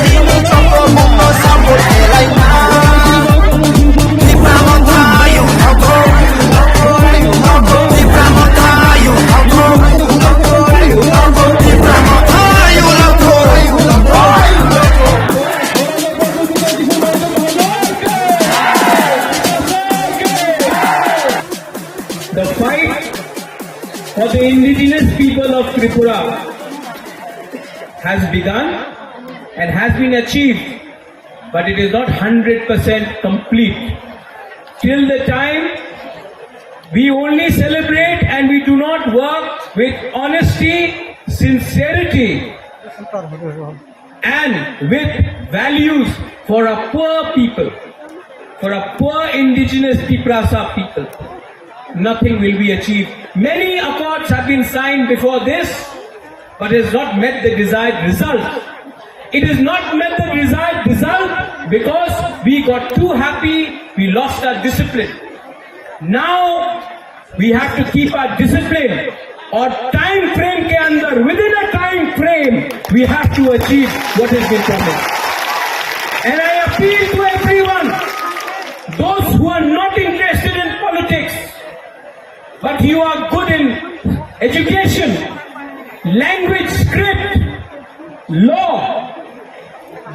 tini chongo bumno sabo khelaina. Tipra motha, you know, Tipra motha, you know, Tipra motha, you know. The fight for the indigenous people of Tripura has begun and has been achieved, but it is not hundred percent complete. Till the time we only celebrate and we do not work with honesty, sincerity, and with values for a poor people, for a poor indigenous Tiprasa people, nothing will be achieved. Many accords have been signed before this, but has not met the desired result. It has not met the desired result because we got too happy, we lost our discipline. Now, we have to keep our discipline or time frame ke andar, within a time frame, we have to achieve what has been promised. And I appeal to everyone, those who are not interested in politics, but you are good in education, language, script, law,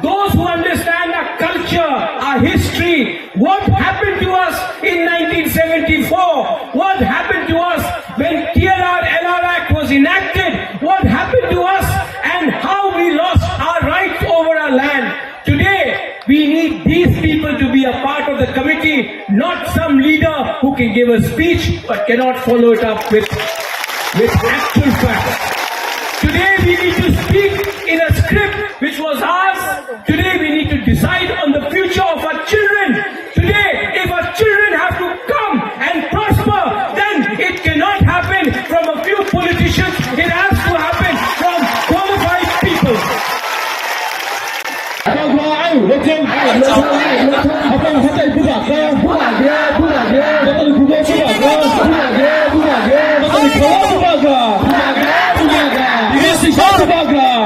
those who understand our culture, our history, what happened to us in nineteen seventy-four, what happened to us when T R R L R Act was enacted, what happened to us and how we lost our rights over our land. Today, we need these people to be a part of the committee, not some leader who can give a speech but cannot follow it up with, with actual facts. Today, we need to speak in a script which was ours. Today, we need to decide on the future of our children. Today, if our children have to come and prosper, then it cannot happen from a few politicians. It has to happen from qualified people.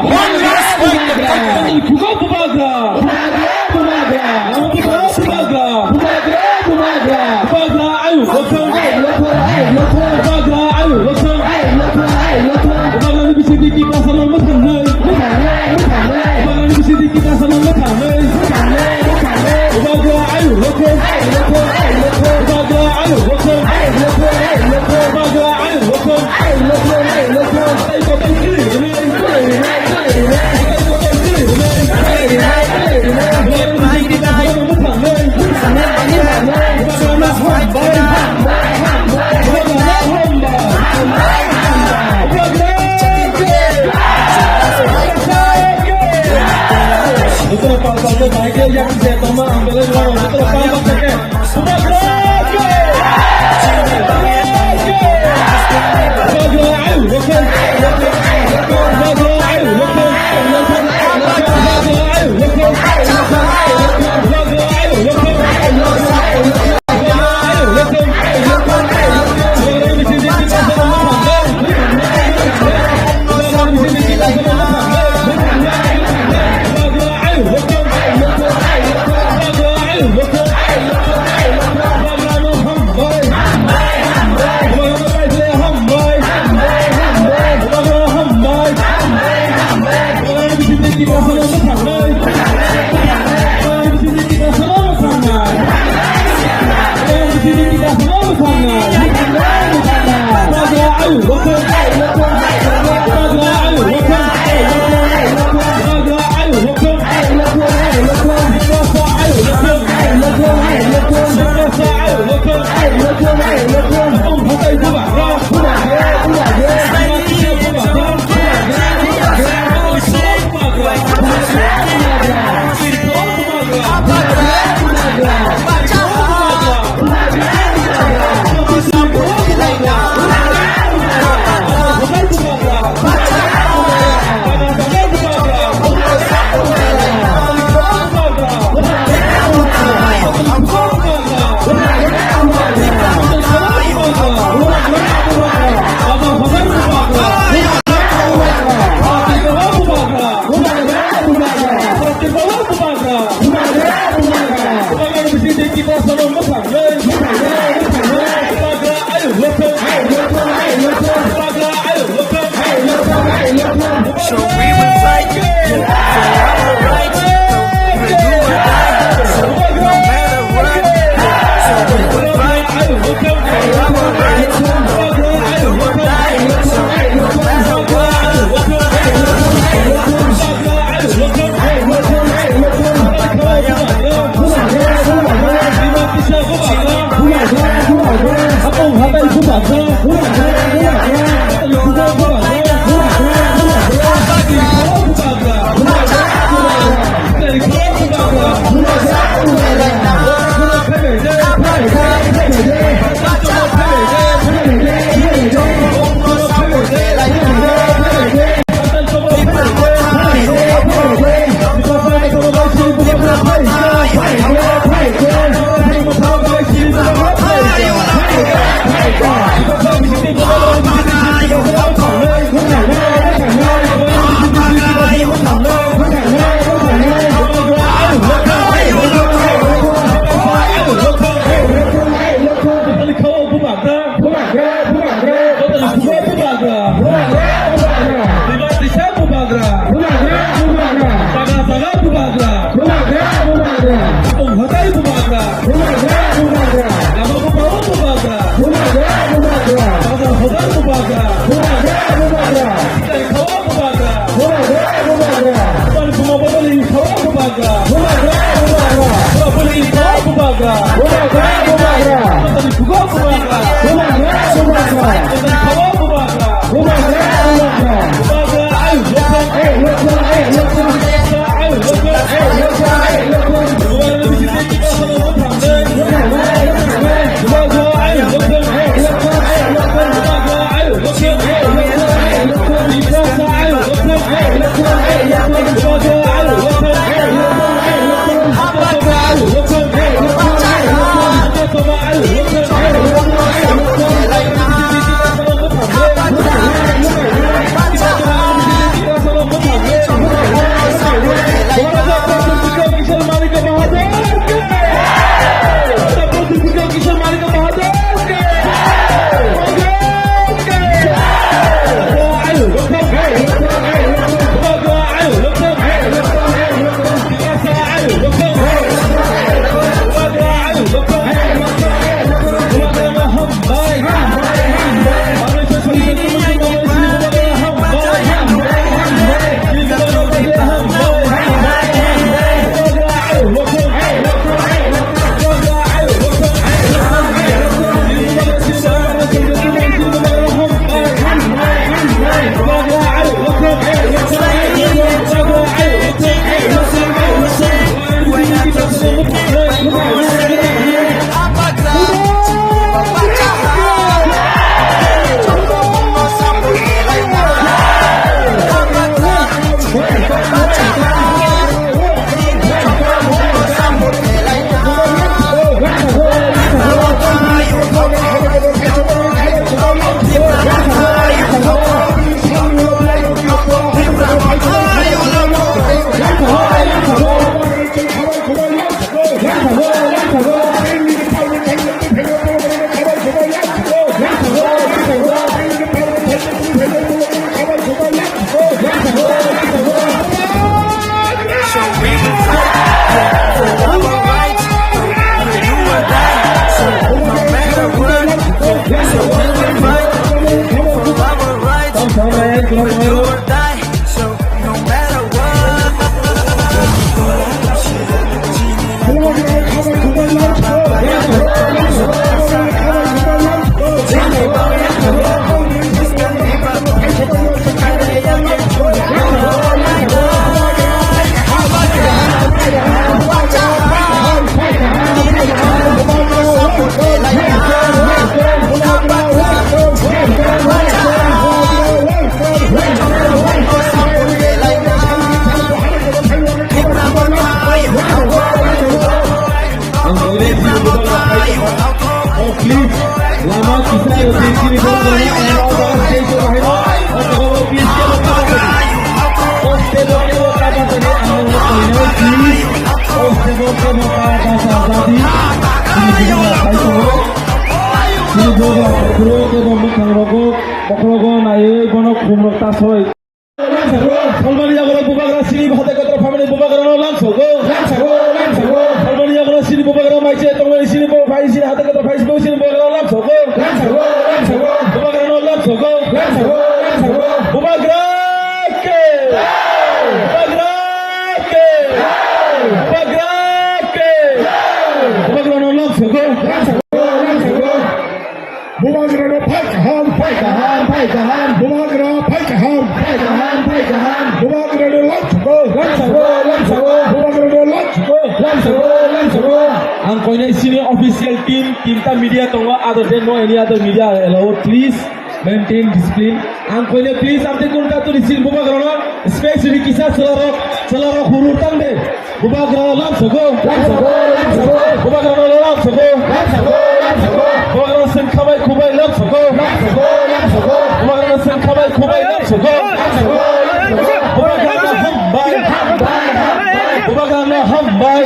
One last point. So we will fight for our rights. We will do or die. So no matter what. So we will fight for our rights. We will do or die. So no matter what. Bubagra, bubagra, bubagra. Bubagra, bubagra. Bubagra, bubagra. Bubagra, bubagra. Bubagra, bubagra. Tonghatai bubagra. Bubagra, bubagra. Lama bubagra bubagra. Bubagra, bubagra. Bazar hodar bubagra. Bubagra, bubagra. Fitai khawa bubagra. Bubagra, bubagra. Bubagra, bubagra. Bubagra, bubagra. Bubagra, bubagra. Bubagra, bubagra. Bubagra, bubagra. Bubagra, bubagra. So we will fight for our rights. We do or die. So no matter what. So we will fight for our rights. We do or die. So no matter what. Ang boleh video bukan apa itu. Oh, please. Lama kita yang tinggi di bawah ini, orang orang station lain. Atau kalau please, dia mau apa tadi? Oh, dia mau apa tadi? Ang mau apa ini? Please. Bokhorogo naiwi bono khumrok tasoi. Salmani yago bubagra sini hate kotor family bubagra no lamsogo. Salmani yago sini bubagra maiche tongmani sini bo phai sini hate kotor phai sini bubagra no lamsogo. Bubagra no lamsogo. Bubagra ke. Bubagra ke. Bubagra ke. Bubagra no lamsogo. Bubagra no phai kaham, phai kaham, phai kaham. Bubagra phai kaham, phai kaham, phai kaham. Bubagra no lamsogo. Lamsogo, lamsogo. Bubagra no lamsogo. Lamsogo, lamsogo. Ang koinai sini official team, tinta media tongo, other than no any other media allowed. Please maintain discipline. Ang koinai please, ang te kun ta tuni sini bubagra no, especially kisa selarok, selarok hurur tang de. Bubagra lamsogo. Lamsogo, lamsogo. Bubagra lamsogo. Lamsogo, lamsogo. Bubagra sengkhabai khubai lamsogo. Lamsogo, lamsogo. Bubagra sengkhabai khubai lamsogo. Lamsogo, lamsogo. Bubagra no hambai. Hambai, hambai. Bubagra no hambai. Hambai,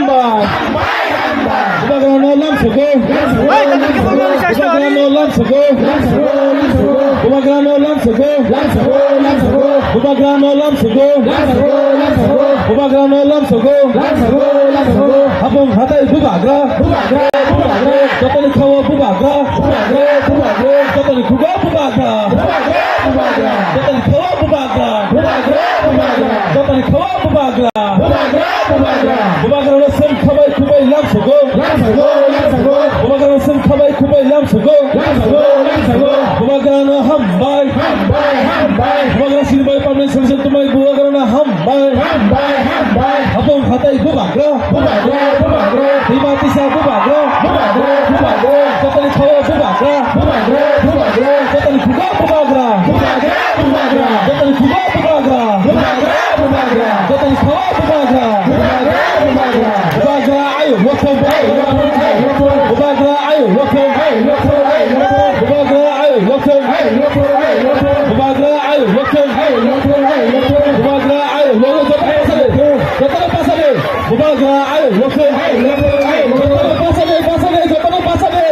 hambai. Hambai, hambai. Bubagra no lamsogo. Lamsogo, lamsogo. Bubagra no lamsogo. Lamsogo, lamsogo. Bubagra no lamsogo. Lamsogo, lamsogo. Bubagra no lamsogo. Lamsogo, lamsogo. Bubagra no lamsogo. Lamsogo, lamsogo. Hapung hatai bubagra. Bubagra, bubagra. Jotoni khawa bubagra. Bubagra, bubagra. Jotoni khuga bubagra. Bubagra, bubagra. Jotoni khawa bubagra. Bubagra, bubagra. Jotoni khawa bubagra. Bubagra, bubagra. Bubagra no sengkhabai khubai lamsogo. Lamsogo, lamsogo. Bubagra no sengkhabai khubai lamsogo. Lamsogo, lamsogo. Bubagra no hambai. Hambai, hambai. Bubagra sinibai pamni sengsen tumai bubagra no hambai. Hambai, hambai. Hapung hatai bubagra. Bubagra, bubagra. Bima tisa bubagra. Bubagra, bubagra. Jotoni khawa bubagra. Bubagra, bubagra. Jotoni khuga bubagra. Bubagra, bubagra. Jotoni khuga bubagra. Bubagra, bubagra. Jotoni khawa bubagra. Bubagra, bubagra. Bubagra ayo lokhom. Ayo lokhom, ayo lokhom. Bubagra ayo lokhom. Ayo lokhom, ayo lokhom. Bubagra ayo lokhom. Ayo lokhom, ayo lokhom. Bubagra ayo lokhom. Ayo lokhom, ayo lokhom. Bubagra ayo lokhom. Jotono pasade. Jotono pasade. Bubagra ayo lokhom. Ayo lokhom, ayo lokhom. Jotono pasade, pasade, jotono pasade.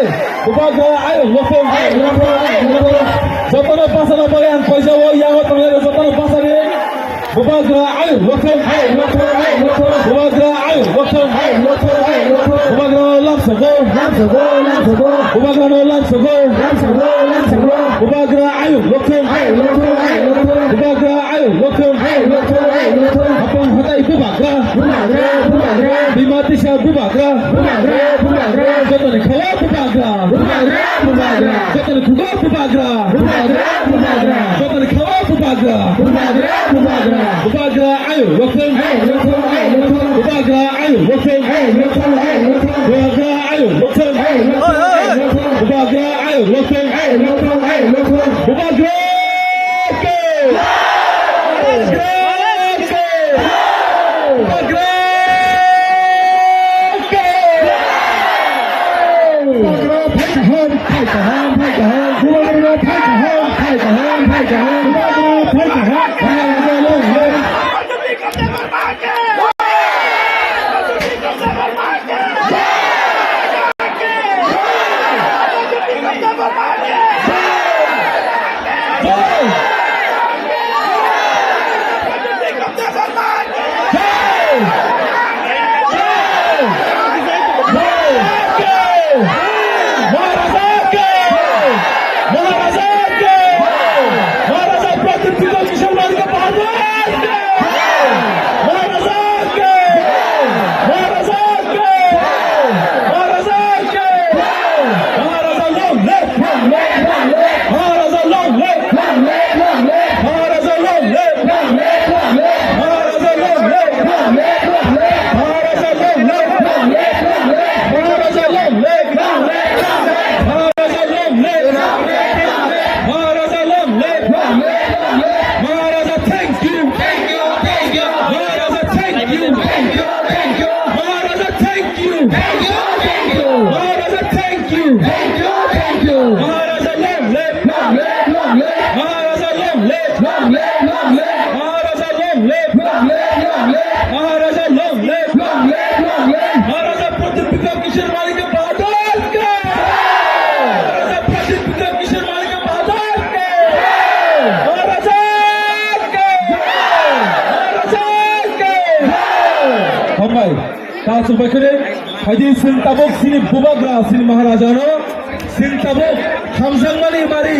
Bubagra ayo lokhom. Ayo lokhom, ayo lokhom. Jotono pasana bagwi ang koisa o yango tongnai jotono pasade. Bubagra ayo lokhom. Ayo lokhom, ayo lokhom. Bubagra ayo lokhom. Ayo lokhom, ayo lokhom. Bubagra lamsogo. Lamsogo, lamsogo. Bubagra no lamsogo. Lamsogo, lamsogo. Bubagra ayo lokhom. Ayo lokhom, ayo lokhom. Bubagra ayo lokhom. Ayo lokhom, ayo lokhom. Hapung hatai bubagra. Bubagra, bubagra. Bima tisa bubagra. Bubagra, bubagra. Jotoni khawa bubagra. Bubagra, bubagra. Jotoni khuga bubagra. Bubagra, bubagra. Jotoni khawa bubagra. Bubagra, bubagra. Bubagra ayo lokhom. Ayo lokhom, ayo lokhom. Bubagra ayo lokhom. Ayo lokhom, ayo lokhom. Bubagra ayo lokhom. Ayo lokhom, ayo lokhom. Bubagra ayo lokhom. Ayo lokhom, ayo lokhom. Bubagra ke. Bubagra ke. Bubagra ke. Bubagra phai kaham, phai kaham, phai kaham. Bubagra phai kaham, phai kaham, phai kaham. Bubagra phai kaham, phai kaham. Maharaja long live! Long live! Long live! Maharaja long live! Long live! Long live! Maharaja long live! Long live! Long live! Maharaja long live! Long live! Long live! Maharaja long live! Long live! Long live! Maharaja long live! Long live! Long live! Maharaja long live! Long live! Long live! Maharaja long live! Long live! Long live! Maharaja, thank you! Thank you! Thank you! Maharaja, thank you! Thank you! Thank you! Maharaja, thank you! Thank you! Thank you! Maharaja, thank you! Thank you! Thank you! Maharaja, long live! Long live! Long live! Maharaja, long live! Long live! Long live! Maharaja, long live! Long live! Long live! Kasu bakhre, haidi sing tabuk sini bubagra sini Maharaja no, sing tabuk hamjangmani mari,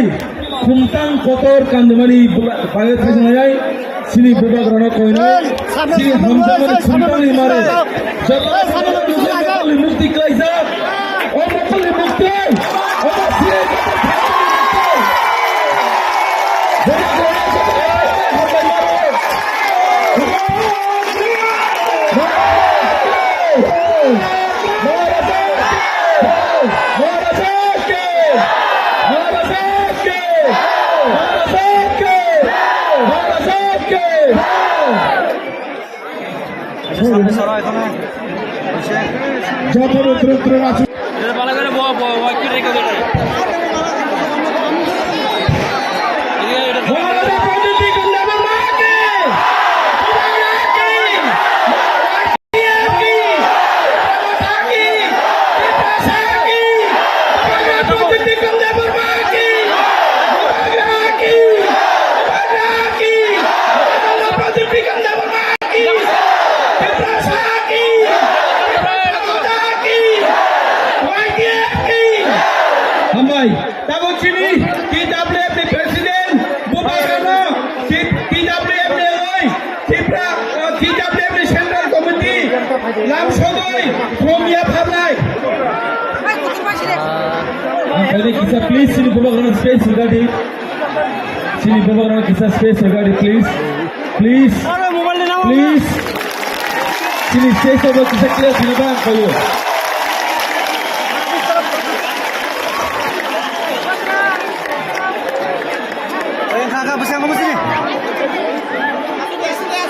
khumtang kotor kandimani bubagra, bayo thajnai, sini bubagra no koino, sini hamjangmani khumtangni mari, joto mukti klaijak, o mukti mukti, o mukti. Joto rwtrwk rwk aswk. Hambai, tabuk chini T W F ni president, bubagrano, T W F ni loi, Tipra, uh, T W F ni Central Committee, lam sogoi, from yapharnai. Ang kani kisa please, chini bubagrano space hwgadi. Chini bubagrano kisa space hwgadi, please. Please. Please. Chini stage o kisa clear khwna ba ang koyo.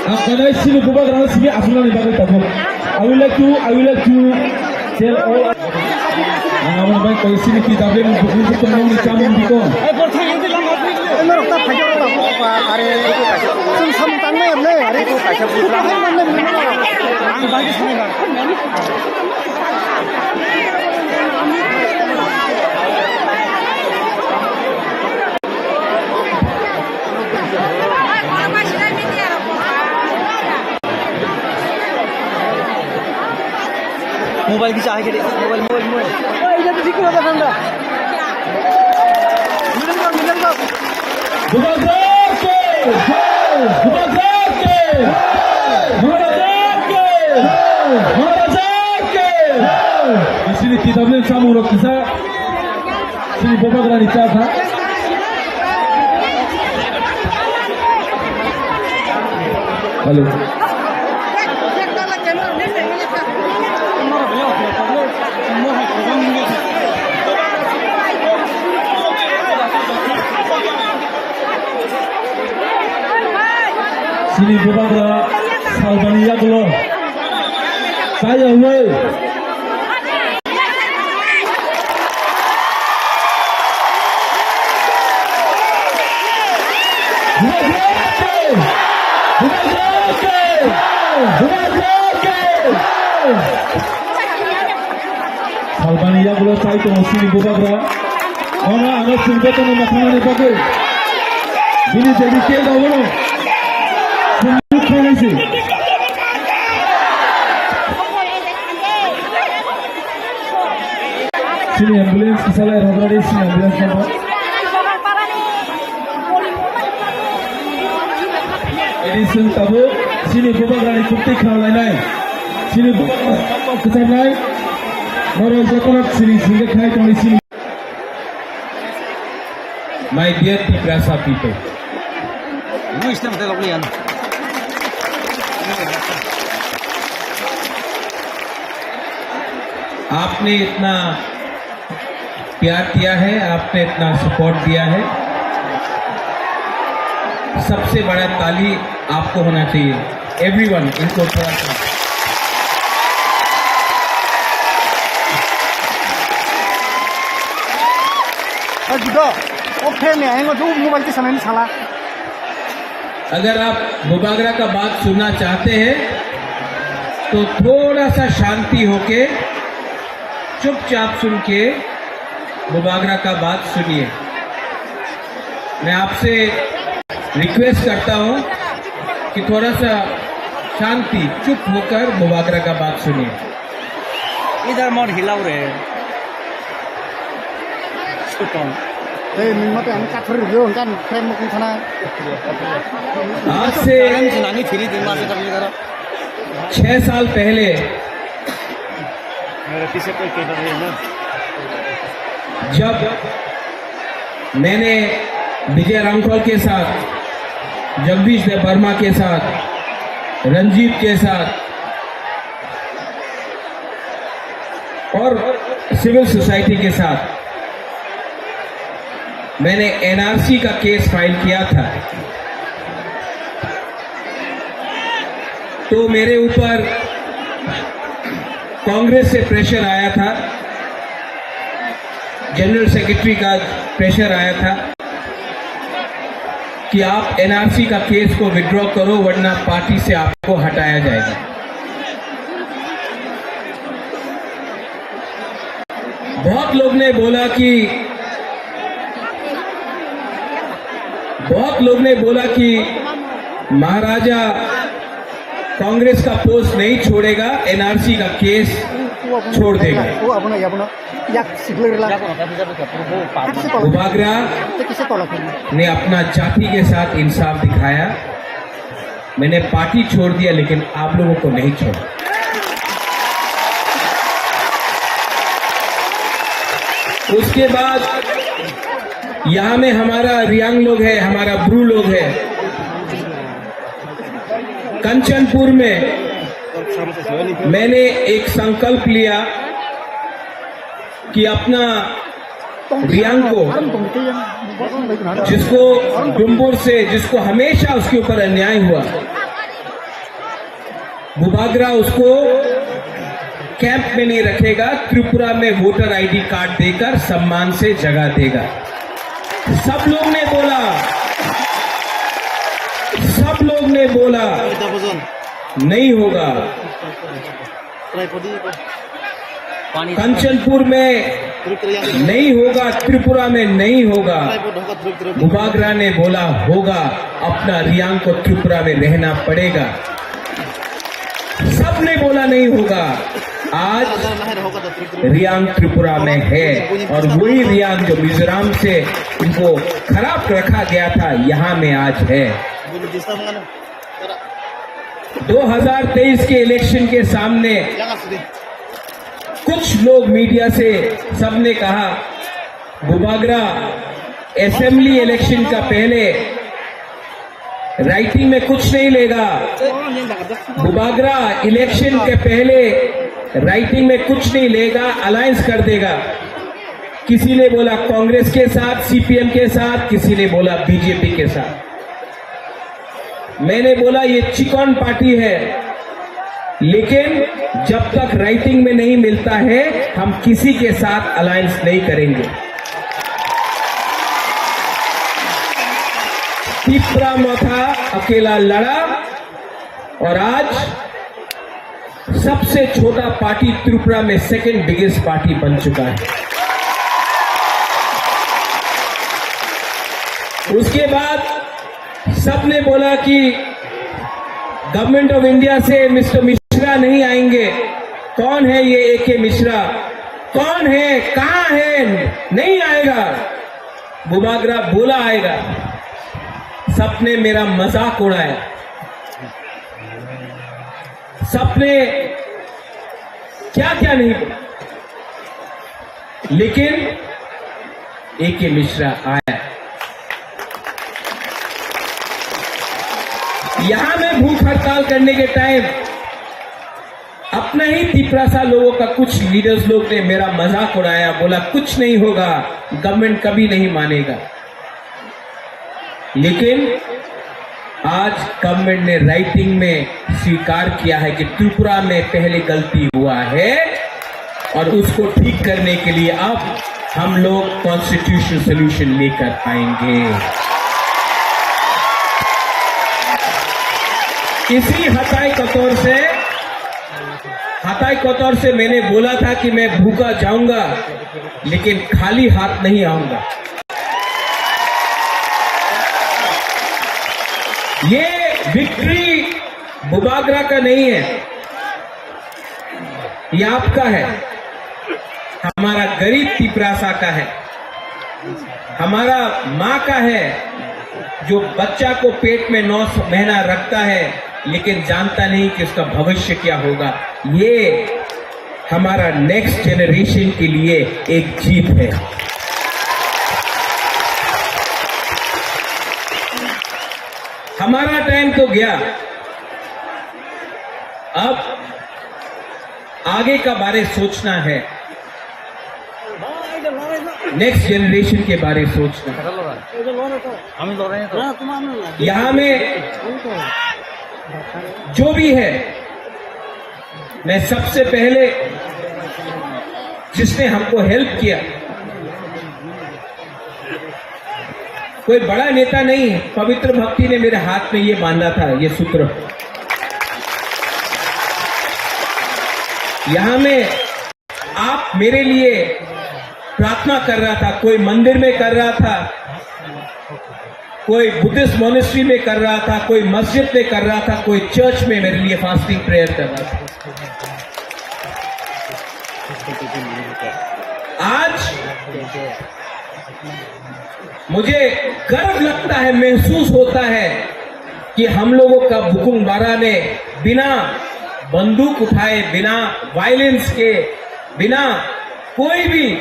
Ang kanai chini bubagrano simi asunani bagwi tabuk. I would like to, I would like to tell all. Ang abo bai koi sini T W F ni buku tu tong ni chamung biko. Norok ta phaijak rok ta are. Sum sum tang ne le are. Ang bagi sini bang. Mobile kisa hai kiri, mobile, mobile, mobile. Oh, ini tuh sikit apa tanda? Middle kau, middle kau. Bubagra ki! Bubagra ki! Maharaja ki! Maharaja ki! Di sini kita boleh sama orang kisah. Chini bubagrani cha kha. Hello. Chini bubagra salbani yagulo. Chaya hwnwi. Salbani yagulo chai tongo chini bubagra. Ono ano chwng jotono mwkhangmani bagwi bini dedicate abono chwng mukha naisi. Chini ambulance kisa lai rw rw di, chini ambulance number. Ini sung tabuk chini bubagrani kukti khna lainai. Chini bubagra kisa nai. Norok jotono chini singge khnai tongwi chini. My dear Tiprasa people, आपने इतना प्यार दिया है, आपने इतना सपोर्ट दिया है, सबसे बड़ा ताली आपको होना चाहिए। एवरीवन, इनको थोड़ा सा। Oke, nih, ayo, tuh, mau balik ke sana, ini salah. अगर आप बुबागरा का बात सुनना चाहते हैं तो थोड़ा सा शांति होके चुपचाप सुन के बुबागरा का बात सुनिए। मैं आपसे रिक्वेस्ट करता हूँ कि थोड़ा सा शांति, चुप होकर बुबागरा का बात सुनिए। इधर मत हिलाओ रे। सुटन। ए, निम्मा पे हम काफर रिव्यू उनका फ्रेम में कौन था ना? आज से आराम से नानी फ्री दिन मार से कर करो। छह साल पहले मेरे पीछे कोई कैमरा नहीं है ना? जब मैंने विजय रामखोल के साथ, जगदीश देव वर्मा के साथ, रंजीत के साथ और सिविल सोसाइटी के साथ मैंने एनआरसी का केस फाइल किया था, तो मेरे ऊपर कांग्रेस से प्रेशर आया था, जनरल सेक्रेटरी का प्रेशर आया था कि आप एनआरसी का केस को विड्रॉ करो, वरना पार्टी से आपको हटाया जाएगा। बहुत लोग ने बोला कि, बहुत लोग ने बोला कि महाराजा कांग्रेस का पोस्ट नहीं छोड़ेगा, एनआरसी का केस छोड़ देगा। Bubagra ने अपना जाति के साथ इंसाफ दिखाया। मैंने पार्टी छोड़ दिया, लेकिन आप लोगों को नहीं छोड़ा। उसके बाद यहाँ में हमारा रियांग लोग है, हमारा ब्रू लोग है। कंचनपुर में मैंने एक संकल्प लिया कि अपना रियांग को, जिसको डुम्बुर से, जिसको हमेशा उसके ऊपर अन्याय हुआ, बुबागरा उसको कैंप में नहीं रखेगा, त्रिपुरा में वोटर आईडी कार्ड देकर सम्मान से जगह देगा। सब लोग ने बोला, सब लोग ने बोला, नहीं होगा। कंचनपुर में नहीं होगा, त्रिपुरा में नहीं होगा। बुबागरा ने बोला होगा, अपना रियांग को त्रिपुरा में रहना पड़ेगा। सबने बोला नहीं होगा, आज रियांग त्रिपुरा में है और वही रियांग जो मिजोरम से उनको खराब रखा गया था, यहाँ में आज है। दो हज़ार तेईस के इलेक्शन के सामने कुछ लोग मीडिया से सबने कहा, बुबागरा असेंबली इलेक्शन का पहले राइटिंग में कुछ नहीं लेगा। बुबागरा इलेक्शन के पहले राइटिंग में कुछ नहीं लेगा, अलायंस कर देगा। किसी ने बोला कांग्रेस के साथ, सीपीएम के साथ, किसी ने बोला बीजेपी के साथ। मैंने बोला, ये चिकन पार्टी है, लेकिन जब तक राइटिंग में नहीं मिलता है, हम किसी के साथ अलायंस नहीं करेंगे। तिपरा मथा अकेला लड़ा और आज सबसे छोटा पार्टी त्रिपुरा में सेकंड बिगेस्ट पार्टी बन चुका है। उसके बाद सबने बोला कि गवर्नमेंट ऑफ इंडिया से मिस्टर मिश्रा नहीं आएंगे। कौन है ये एके मिश्रा? कौन है? कहाँ है? नहीं आएगा। बुबागरा बोला आएगा। सबने मेरा मजाक उड़ाया। सबने क्या क्या नहीं बोला, लेकिन एके मिश्रा आया। यहां मैं भूख हड़ताल करने के टाइम अपने ही तिपरासा लोगों का कुछ लीडर्स लोग ने मेरा मजाक उड़ाया, बोला, कुछ नहीं होगा, गवर्नमेंट कभी नहीं मानेगा। लेकिन आज गवर्नमेंट ने राइटिंग में स्वीकार किया है कि त्रिपुरा में पहले गलती हुआ है और उसको ठीक करने के लिए अब हम लोग कॉन्स्टिट्यूशनल सॉल्यूशन लेकर आएंगे। इसी हताई कतौर से, हताई कतौर से मैंने बोला था कि मैं भूखा जाऊंगा, लेकिन खाली हाथ नहीं आऊंगा। ये विक्ट्री बुबागरा का नहीं है, ये आपका है, हमारा गरीब तिपरासा का है, हमारा माँ का है, जो बच्चा को पेट में नौ महीना रखता है, लेकिन जानता नहीं कि उसका भविष्य क्या होगा। ये हमारा नेक्स्ट जनरेशन के लिए एक जीत है। हमारा टाइम तो गया, अब आगे का बारे सोचना है, नेक्स्ट जनरेशन के बारे सोचना। यहाँ में जो भी है, मैं सबसे पहले जिसने हमको हेल्प किया, कोई बड़ा नेता नहीं, पवित्र भक्ति ने मेरे हाथ में ये बांधा था, ये सूत्र। यहाँ में आप मेरे लिए प्रार्थना कर रहा था, कोई मंदिर में कर रहा था, कोई बुद्धिस्ट मॉनेस्ट्री में कर रहा था, कोई मस्जिद में कर रहा था, कोई चर्च में मेरे लिए फास्टिंग प्रेयर कर रहा था। आज मुझे गर्व लगता है, महसूस होता है कि हम लोगों का बुकुंग बारा ने बिना बंदूक उठाए, बिना वायलेंस के, बिना कोई भी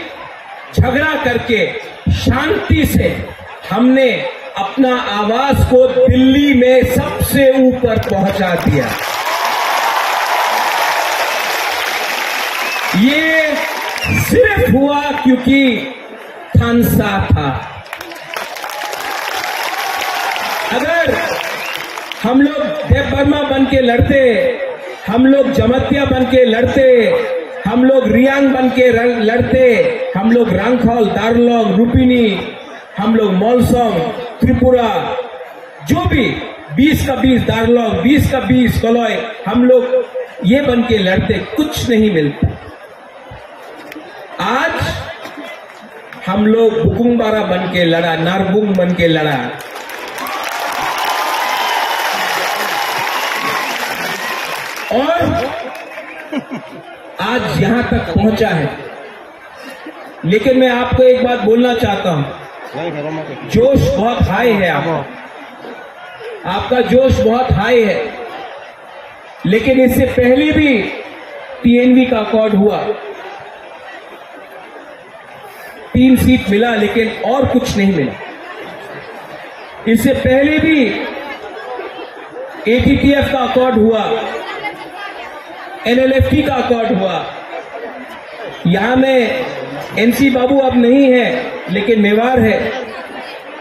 झगड़ा करके शांति से हमने अपना आवाज को दिल्ली में सबसे ऊपर पहुंचा दिया। ये सिर्फ हुआ क्योंकि थानसा था। अगर हम लोग देव वर्मा बन के लड़ते, हम लोग जमातिया बन के लड़ते, हम लोग रियांग बन के र-, लड़ते, हम लोग रांगखल, दारलोंग, रुपिनी, हम लोग मोलसोंग, त्रिपुरा, जो भी बीस का बीस दारलोंग, बीस का बीस कलई, हम लोग ये बन के लड़ते, कुछ नहीं मिलता। आज हम लोग बुकुंग बारा बन के लड़ा, नारबुंग बन के लड़ा। और आज यहां तक पहुंचा है। लेकिन मैं आपको एक बात बोलना चाहता हूं, जोश बहुत हाई है आपका, आपका जोश बहुत हाई है। लेकिन इससे पहले भी पीएनबी का अकॉर्ड हुआ, तीन सीट मिला, लेकिन और कुछ नहीं मिला। इससे पहले भी एटीटीएफ का अकॉर्ड हुआ, एनएलएफटी का अकॉर्ड हुआ। यहां में एनसी बाबू अब नहीं है, लेकिन मेवाड़ है।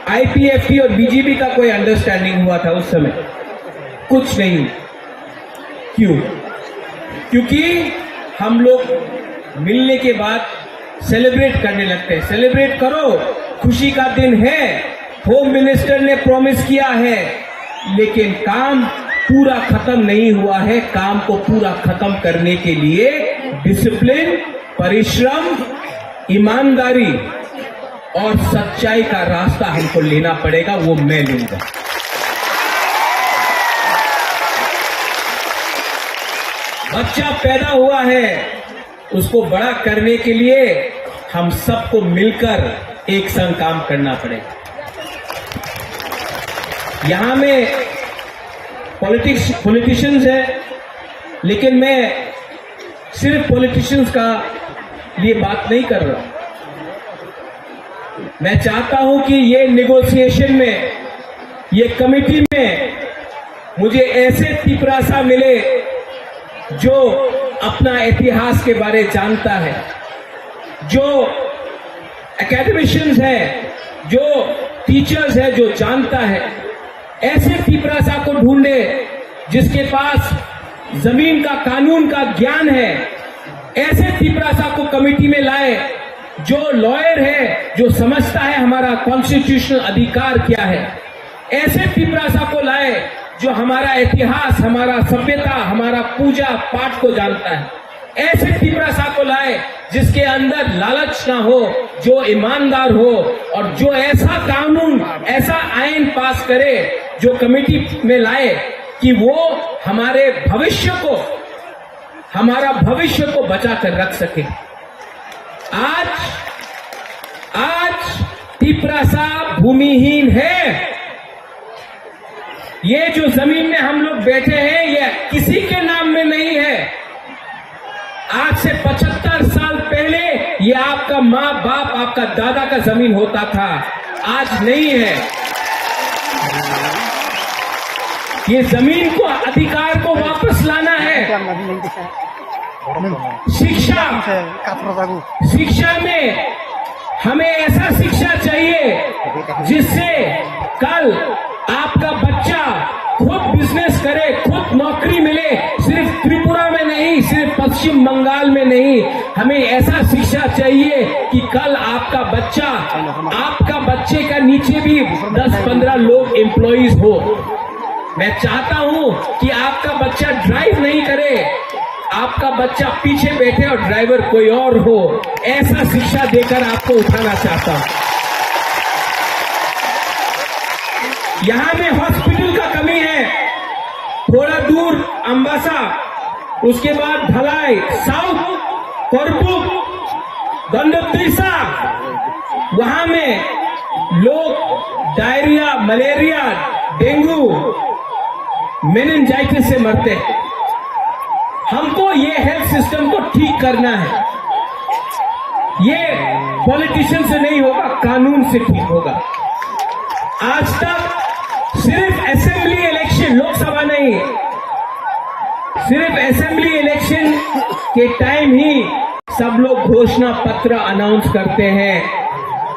आईपीएफटी और बीजेपी का कोई अंडरस्टैंडिंग हुआ था उस समय, कुछ नहीं। क्यों? क्योंकि हम लोग मिलने के बाद सेलिब्रेट करने लगते हैं। सेलिब्रेट करो, खुशी का दिन है। होम मिनिस्टर ने प्रॉमिस किया है, लेकिन काम पूरा खत्म नहीं हुआ है। काम को पूरा खत्म करने के लिए डिसिप्लिन, परिश्रम, ईमानदारी और सच्चाई का रास्ता हमको लेना पड़ेगा, वो मैं लूंगा। बच्चा पैदा हुआ है, उसको बड़ा करने के लिए हम सबको मिलकर एक संग काम करना पड़ेगा। यहां में पॉलिटिक्स, पॉलिटिशियंस हैं, लेकिन मैं सिर्फ पॉलिटिशियंस का लिए बात नहीं कर रहा। मैं चाहता हूं कि ये नेगोशिएशन में, ये कमिटी में मुझे ऐसे तिपरासा मिले जो अपना इतिहास के बारे जानता है, जो एकेडमिशियंस है, जो टीचर्स है, जो जानता है। ऐसे तिपरासा को ढूंढे जिसके पास जमीन का, कानून का ज्ञान है। ऐसे तिपरासा को कमेटी में लाए जो लॉयर है, जो समझता है हमारा कॉन्स्टिट्यूशनल अधिकार क्या है। ऐसे तिपरासा को लाए जो हमारा इतिहास, हमारा सभ्यता, हमारा पूजा पाठ को जानता है। ऐसे तिपरासा को लाए जिसके अंदर लालच ना हो, जो ईमानदार हो और जो ऐसा कानून, ऐसा आइन पास करे, जो कमेटी में लाए कि वो हमारे भविष्य को, हमारा भविष्य को बचा कर रख सके। आज, आज तिपरासा भूमिहीन है। ये जो जमीन में हम लोग बैठे हैं, ये किसी के नाम में नहीं है। आज से पचहत्तर साल पहले ये आपका माँ बाप, आपका दादा का जमीन होता था, आज नहीं है। ये जमीन को, अधिकार को वापस लाना है। शिक्षा, शिक्षा में हमें ऐसा शिक्षा चाहिए जिससे कल आपका बच्चा खुद बिजनेस करे, खुद नौकरी मिले, सिर्फ त्रिपुरा में नहीं, सिर्फ पश्चिम बंगाल में नहीं। हमें ऐसा शिक्षा चाहिए कि कल आपका बच्चा, आपका बच्चे का नीचे भी दस पन्द्रह लोग एम्प्लॉइज हो। मैं चाहता हूं कि आपका बच्चा ड्राइव नहीं करे, आपका बच्चा पीछे बैठे और ड्राइवर कोई और हो। ऐसा शिक्षा देकर आपको उठाना चाहता हूं। यहां में हॉस्पिटल का कमी है, थोड़ा दूर अम्बासा, उसके बाद धलाई, साउथ, करपुक, गंडोत्रिसा, वहां में लोग डायरिया, मलेरिया, डेंगू, मेनिंजाइटिस से मरते हैं। हमको ये हेल्थ सिस्टम को ठीक करना है। ये पॉलिटिशियन से नहीं होगा, कानून से ठीक होगा। आज तक सिर्फ असेंबली इलेक्शन, लोकसभा नहीं, सिर्फ असेंबली इलेक्शन के टाइम ही सब लोग घोषणा पत्र अनाउंस करते हैं,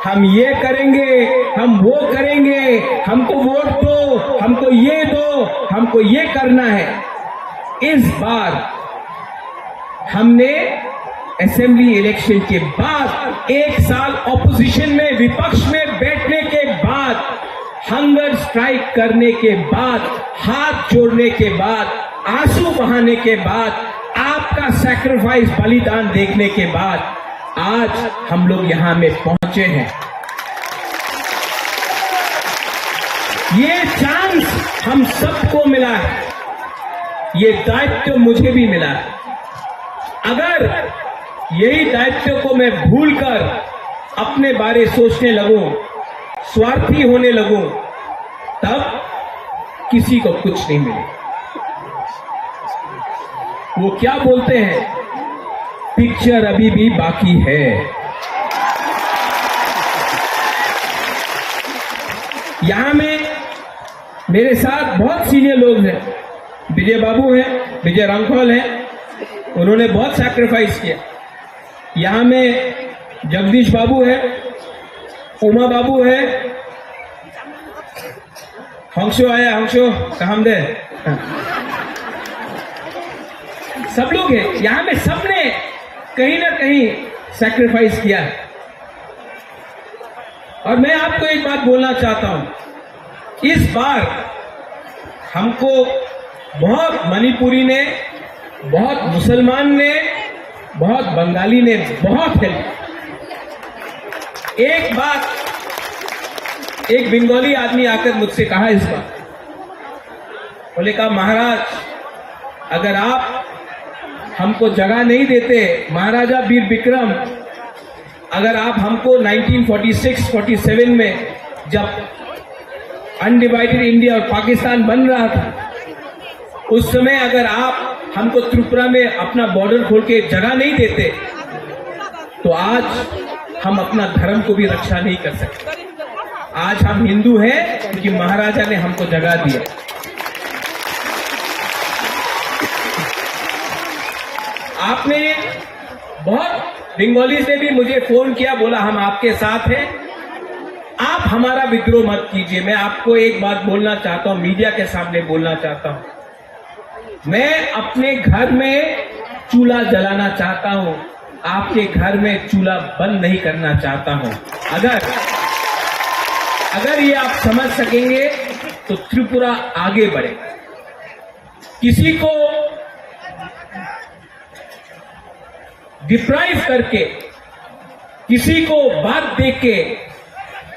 हम ये करेंगे, हम वो करेंगे, हमको वोट दो, हमको ये दो, हमको ये करना है। इस बार हमने असेंबली इलेक्शन के बाद एक साल ऑपोजिशन में, विपक्ष में बैठने के बाद, हंगर स्ट्राइक करने के बाद, हाथ जोड़ने के बाद, आंसू बहाने के बाद, आपका सैक्रिफाइस, बलिदान देखने के बाद आज हम लोग यहां में पहुंचे हैं। ये चांस हम सबको मिला है, ये दायित्व मुझे भी मिला है। अगर यही दायित्व को मैं भूलकर अपने बारे सोचने लगूं, स्वार्थी होने लगूं, तब किसी को कुछ नहीं मिले। वो क्या बोलते हैं, पिक्चर अभी भी बाकी है। यहां में मेरे साथ बहुत सीनियर लोग हैं, विजय बाबू हैं, विजय रांखल हैं, उन्होंने बहुत सैक्रिफाइस किया। यहां में जगदीश बाबू है, उमा बाबू है, हंसो आया, हंसो, काम दे। सब लोग हैं यहां में, सबने कहीं ना कहीं सैक्रिफाइस किया। और मैं आपको एक बात बोलना चाहता हूं, इस बार हमको बहुत मणिपुरी ने, बहुत मुसलमान ने, बहुत बंगाली ने बहुत हेल्प। एक बात, एक बंगाली आदमी आकर मुझसे कहा इस बार, बोले, कहा, महाराज, अगर आप हमको जगह नहीं देते, महाराजा वीर विक्रम, अगर आप हमको nineteen forty six forty seven में, जब अनडिवाइडेड इंडिया और पाकिस्तान बन रहा था, उस समय अगर आप हमको त्रिपुरा में अपना बॉर्डर खोल के जगह नहीं देते, तो आज हम अपना धर्म को भी रक्षा नहीं कर सकते। आज हम हिंदू हैं क्योंकि महाराजा ने हमको जगह दिया। आपने बहुत, बंगालीज ने भी मुझे फोन किया, बोला, हम आपके साथ हैं, आप हमारा विद्रोह मत कीजिए। मैं आपको एक बात बोलना चाहता हूं, मीडिया के सामने बोलना चाहता हूं, मैं अपने घर में चूल्हा जलाना चाहता हूं, आपके घर में चूल्हा बंद नहीं करना चाहता हूं। अगर, अगर ये आप समझ सकेंगे तो त्रिपुरा आगे बढ़ेगा। किसी को डिप्राइव करके, किसी को बात दे के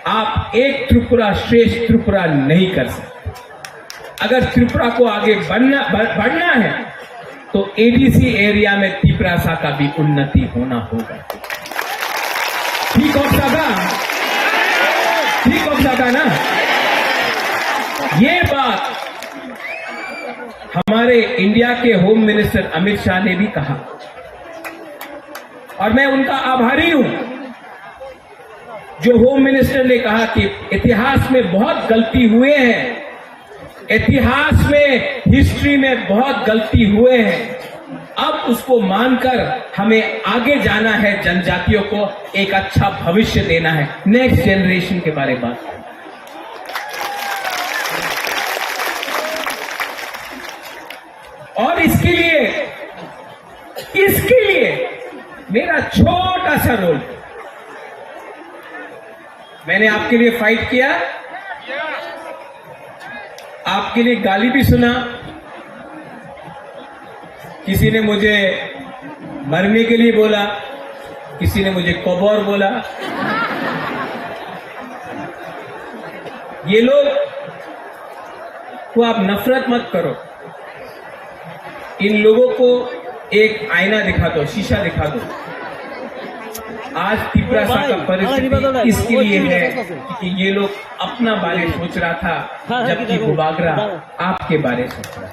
आप एक त्रिपुरा श्रेष्ठ त्रिपुरा नहीं कर सकते। अगर त्रिपुरा को आगे बढ़ना, बढ़-, बढ़ना है, तो एडीसी एरिया में तिपरासा का भी उन्नति होना होगा। ठीक हो सका? ठीक हो सका ना? ये बात हमारे इंडिया के होम मिनिस्टर अमित शाह ने भी कहा, और मैं उनका आभारी हूं। जो होम मिनिस्टर ने कहा कि इतिहास में बहुत गलती हुए हैं, इतिहास में, हिस्ट्री में बहुत गलती हुए हैं, अब उसको मानकर हमें आगे जाना है, जनजातियों को एक अच्छा भविष्य देना है, नेक्स्ट जनरेशन के बारे में बात करना है। और इसके लिए, इसके लिए मेरा छोटा सा रोल, मैंने आपके लिए फाइट किया, आपके लिए गाली भी सुना, किसी ने मुझे मरने के लिए बोला, किसी ने मुझे कबर बोला। ये लोग को आप नफरत मत करो। इन लोगों को एक आईना दिखा दो, शीशा दिखा दो। आज तिपरासा का परिस्थिति इसके लिए है कि ये लोग अपना बारे सोच रहा था, जबकि बुबागरा आपके बारे सोच रहा है।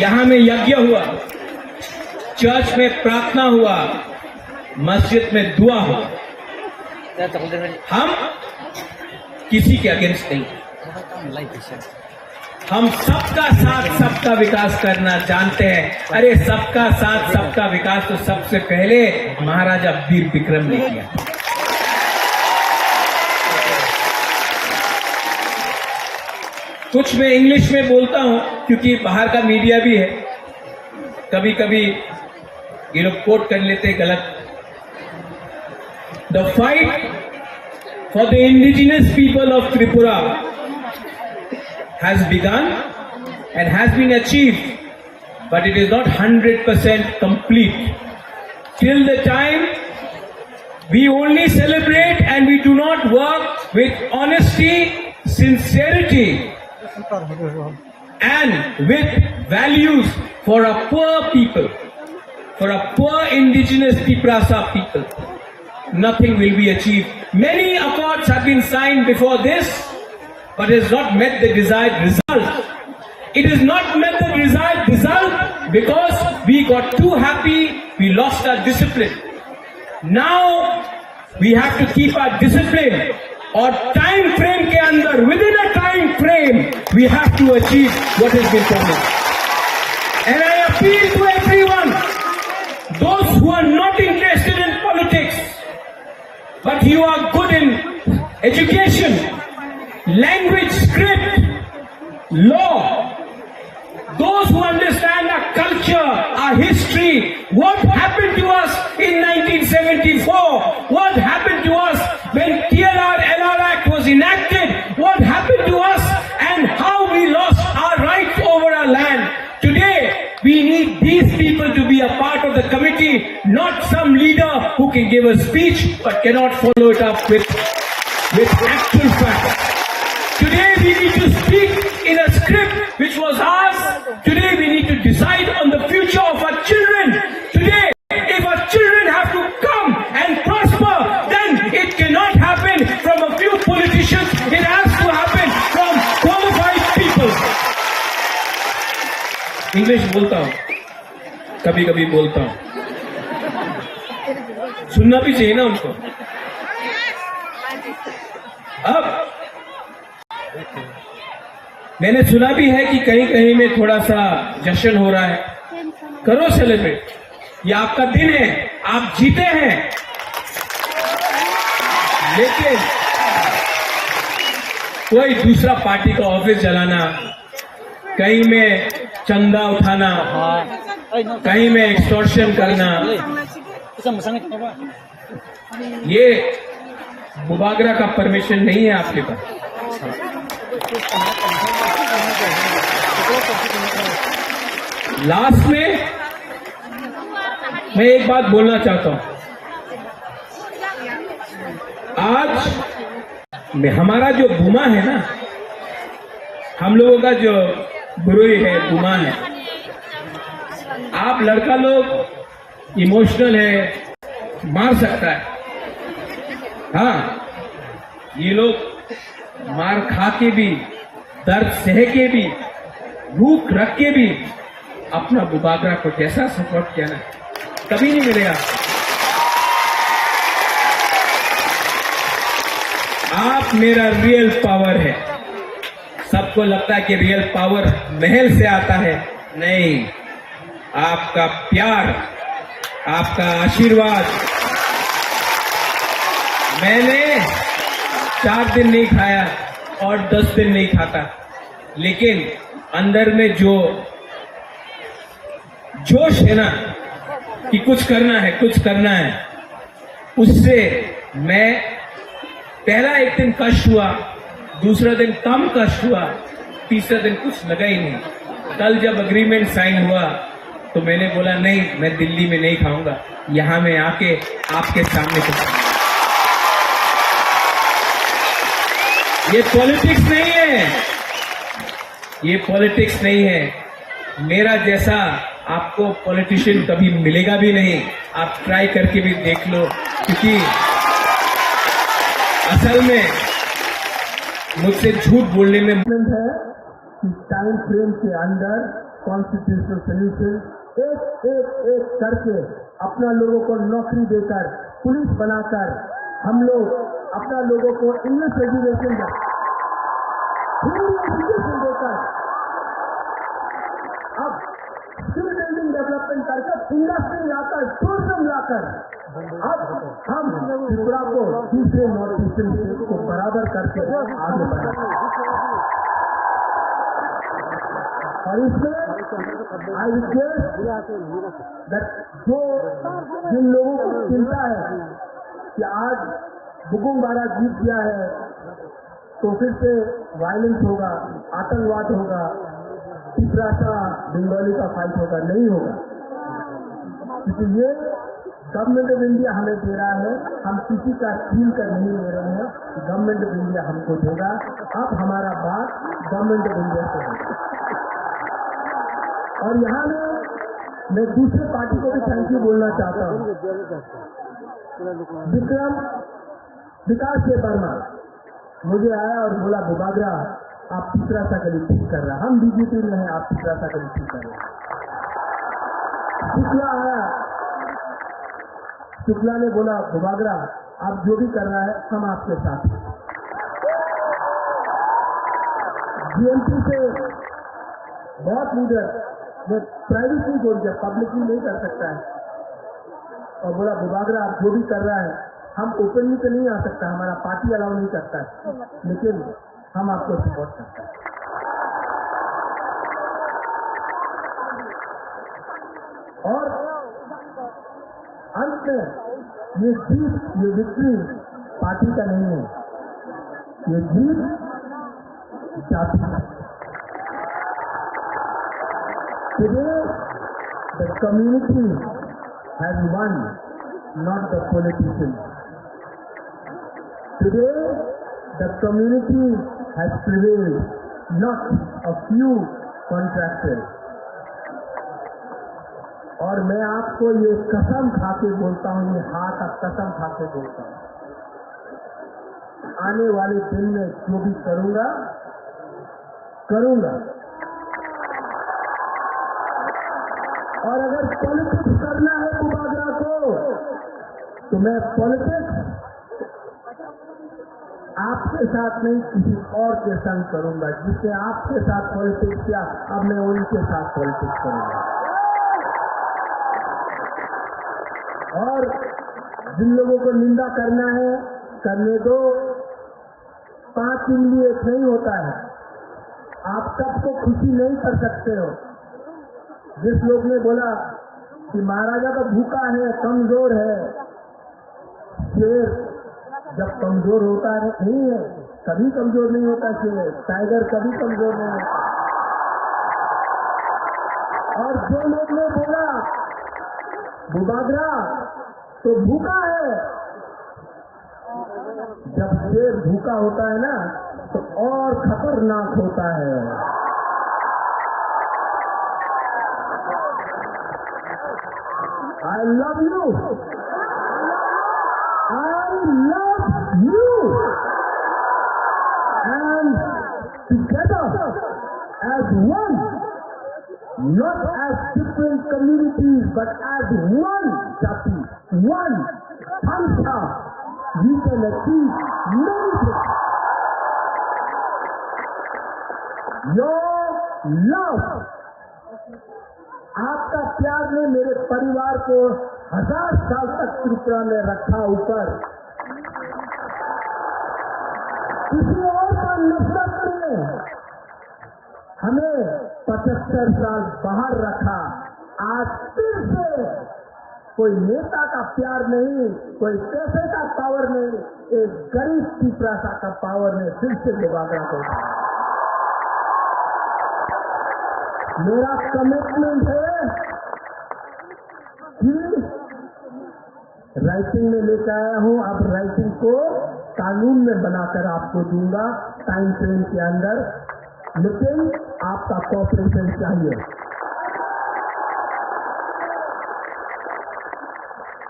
यहाँ में यज्ञ हुआ, चर्च में प्रार्थना हुआ, मस्जिद में दुआ हुआ। हम किसी के अगेंस्ट नहीं, हम सबका साथ सबका विकास करना जानते हैं। अरे, सबका साथ सबका विकास तो सबसे पहले महाराजा वीर विक्रम ने किया। कुछ मैं इंग्लिश में बोलता हूं क्योंकि बाहर का मीडिया भी है, कभी कभी ये लोग कोट कर लेते हैं गलत। The fight for the indigenous people of Tripura has begun and has been achieved, but it is not hundred percent complete. Till the time we only celebrate and we do not work with honesty, sincerity, and with values for a poor people, for a poor indigenous Tiprasa people, nothing will be achieved. Many accords have been signed before this, but has not met the desired result. It has not met the desired result because we got too happy, we lost our discipline. Now, we have to keep our discipline और time frame के अंदर, within a time frame, we have to achieve what has been promised. And I appeal to everyone, those who are not interested in politics, but you are good in education, language, script, law, those who understand our culture, our history, what happened to us in nineteen seventy-four, what happened to us when T L R L R Act was enacted, what happened to us and how we lost our rights over our land. Today, we need these people to be a part of the committee, not some leader who can give a speech but cannot follow it up with, with actual facts. Today, we need to speak in a script which was ours. Today we need to decide on the future of our children. Today, if our children have to come and prosper, then it cannot happen from a few politicians. It has to happen from qualified people. English बोलता हूँ, कभी कभी बोलता हूँ, सुनना भी चाहिए ना उनको। अब मैंने सुना भी है कि कहीं कहीं में थोड़ा सा जश्न हो रहा है, करो सेलिब्रेट, ये आपका दिन है, आप जीते हैं। लेकिन कोई दूसरा पार्टी का ऑफिस जलाना, कहीं में चंदा उठाना, कहीं में एक्सटॉर्शन करना, ये बुबागरा का परमिशन नहीं है आपके पास। लास्ट में मैं एक बात बोलना चाहता हूं। आज हमारा जो बुमा है ना, हम लोगों का जो बुरुई है, बुमा है, आप लड़का लोग इमोशनल है, मार सकता है। हाँ, ये लोग मार खा के भी, दर्द सह के भी, भूख रख के भी अपना बुबागरा को जैसा सपोर्ट किया ना, कभी नहीं मिलेगा। आप मेरा रियल पावर है। सबको लगता है कि रियल पावर महल से आता है, नहीं, आपका प्यार, आपका आशीर्वाद। मैंने चार दिन नहीं खाया और दस दिन नहीं खाता, लेकिन अंदर में जो जोश है ना कि कुछ करना है, कुछ करना है, उससे मैं पहला एक दिन कष्ट हुआ, दूसरा दिन कम कष्ट हुआ, तीसरा दिन कुछ लगा ही नहीं। कल जब एग्रीमेंट साइन हुआ तो मैंने बोला, नहीं, मैं दिल्ली में नहीं खाऊंगा, यहाँ मैं आके आपके सामने खाऊंगा। ये पॉलिटिक्स नहीं है, ये पॉलिटिक्स नहीं है। मेरा जैसा आपको पॉलिटिशियन कभी मिलेगा भी नहीं। आप ट्राई करके भी देख लो, क्योंकि असल में मुझसे झूठ बोलने में है कि टाइम फ्रेम के अंदर कॉन्स्टिट्यूशनल सॉल्यूशन एक एक एक करके अपना लोगों को नौकरी देकर, पुलिस बनाकर, हम लोग अपना लोगों को इंग्लिश एजुकेशन, हिंदी एजुकेशन देकर, अब स्किल बिल्डिंग डेवलपमेंट करके इंडस्ट्री लाकर, टूरिज्म लाकर, अब हम त्रिपुरा को दूसरे नॉर्थ ईस्टर्न स्टेट को बराबर करके आगे बढ़ा। और इसमें आई रिक्वेस्ट दैट जो जिन लोगों को चिंता है कि आज बुगुंग बारा जीत गया है तो फिर से वायलेंस होगा, आतंकवाद होगा, तिपरासा बंगाली का फाइट होगा, नहीं होगा। क्योंकि ये गवर्नमेंट ऑफ इंडिया हमें दे रहा है, हम किसी का छीन कर नहीं ले रहे हैं। गवर्नमेंट ऑफ इंडिया हमको देगा। अब हमारा बात गवर्नमेंट ऑफ इंडिया से होगा। और यहाँ में मैं दूसरे पार्टी को भी थैंक यू बोलना चाहता हूँ। विक्रम विकास देबबर्मा मुझे आया और बोला, "बुबागरा, आप तिपरासा के लिए ठीक कर रहे हैं, हम बीजेपी में हैं, आप तिपरासा के लिए ठीक कर रहे हैं।" शुक्ला आया, शुक्ला ने बोला, "बुबागरा, आप जो भी कर रहा है, हम आपके साथ हैं।" जीएमटी से बहुत लीडर ने प्राइवेटली बोल दिया, पब्लिकली नहीं कर सकता है, और बोला, "बुबागरा, आप जो भी कर रहा है, हम ओपनली तो नहीं आ सकता, हमारा पार्टी अलाउ नहीं करता है, लेकिन हम आपको सपोर्ट करते हैं।" और अंत में ये जीत, ये विक्ट्री पार्टी का नहीं है, ये जीत जाति का। Today, the community has won, not the politician. Today, the community has prevailed, not a few contractors. और मैं आपको ये कसम खा के बोलता हूँ, ये हाथ का कसम खा के बोलता हूँ, आने वाले दिन में जो भी करूंगा, करूंगा। और अगर पॉलिटिक्स करना है बुबागरा को, तो मैं पॉलिटिक्स आपके साथ नहीं, किसी और के संग करूंगा। जिसने आपके साथ पॉलिटिक्स किया, अब मैं उनके साथ पॉलिटिक्स करूंगा। और जिन लोगों को निंदा करना है, करने दो। पांच उंगली एक नहीं होता है, आप सबको खुशी नहीं कर सकते हो। जिस लोग ने बोला कि महाराजा तो भूखा है, कमजोर है, शेर जब कमजोर होता है, नहीं है, कभी कमजोर नहीं होता शेर, टाइगर कभी कमजोर नहीं होता। और जो लोग ने बोला बुबागरा तो भूखा है, जब शेर भूखा होता है ना, तो और खतरनाक होता है। I love you. I love you. And together as one, not as different communities, but as one jati, one Hamsa, we can achieve many things. Your love, आपका प्यार ने मेरे परिवार को हजार साल तक त्रिपुरा में रखा ऊपर। किसी और का नफरत ने हमें पचहत्तर साल बाहर रखा। आज फिर से कोई नेता का प्यार नहीं, कोई पैसे का पावर नहीं, एक गरीब तिपरासा का पावर ने फिर से बुबागरा को उठाया। मेरा कमिटमेंट है कि राइटिंग में लेके आया हूँ, अब राइटिंग को कानून में बनाकर आपको दूंगा टाइम फ्रेम के अंदर, लेकिन आपका कोऑपरेशन चाहिए।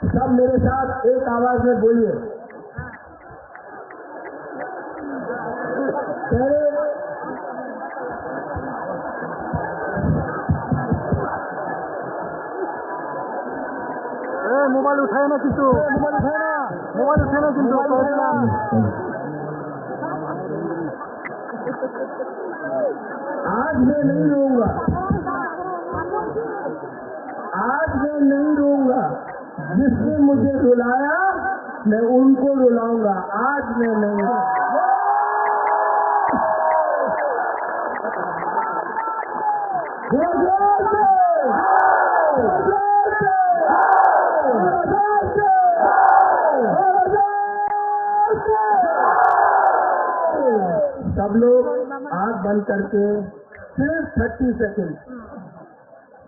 सब मेरे साथ एक आवाज में बोलिए। ए, मोबाइल उठाए ना किन्तु। ए, मोबाइल उठाए ना। मोबाइल उठाए ना किन्तु, मोबाइल उठाए ना। आज मैं नहीं रोऊंगा। आज मैं नहीं रोऊंगा। जिसने मुझे रुलाया, मैं उनको रुलाऊंगा। आज मैं नहीं रोऊंगा। जोर जोर से, जोर जोर से, जोर जोर से, जोर जोर से। सब लोग आंख बंद करके सिर्फ थर्टी सेकंड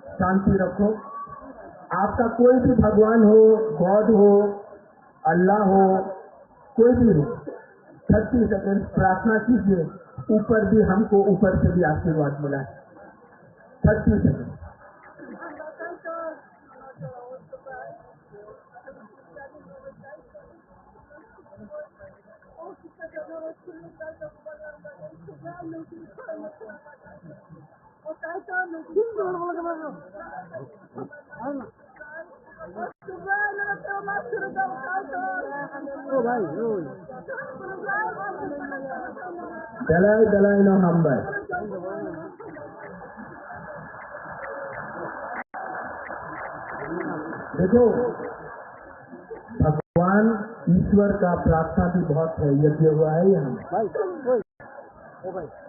शांति रखो। आपका कोई भी भगवान हो, गॉड हो, अल्लाह हो, कोई भी हो, थर्टी सेकंड प्रार्थना कीजिए। ऊपर भी, हमको ऊपर से भी आशीर्वाद मिला है। Thirty second. Belai belai no hambai. देखो, भगवान ईश्वर का प्रार्थना भी बहुत है, यज्ञ हुआ है यहाँ।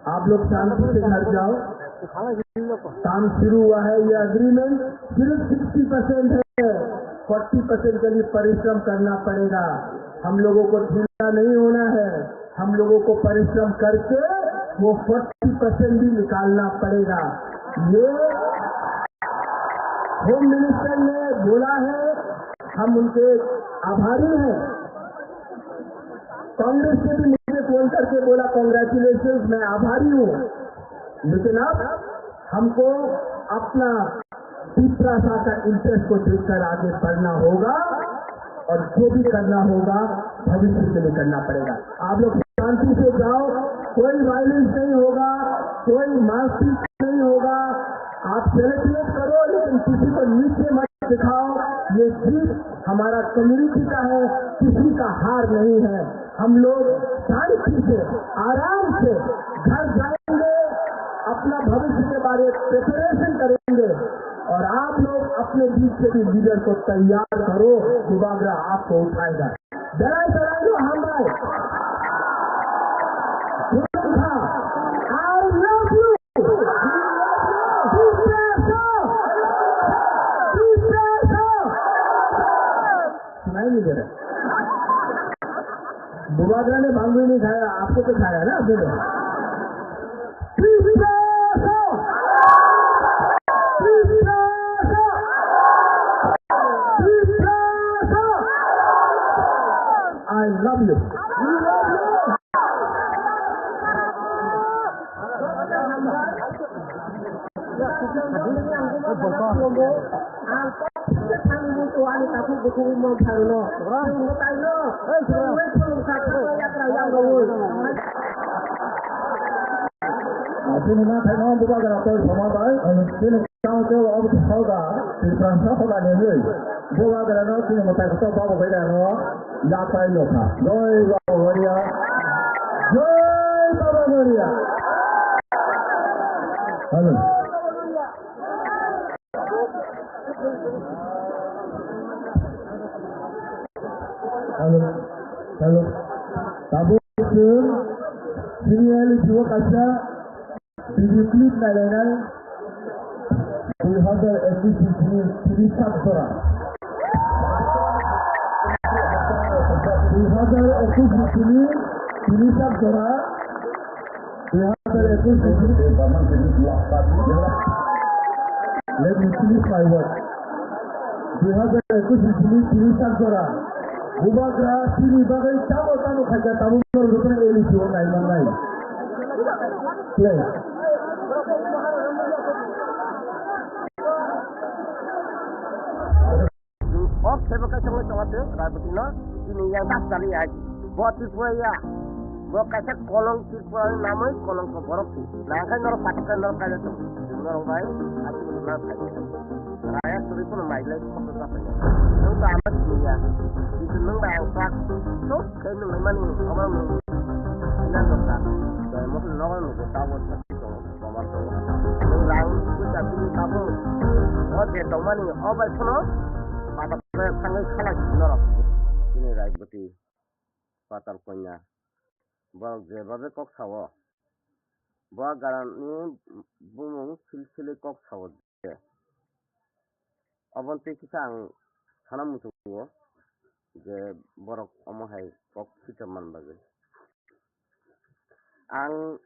आप लोग शांति से घर जाओ। काम शुरू हुआ है, ये एग्रीमेंट सिर्फ सिक्सटी परसेंट है, फोर्टी परसेंट के लिए परिश्रम करना पड़ेगा। हम लोगों को ढीला नहीं होना है, हम लोगों को परिश्रम करके वो फोर्टी परसेंट भी निकालना पड़ेगा। ये होम मिनिस्टर ने बोला है, हम उनके आभारी हैं। कांग्रेस ने भी मुझे फोन करके बोला, "कॉन्ग्रेचुलेशन, मैं आभारी हूँ।" लेकिन अब हमको अपना तिपरासा का इंटरेस्ट को देखकर आगे बढ़ना होगा और जो भी करना होगा, भविष्य के लिए करना पड़ेगा। आप लोग शांति से जाओ, कोई वायलेंस नहीं होगा, कोई मारपीट नहीं होगा। आप सेलिब्रेट करो, लेकिन किसी को नीचे मत दिखाओ। ये जीत हमारा कम्युनिटी का है, किसी का हार नहीं है। हम लोग शांति से, आराम से घर जाएंगे, अपना भविष्य के बारे प्रिपरेशन करेंगे। और आप लोग अपने बीच से भी लीडर को तैयार करो, बुबागरा आपको उठाएगा। Belai belai no hambai. Khulumkha. I love you. Tiprasa. Tiprasa. सुनाई नहीं दे रहा। बुबागरा ने भांग भी नहीं खाया, आपको तो खाया ना आपने तो। Tiprasa! Tiprasa! Tiprasa! I love you. Chini na thaino bubagra tei somabai, chini tamo tei obo hoda, Tiprasa hoda ni hwnwi. Bubagra no chini mwtai kotor Baba Garia no yapai lokha. Jai Baba Garia. Jai Baba Garia. Hello. Hello. Hello. Tabuk chwng chini L G O kaisa video clip nailainai dui hazar ekush ni chini tini sak jora. Dui hazar ekush ni chini tini sak jora. Dui hazar ekush ni chini. Let me finish my word. Dui hazar ekush ni chini tini sak jora. Bubagra chini bagwi tamo tamo khaikha, tamo norok jotono L G O nai mannai. Play. O khebo kaisa wngwi tongo chwng Raiboti no chini yang das kali ya. Bo Tripura ya. Bo kaisa kolong Tripura ni namwi kolong ko borok si. Nangkhe norok pathak khe norok kaisa tong. Norok bai ati na khai. Raya suri kono mai lai khok ta pai. Nung ba amat ni ya. Itu nung ba ang sak. Tok khe nung mani obo nung. Ina nokta. Dai mo nogo nung ta bo. Tomar tongo. Nwng rang puisa bini tabuk. O je tongmani o bai phano pata pata thangwi khalai norok. Chini Raiboti Patal Konya. Borok je babe kok sao. Bo garani bumung silsili kok sao je. Oboni twi kisa ang sana muchungo je borok omo hai kok swicha man bagwi. Ang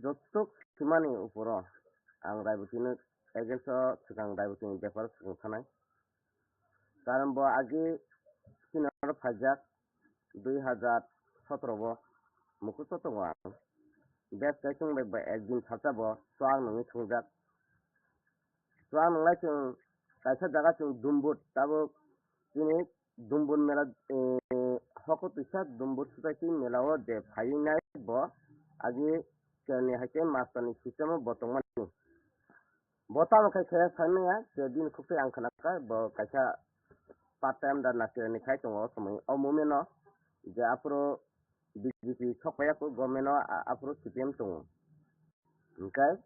joto simani uporo ang Raibotino against o swkang Raibotini bepar swkang sanai. Karon bo agi chini oro phaijak dui hazar sotoro o mukusto tongo ang. Bes khe chwng bai ba ekdin salsa bo chuak nungwi thwngjak. Chuak nunglai chwng kaisa jaga chwng Dumbur tabuk chini Dumbur mela, eh, hoko twisa Dumbur society mela o je phaiwi nai bo agi kerni hai khe master ni system o bo tongmani. Bo tamo khai khe sai manya je bini khuk twi ang khna kha bo kaisa part time da na kerni khai tongo o somoi o moment o je aphuru B J P sok phaiya kho government o a-, aphuru C P M tongo. Hwnkhe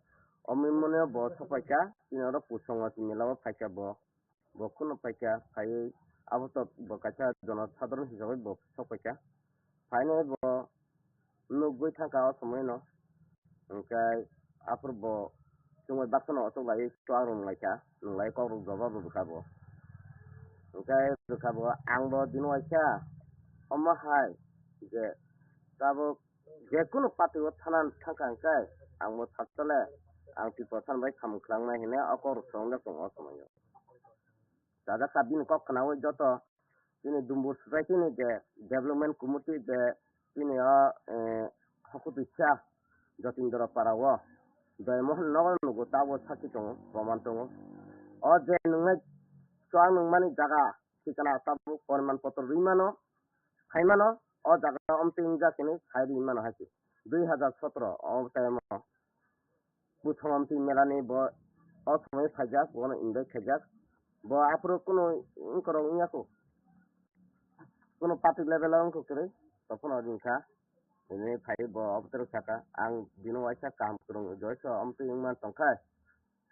o mimone bo sokpaikha, chini oro Kusongo chini lama phaikha bo, bo kuno paikha, phaiwi abo to bo kaisa jono sadharon hisabwi bo sokpaikha. Phainai bo nukgwi thangkha o somoino, hwnkhe aphuru bo chwngbai baksa no ochoklaiwi chuak rwnglaikha, nwnglaio kokrok jobab rwkha bo. Hwnkhe rwkha bo, ang bo dino waisa omo hai je tabuk Jekunu party o thana thangkha hwnkhe ang bo sakchale ang Tiprasa bai samung khlangmai hwnwi o kok rwchapmung le tongo o somoi o. Chajak ta bini kok khnaui joto chini Dumbur society ni je development committee je chini o, eh, Hokutwisa Jotindra para o Joymohon nogo nugo tabuk sakhi tongo, proman tongo. O je nwngnai chuak nungmani jaga thikana tabuk poriman potro rwi mano. Phaimano, o jaga omtwi wngjak hwnwi sai ri mano hai se. Dui hazar sotro o time o Kusongo omtwi melani bo o somoi phaijak, bono invite khaijak. Bo aphuru kunu wngkorok wngya kho. Kunu party level o wngkha kwrwi, tophono ringkha. Hwnwi phaiwi bo obotwrwk saka, ang bini waisa kaham kwrwng joiso omtwi wngman tongkha.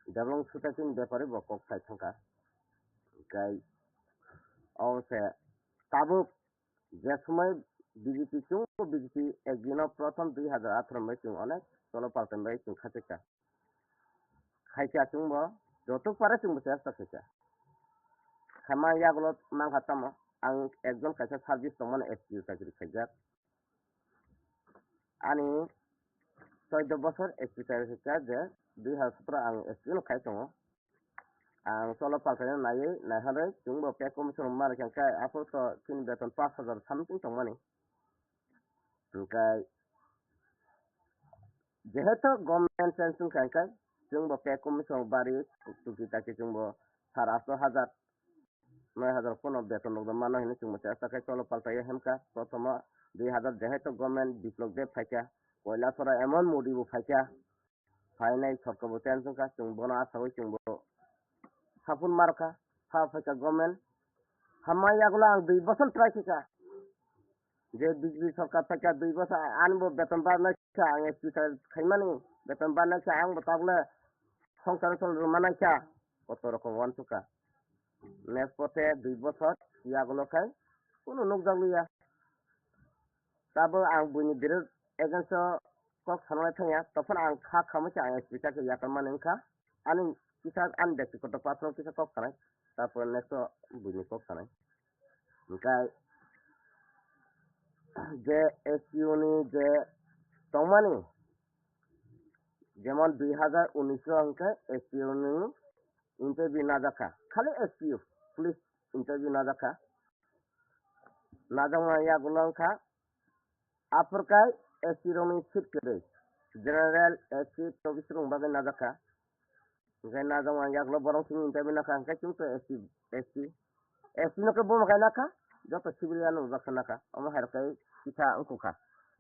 Development society ni bepari bo kok sai thangkha. Hwnkhe o se tabuk Je somoi B J P chwng, B J P ekdino prothom dui hazar atharo bai chwng onek cholo paltai bai chwng khachaikha. Khaikha chwngbo, joto pare chwngbo chesta khaikha. Khaima yagulo mankha tamo, ang ekjon kaisa service tongmani S P O chakri khaijak. Ani soido bosor S P O chakri khaikha je dui hazar sotro ang S P O no khai tongo. Ang cholo paltaino naiwi naiharwi chwngbo pay commission rwma rwkha hwnkhe aphuru to chini beton pash hajar something tongmani. Hwnkhe jehetu government change wngkha hwnkhe chwngbo pay commission bari tuki taki chwngbo sar asto hajar, noi hajar pono beton rok mano hinwi chwngbo chesta khe cholo paltaiya hemkha. Prothomo dui hajar jehai to government Biplop Deb phaikha, Koilasora emon Modi bo phaikha, phainai sorkar bo change wngkha, chwng bono asawi chwngbo sapun markha, sa phaikha government. Hamma yagulo ang dui bosor try khaikha. Je B J P sorkar phaikha dui bosor, ani bo beton barnai kha, ang S P ta khaimani beton barnai kha, ang bo tabole songsar sol rwmanai kha, koto rokom wansukha. Next pothe dui bosor yagulo khai kunu nukjakliya. Tabuk ang buini birud against o kok sanai thangya, tophano ang kha khamwi se ang S P ta khe yakarmani wngkha. Ani kisa ani byaktigoto personal kisa kok sanai, tarpore next o buini kok sanai. Hwnkhe je S P O ni je tongmani, jemon dui hajar unis o hwnkhe S P O ni interview najakha, khali S P O, police interview najakha. Najakma yagulo wngkha, aphurkai S T rokni seat kwrwi, general, S T, chobis rokni bagwi najakha. Hwnkhe najakma yagulo borok chini interview nakha, hwnkhe chwngto S T, S T, S T no khe bomo khai nakha, joto civilian no baksa nakha, omo hai rok khe kisa wngkukha.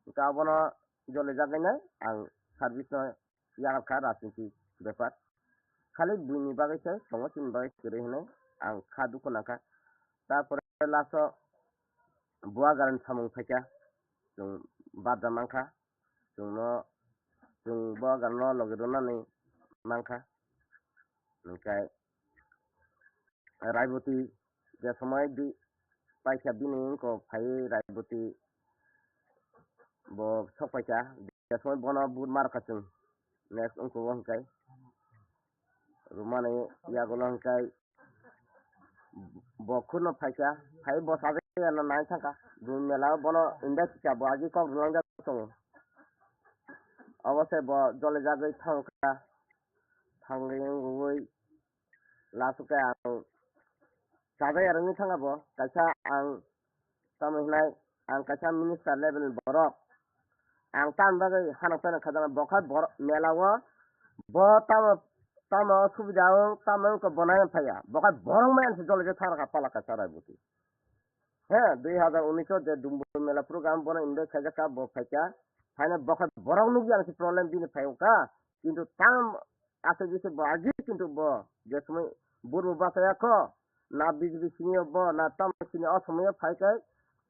Hwnkhe abono jolijagwi nai ang service no yakarkha rajniti bepar. Khali buini bagwi se tongo, chini bagwi kwrwi hinwi ang kha dukhu nangkha. Tarpore last o Bubagrani samung phaikha, chwng barja mankha, chwngno, chwng Bubagrano logi rwnani mankha. Hwnkhe Raiboti je somoi di paikha bini wngkok phaiwi Raiboti bo sok paikha, je somoi bono but mar kha chwng. Next wngkok o hwnkhe rwmani yagulo hwnkhe bo khurno phaikha, phai bo sajagwi ano nai thangkha. Dui mela o bono invite kha, bo agi kok rwlangjak tongo. Obo se bo jolijagwi thangkha, thangwi wngwi last o khe ang chajak yarwngwi thangkha bo, kaisa ang tamo hinai ang kaisa minister level ni borok, ang tamni bagwi hanok tano khajaknai, bo khe borok mela o bo tamo tamo subida wng tamo wngkha bo nai phaiya, bo khe borok maya se jolai thangkha pala kaisa Raiboti. He, dui hajar unis o je Dumbur Mela program bono invite khaijak kha, bo phaikha. Phaina bo khe borok nukya ang se problem bini phaiwkha. Kintu tam aswk se bo agi kintu bo je somoi burbo bachaya kho, na B J P sini o bo, na tamo sini o somoi o phaikai.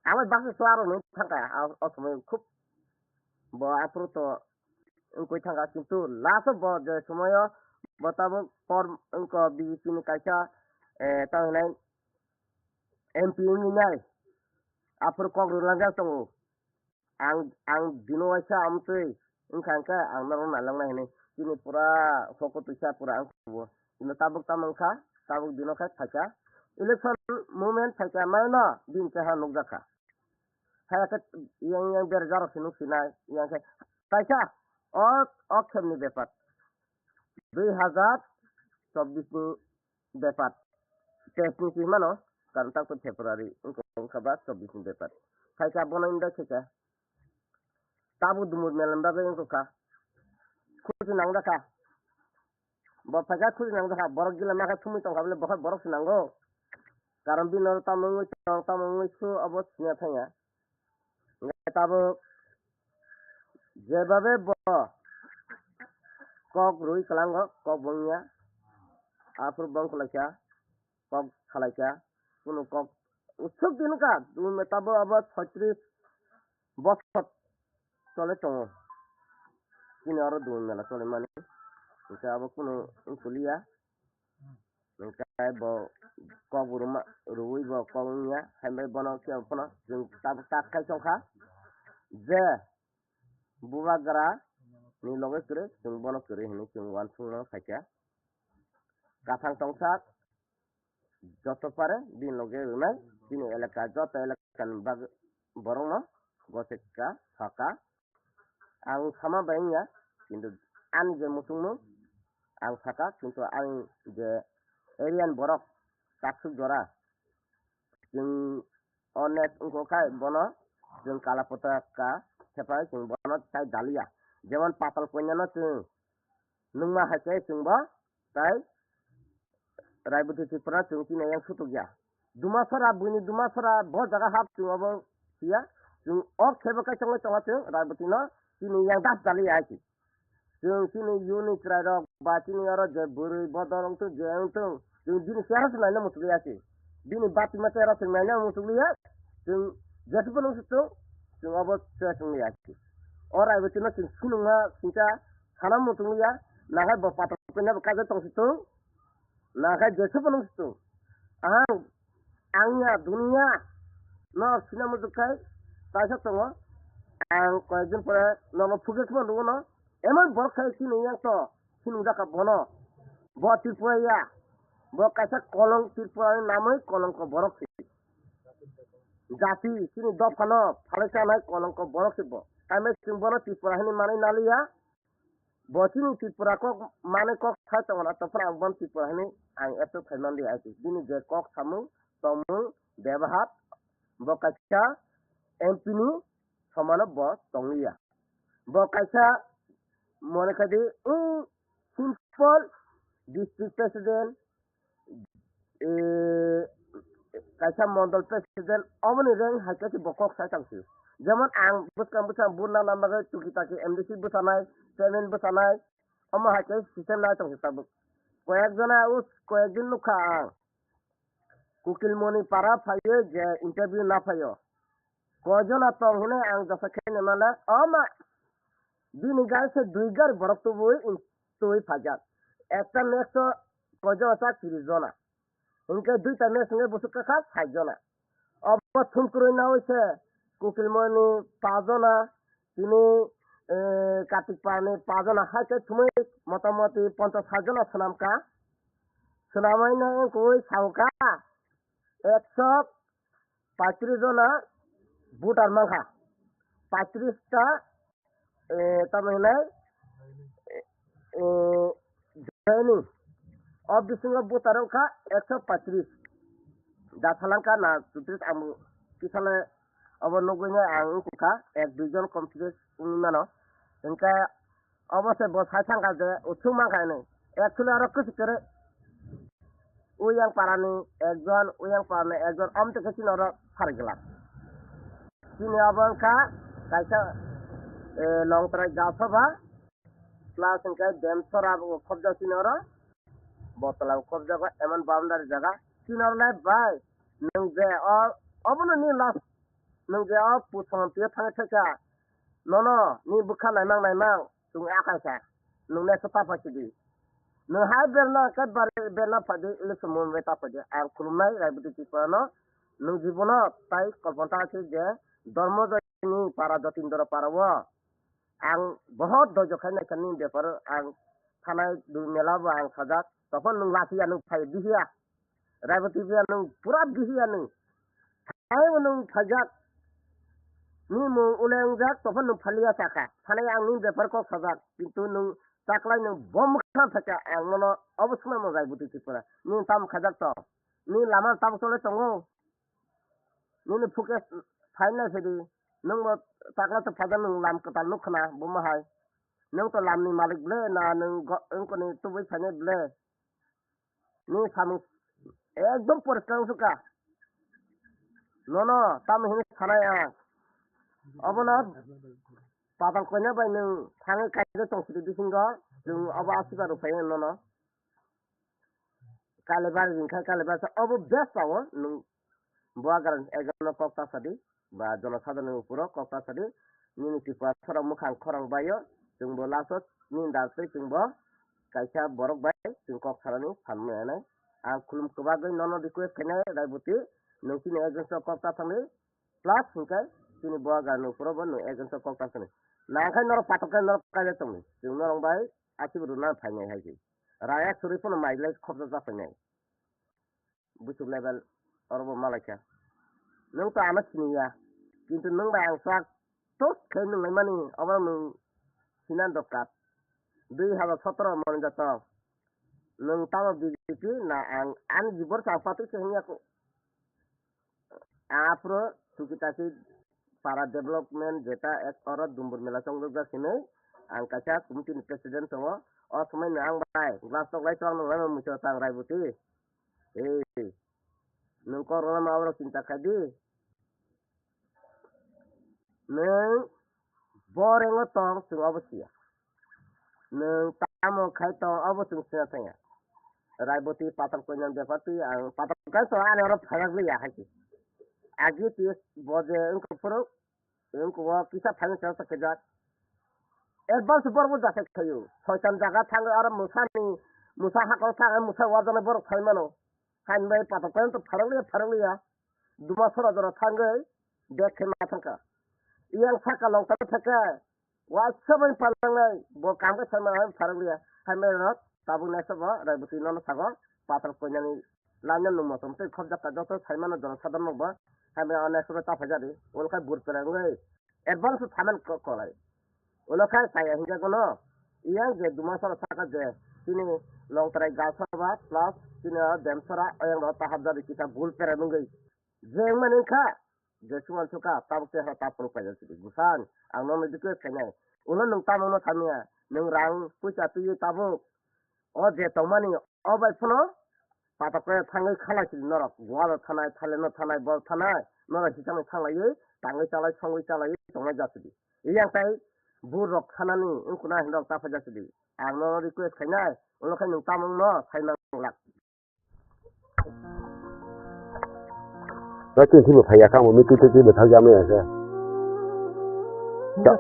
Ang bai baksa so aro nung thangkha, a, o somoi khub bo aphuru to wngkoi thangkha. Kintu last o bo je somoi o bo tabuk por wngkha B J P ni kaisa, eh, tamo hinai M P wngwi nai, aphuru kok rwlangjak tongo. Ang, ang bini waisa amtwi wngkha hwnkhe ang norok nailangnai hinwi. Chini pura hoko twisa pura ang kubo. Chini tabuk tamo wngkha, tabuk bini khe phaikha. Election movement phaikha, maino bini cheha nukjakha. Hai khe yang, yang berajak rok se nuk sinai, yang khe kaisa o, o khemni bepar. Dui hajar chobbish ni bepar. Teish ni twi mano, karon tak to February wngkha, wngkha ba chobbish ni bepar. Khaikha bono invite khaikha. Tabuk Dumur Mela ni bagwi wngkha. Khusi nangjakha. Bo phaikha khusi nangjakha. Borok gila makha thumwi tongkha bole, bo khe borok se nango. Karon bini oro tamo wngwi tong, tamo wngwi su, obo siniya thangya. Hwnkhe tabuk jebabe bo kok rwi kwlango, kok bo wngya. Aphuru bo wngkha kok salaikha, kunu kok usuk din wngkha, tabuk abo soitris bosor chole tongo. Chini oro Dumur Mela cholimani, hwnkhe abo kunu wngkha liya. Hwnkhe bo kok bo rwma, rwui bo kok wngya, hai bai bono khe phano chwng tabuk tak khai tongkha je Bubagra ni loge kwrwi, chwng bono kwrwi hinwi chwng uansukna phaikha. Kathang tongsak joto pare bini loge rwnai, chini elaka, joto elaka ni bag-, borokno goseka saka. Ang sama bai wngya, kintu ani je muchungmung ang saka, kintu ani je area ni borok kaksuk jora, chwng o net wngkha khai bono chwng kala potaka thepai chwng bono tai daliya. Jemon Patal Kanya no chwng Nungma hai khe chwngbo tai Raiboti Tripura chwng chini yang sutuk ya. Dumasora, buini Dumasora bo jaga hap chwng obo siya. Chwng o khebo kai chongwi tongo chwng Raiboti no chini yang das dali ya hai se. Chwng chini yuni chwrai rok ba chini oro je bwrwi bodol wngthung je wngthung chwng bini chera se naina muchukliya se. Bini bati ma chera se naina muchukliya. Chwng jesupho nung se chwng chwng obo chwng ya se. O Raiboti no chwng sunungma singcha sana muchukliya. Nahai bo patok pina bo kaisa tong se chwng. Nahai jesupho nung se chwng. Ang Ang ya dunia no sina muchuk khai kaisa tongo. Ang koyekdin pore nono phugwi kheno nukgo no. Emon borok khai chini yang to sinung jaka bono. Bo Tripura ya. Bo kaisa kolong Tripura ni namwi kolongko borok se. Jati chini dopha no phalai chanai kolongko borok se bo. Tamai chwng bono Tripura hinwi manwi naliya. Bo chini Tripura kok manwi kok sai tongna, tongphano ang bono Tripura hinwi ang accept khai man di, I T. Bini je kok samung, tongmung, bebahar, bo kaisa M P ni somano bo tongliya. Bo kaisa mone khai di, wng simple district president, eh, kaisa mondol president, omoni rank hai khe bo kok sai tong si. Jemon ang bwskang bwskang burna nang bagwi tuki taki M D C bwsanai, chairman bwsanai, omo hai khe system nai tong si tabuk. Koyek jona us, koyek din nukha ang. Kukilmoni para phaiyo je interview na phaiyo. Koi jona tong hwnwi ang jasa khe nai male, omo bini gari se dui gari borok tubui tubui phaijak. Ekta match o koi jona chak tris jona. Hinkhe duita match hinkhe busuk kakha sait jona. Obo thum kwrwi naui se Kukilmoni pajona, tini, eh, Kartik Parani pajona hai khe thumui motamoti ponchas sait jona swnamkha. Swnamwi no wngkui saukha ekso paitris jona voter mankha. Paitris ta eh, tamo hinai, eh, eh, joining. O bisingo voter wngkha ekso paitris. Da salangkha na chutris ang kisale obo nugwi no ang wngkha ek dui jon kom se wngwi mano. Hinkhe obo se bo sai thangkha je uthuk mankha hinwi. Actually oro kwchwk kwrwi. Uyang parani ekjon, uyang parani ekjon, amtwi khe chini oro sari glak. Chini obo wngkha kaisa, eh, Longtrai Jasabha, plus hwnkhe Demsora bo khobjak chini oro, Botla bo khobjago, emon boundary jaga. Chini oro nai bai, nwng je o, obono ni last, nwng je o Puthon twi thangwi thangkha, nono ni bwkha naimang naimang, chwng akai kha, nwng naisa ta phaisidi. Nwng hai berna khe bar-, berna phaidi, election movement ta phaidi. Ang khulumnai Raiboti Tripura no, nwng jibono tai kolpanta khe je Dharmojoy ni para Jatindra para o ang bohot doijo khai naikha nini bepar o ang thanai dui mela bo ang sajak. Tokon nwng lachiya nwng phai bihiya. Raiboti biya nwng pura bihiya nwng. Hai nwng phaijak. Ni mung ule wngjak, tophan nwng phaliya sakha. Sanai ang nini bepar kok sajak. Kintu nwng chaklai nwng bom khna phaikha ang nono obo swnamno Raiboti Tripura. Nwng tamo khajak to. Ni lama tabuk chole tongo. Nini phuke phainai phedi. Nwng bo chakla to phaijak nwng lam kwtal nuk khna bomo hai. Nwng to lamni malik ble na nwng go-, wngkoni tubui phainai ble. Ni samung ekdom poriskar wngkha. Nono tamo hino sanai ang. Obono patal koina bai nwng thangwi kaisa tong sidi bisingo chwng obo asiba rw phai nono. Kalibar ringkha kalibar sa obo best sao nwng. Bo agar ekjono kok ta sadi, ba jonosadharoni uporo kok ta sadi, nini Tripura sorok mwkhang khorang baio, chwngbo last o nini dal twi chwngbo kaisa borok bai chwng kok sanani phan maya nai. Ang khulum kwbagwi nono request khainai Raiboti, nwng chini against o kok ta thangdi, plus hwnkhe chini bo agar ni uporo bo nwng against o kok ta thangdi. Nangkhe norok patok khe norok kaijak tongdi, chwng norok bai asibo rwna phainai hai se. Raya suri phano mai lai khopjak jak phainai. Buchuk level oro bo malaikha. Nwng to ano siniya. Kintu nwng bai ang chak tok khe nwng naimani obo nwng sinan dokar. Dui hazar sotoro moni jato. Nwng tamo B J P na ang ani jibor sa patwi se hwnyaku. Aphuru tuki taki para development jeta ek oro Dumbur mela chongjak jak hinwi ang kaisa committee ni president tongo. O swmai no ang bai glass tok lai chwng nung lai muicha tang Raiboti. Ei, nwng kok rwna ma borok chinta khai di. Nwng bo rengo tong, chwng obo siya. Nwng tamo khai tong, obo chwng sina thangya. Raiboti patal koinani bepar twi ang patal kai tong, ani oro pharak liya hai se. Agi twi bo je wngkha phuru, wngkha o kisa thangwi chwng ta kajak. Advance borok bo jakhai khayo. Soitan jaga thangwi oro musani, musa hakor thangwi musa wajaknai borok sai mano. Hain bai patal koinani to pharak liya, pharak liya. Duma sora jora thangwi bag khe ma thangkha. Iyang saka long tang thangkha. Waisa bai panangnai bo kam khe sai ma hai pharak liya. Hai mai rok tabuk naisa bo Raiboti nono sago patal koinani laina nung motom tei khobjak ka joto sai mano jora sadam rok bo. Hai mai o naisa bo ta phai jadi. Olo khai bur peleng oi. Advance thaman ko kolai. Ulo khai kaya hinjak no. Iyang je duma sora saka je chini longtrai gasora ba plus chini o demsora oyang ro tahap jadi kisa bul pera nungwi. Je wngmani wngkha je suman suka tabuk te ha tapung paijak sidi. Busan ang nono request khainai. Ulo nwng tamo no samya. Nwng rang puisa twiwi tabuk. O je tongmani o bai phano patok khe thangwi khalai sidi norok. Goa rok thanai, Thailand no thanai, bor thanai, norok hisangni thanglaiwi tangwi chalai, songwi chalaiwi tongnai jasidi. Yang tai bur rok thanani wngkuna hinrok ta phaijak sidi. Ang no request khainai, ulo khai nwng tamo wngno sai manglak. Ba tin thimo phaiya kha mo mitu tu tu bethak ya me ya khe. Cha.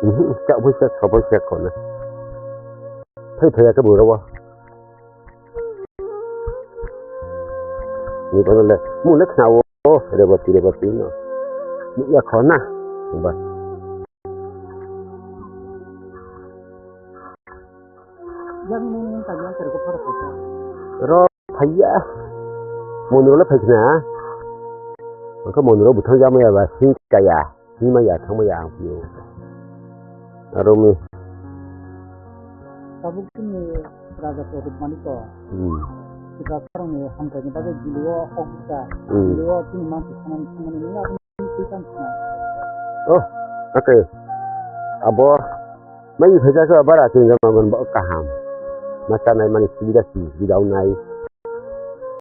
Mhm, cha bo cha, cha bo cha ko na. Phai phaiya kha bo ro. Ni ko le, mu le khna o, Reboti, Reboti no. Ni ya kho na. Ba. Yang ni tanya kar ko phar ko. Ro phaiya. Mondir le phai khna. Ko mondir buthang ya ma ya ba sing kaya. Himaya, thangmaya ang phio. Aro mi. Tabuk chini raja Pradyut Manik ko. Hmm. Tiprasarokni hamkraini bagwi gilio hok bwsa. Hmm. Gilio chini mansi sanani thangmani nini abo twi tang khna. Oh, okay. Abo mai phaijak khe bara chini jamangon bo kaham. Ma chanai mani subida si, subida wngnai.